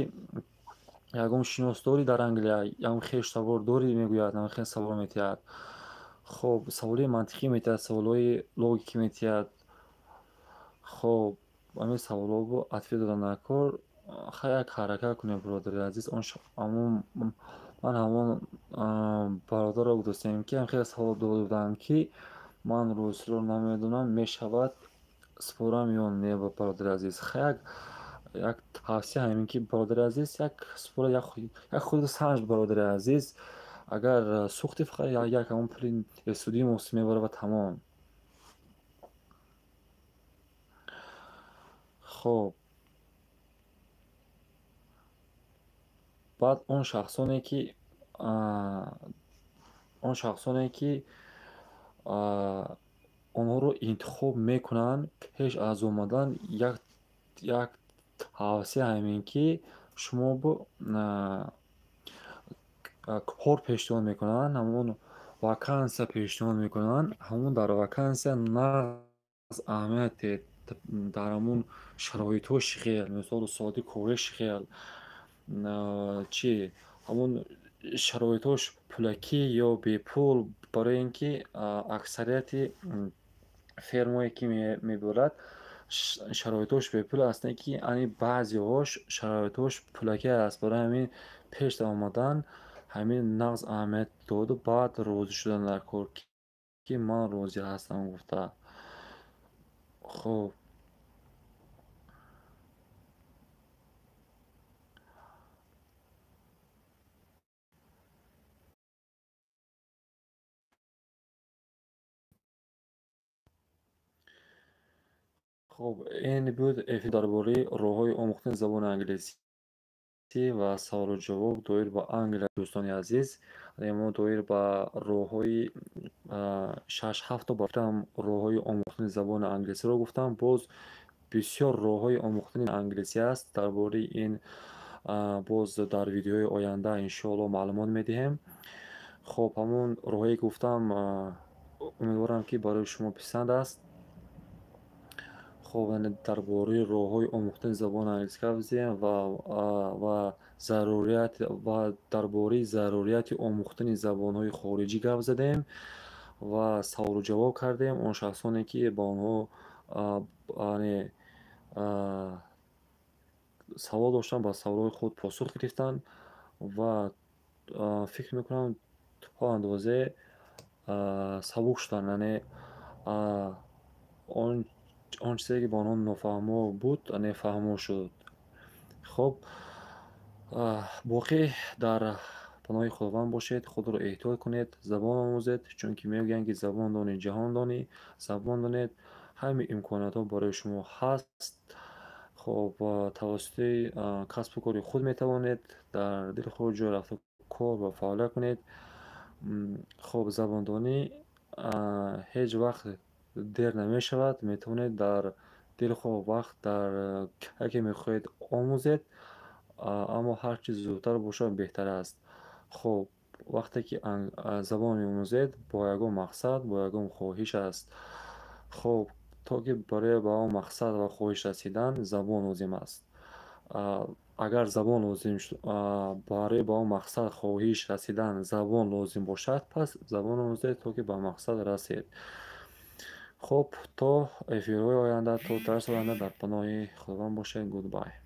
ягон шинос дорӣ дар Англия, ягон хештабор дорӣ, мегӯяд, хел савол метиҳад. Хуб, саволҳои мантиқӣ метиҳад, саволҳои логикӣ метиҳад. Хуб, ҳамин саволҳо ответ додан дар кор. Хай, як ҳаракат кунем, бародари азиз. Ҳамон ман ҳамон бародарро гузоштем, ки хеле савол дода буданд, ки ман русиро намедонам, мешавад супорам ё не, бародари азиз? Хай, як тавсия ҳамин, ки, бародари азиз, як супора, як худро санҷ, бародари азиз. Агар сӯхти, фақат як ҳамон пули судии мосӣ мебарад ва тамом. Хуб, баъд он шахсоне ки онҳоро интихоб мекунанд, пеш аз омадан як тавсия ҳамин, ки шумо кор пешниҳод мекунанд, ҳамон вакансия пешниҳод мекунанд, ҳамон дар вакансия нағз аҳамият диҳед, дар ҳамон шароитҳо чӣ хел, мисол, соати корӣ чӣ хел, чи ҳамон шароитҳош пулакӣ ё бепул, барои ин ки аксарияти фермое ки мебарад, шароитҳош бепул аст, не ки ани баъзеҳош шароитҳош пулакӣ аст. Барои ҳамин пеш дар омадан ҳамин нағз аҳамият доду, баъд розӣ шудан дар кор, ки ман розӣ ҳастам гуфта. Хуб. Хуб, ин буд эфир дар бораи роҳҳои омӯхтани забони англисӣ ва саволу ҷавоб доир ба Англия. Дӯстони азиз, мо доир ба роҳҳои шаш-ҳафто ба фикрам роҳҳои омӯхтани забони англисиро гуфтам. Боз бисёр роҳҳои омӯхтани англисӣ аст. Дар бораи ин боз дар видеои оянда, иншоалло, маълумот медиҳем. Хоб, ҳамон роҳое ки гуфтам, умедворам, ки барои шумо писанд аст. Хоб, яъне дар бораи роҳҳои омӯхтани забони англисӣ гап задем ва зарурият ва дар бораи зарурияти омӯхтани забонҳои хориҷӣ гап задем ва саволу ҷавоб кардем. Он шахсоне, ки ба онҳо яъне савол доштанд, ба саволҳои худ посух гирифтанд ва фикр мекунам, то андозе сабук шуданд, яъне он чизе, ки ба онҳо нофаҳмо буд, яъне фаҳмо шуд. Хоб, боқӣ дар паноҳи Худованд бошед, худро эҳтиёт кунед, забон омӯзед, чунки мегӯянд, ки забон донӣ, ҷаҳон донӣ. Забон донед, ҳамаи имкониятҳо барои шумо ҳаст. Хоб, тавассути касбу кори худ метавонед дар дили худ ҷой рафта кор ва фаъолият кунед. Хоб, забондонӣ ҳеҷ вақт дер намешавад. Метавонед дар дилхоҳ вақт, дар кай мехоҳед, омӯзед, аммо ҳар чӣ зудтар бошад, беҳтар аст. Хоб, вақте ки забон меомӯзед, бо ягон мақсад, бо ягон хоҳиш аст. Хоб, то ки барои ба он мақсад ва хоҳиш расидан забон лозим аст. Агар забон лозим, барои ба он мақсад, хоҳиш расидан забон лозим бошад, пас забон омӯзед, то ки ба мақсад расед. Хуб, то эфирҳои оянда, то дарси оянда дар паноҳи Худованд бошед. Goodbye.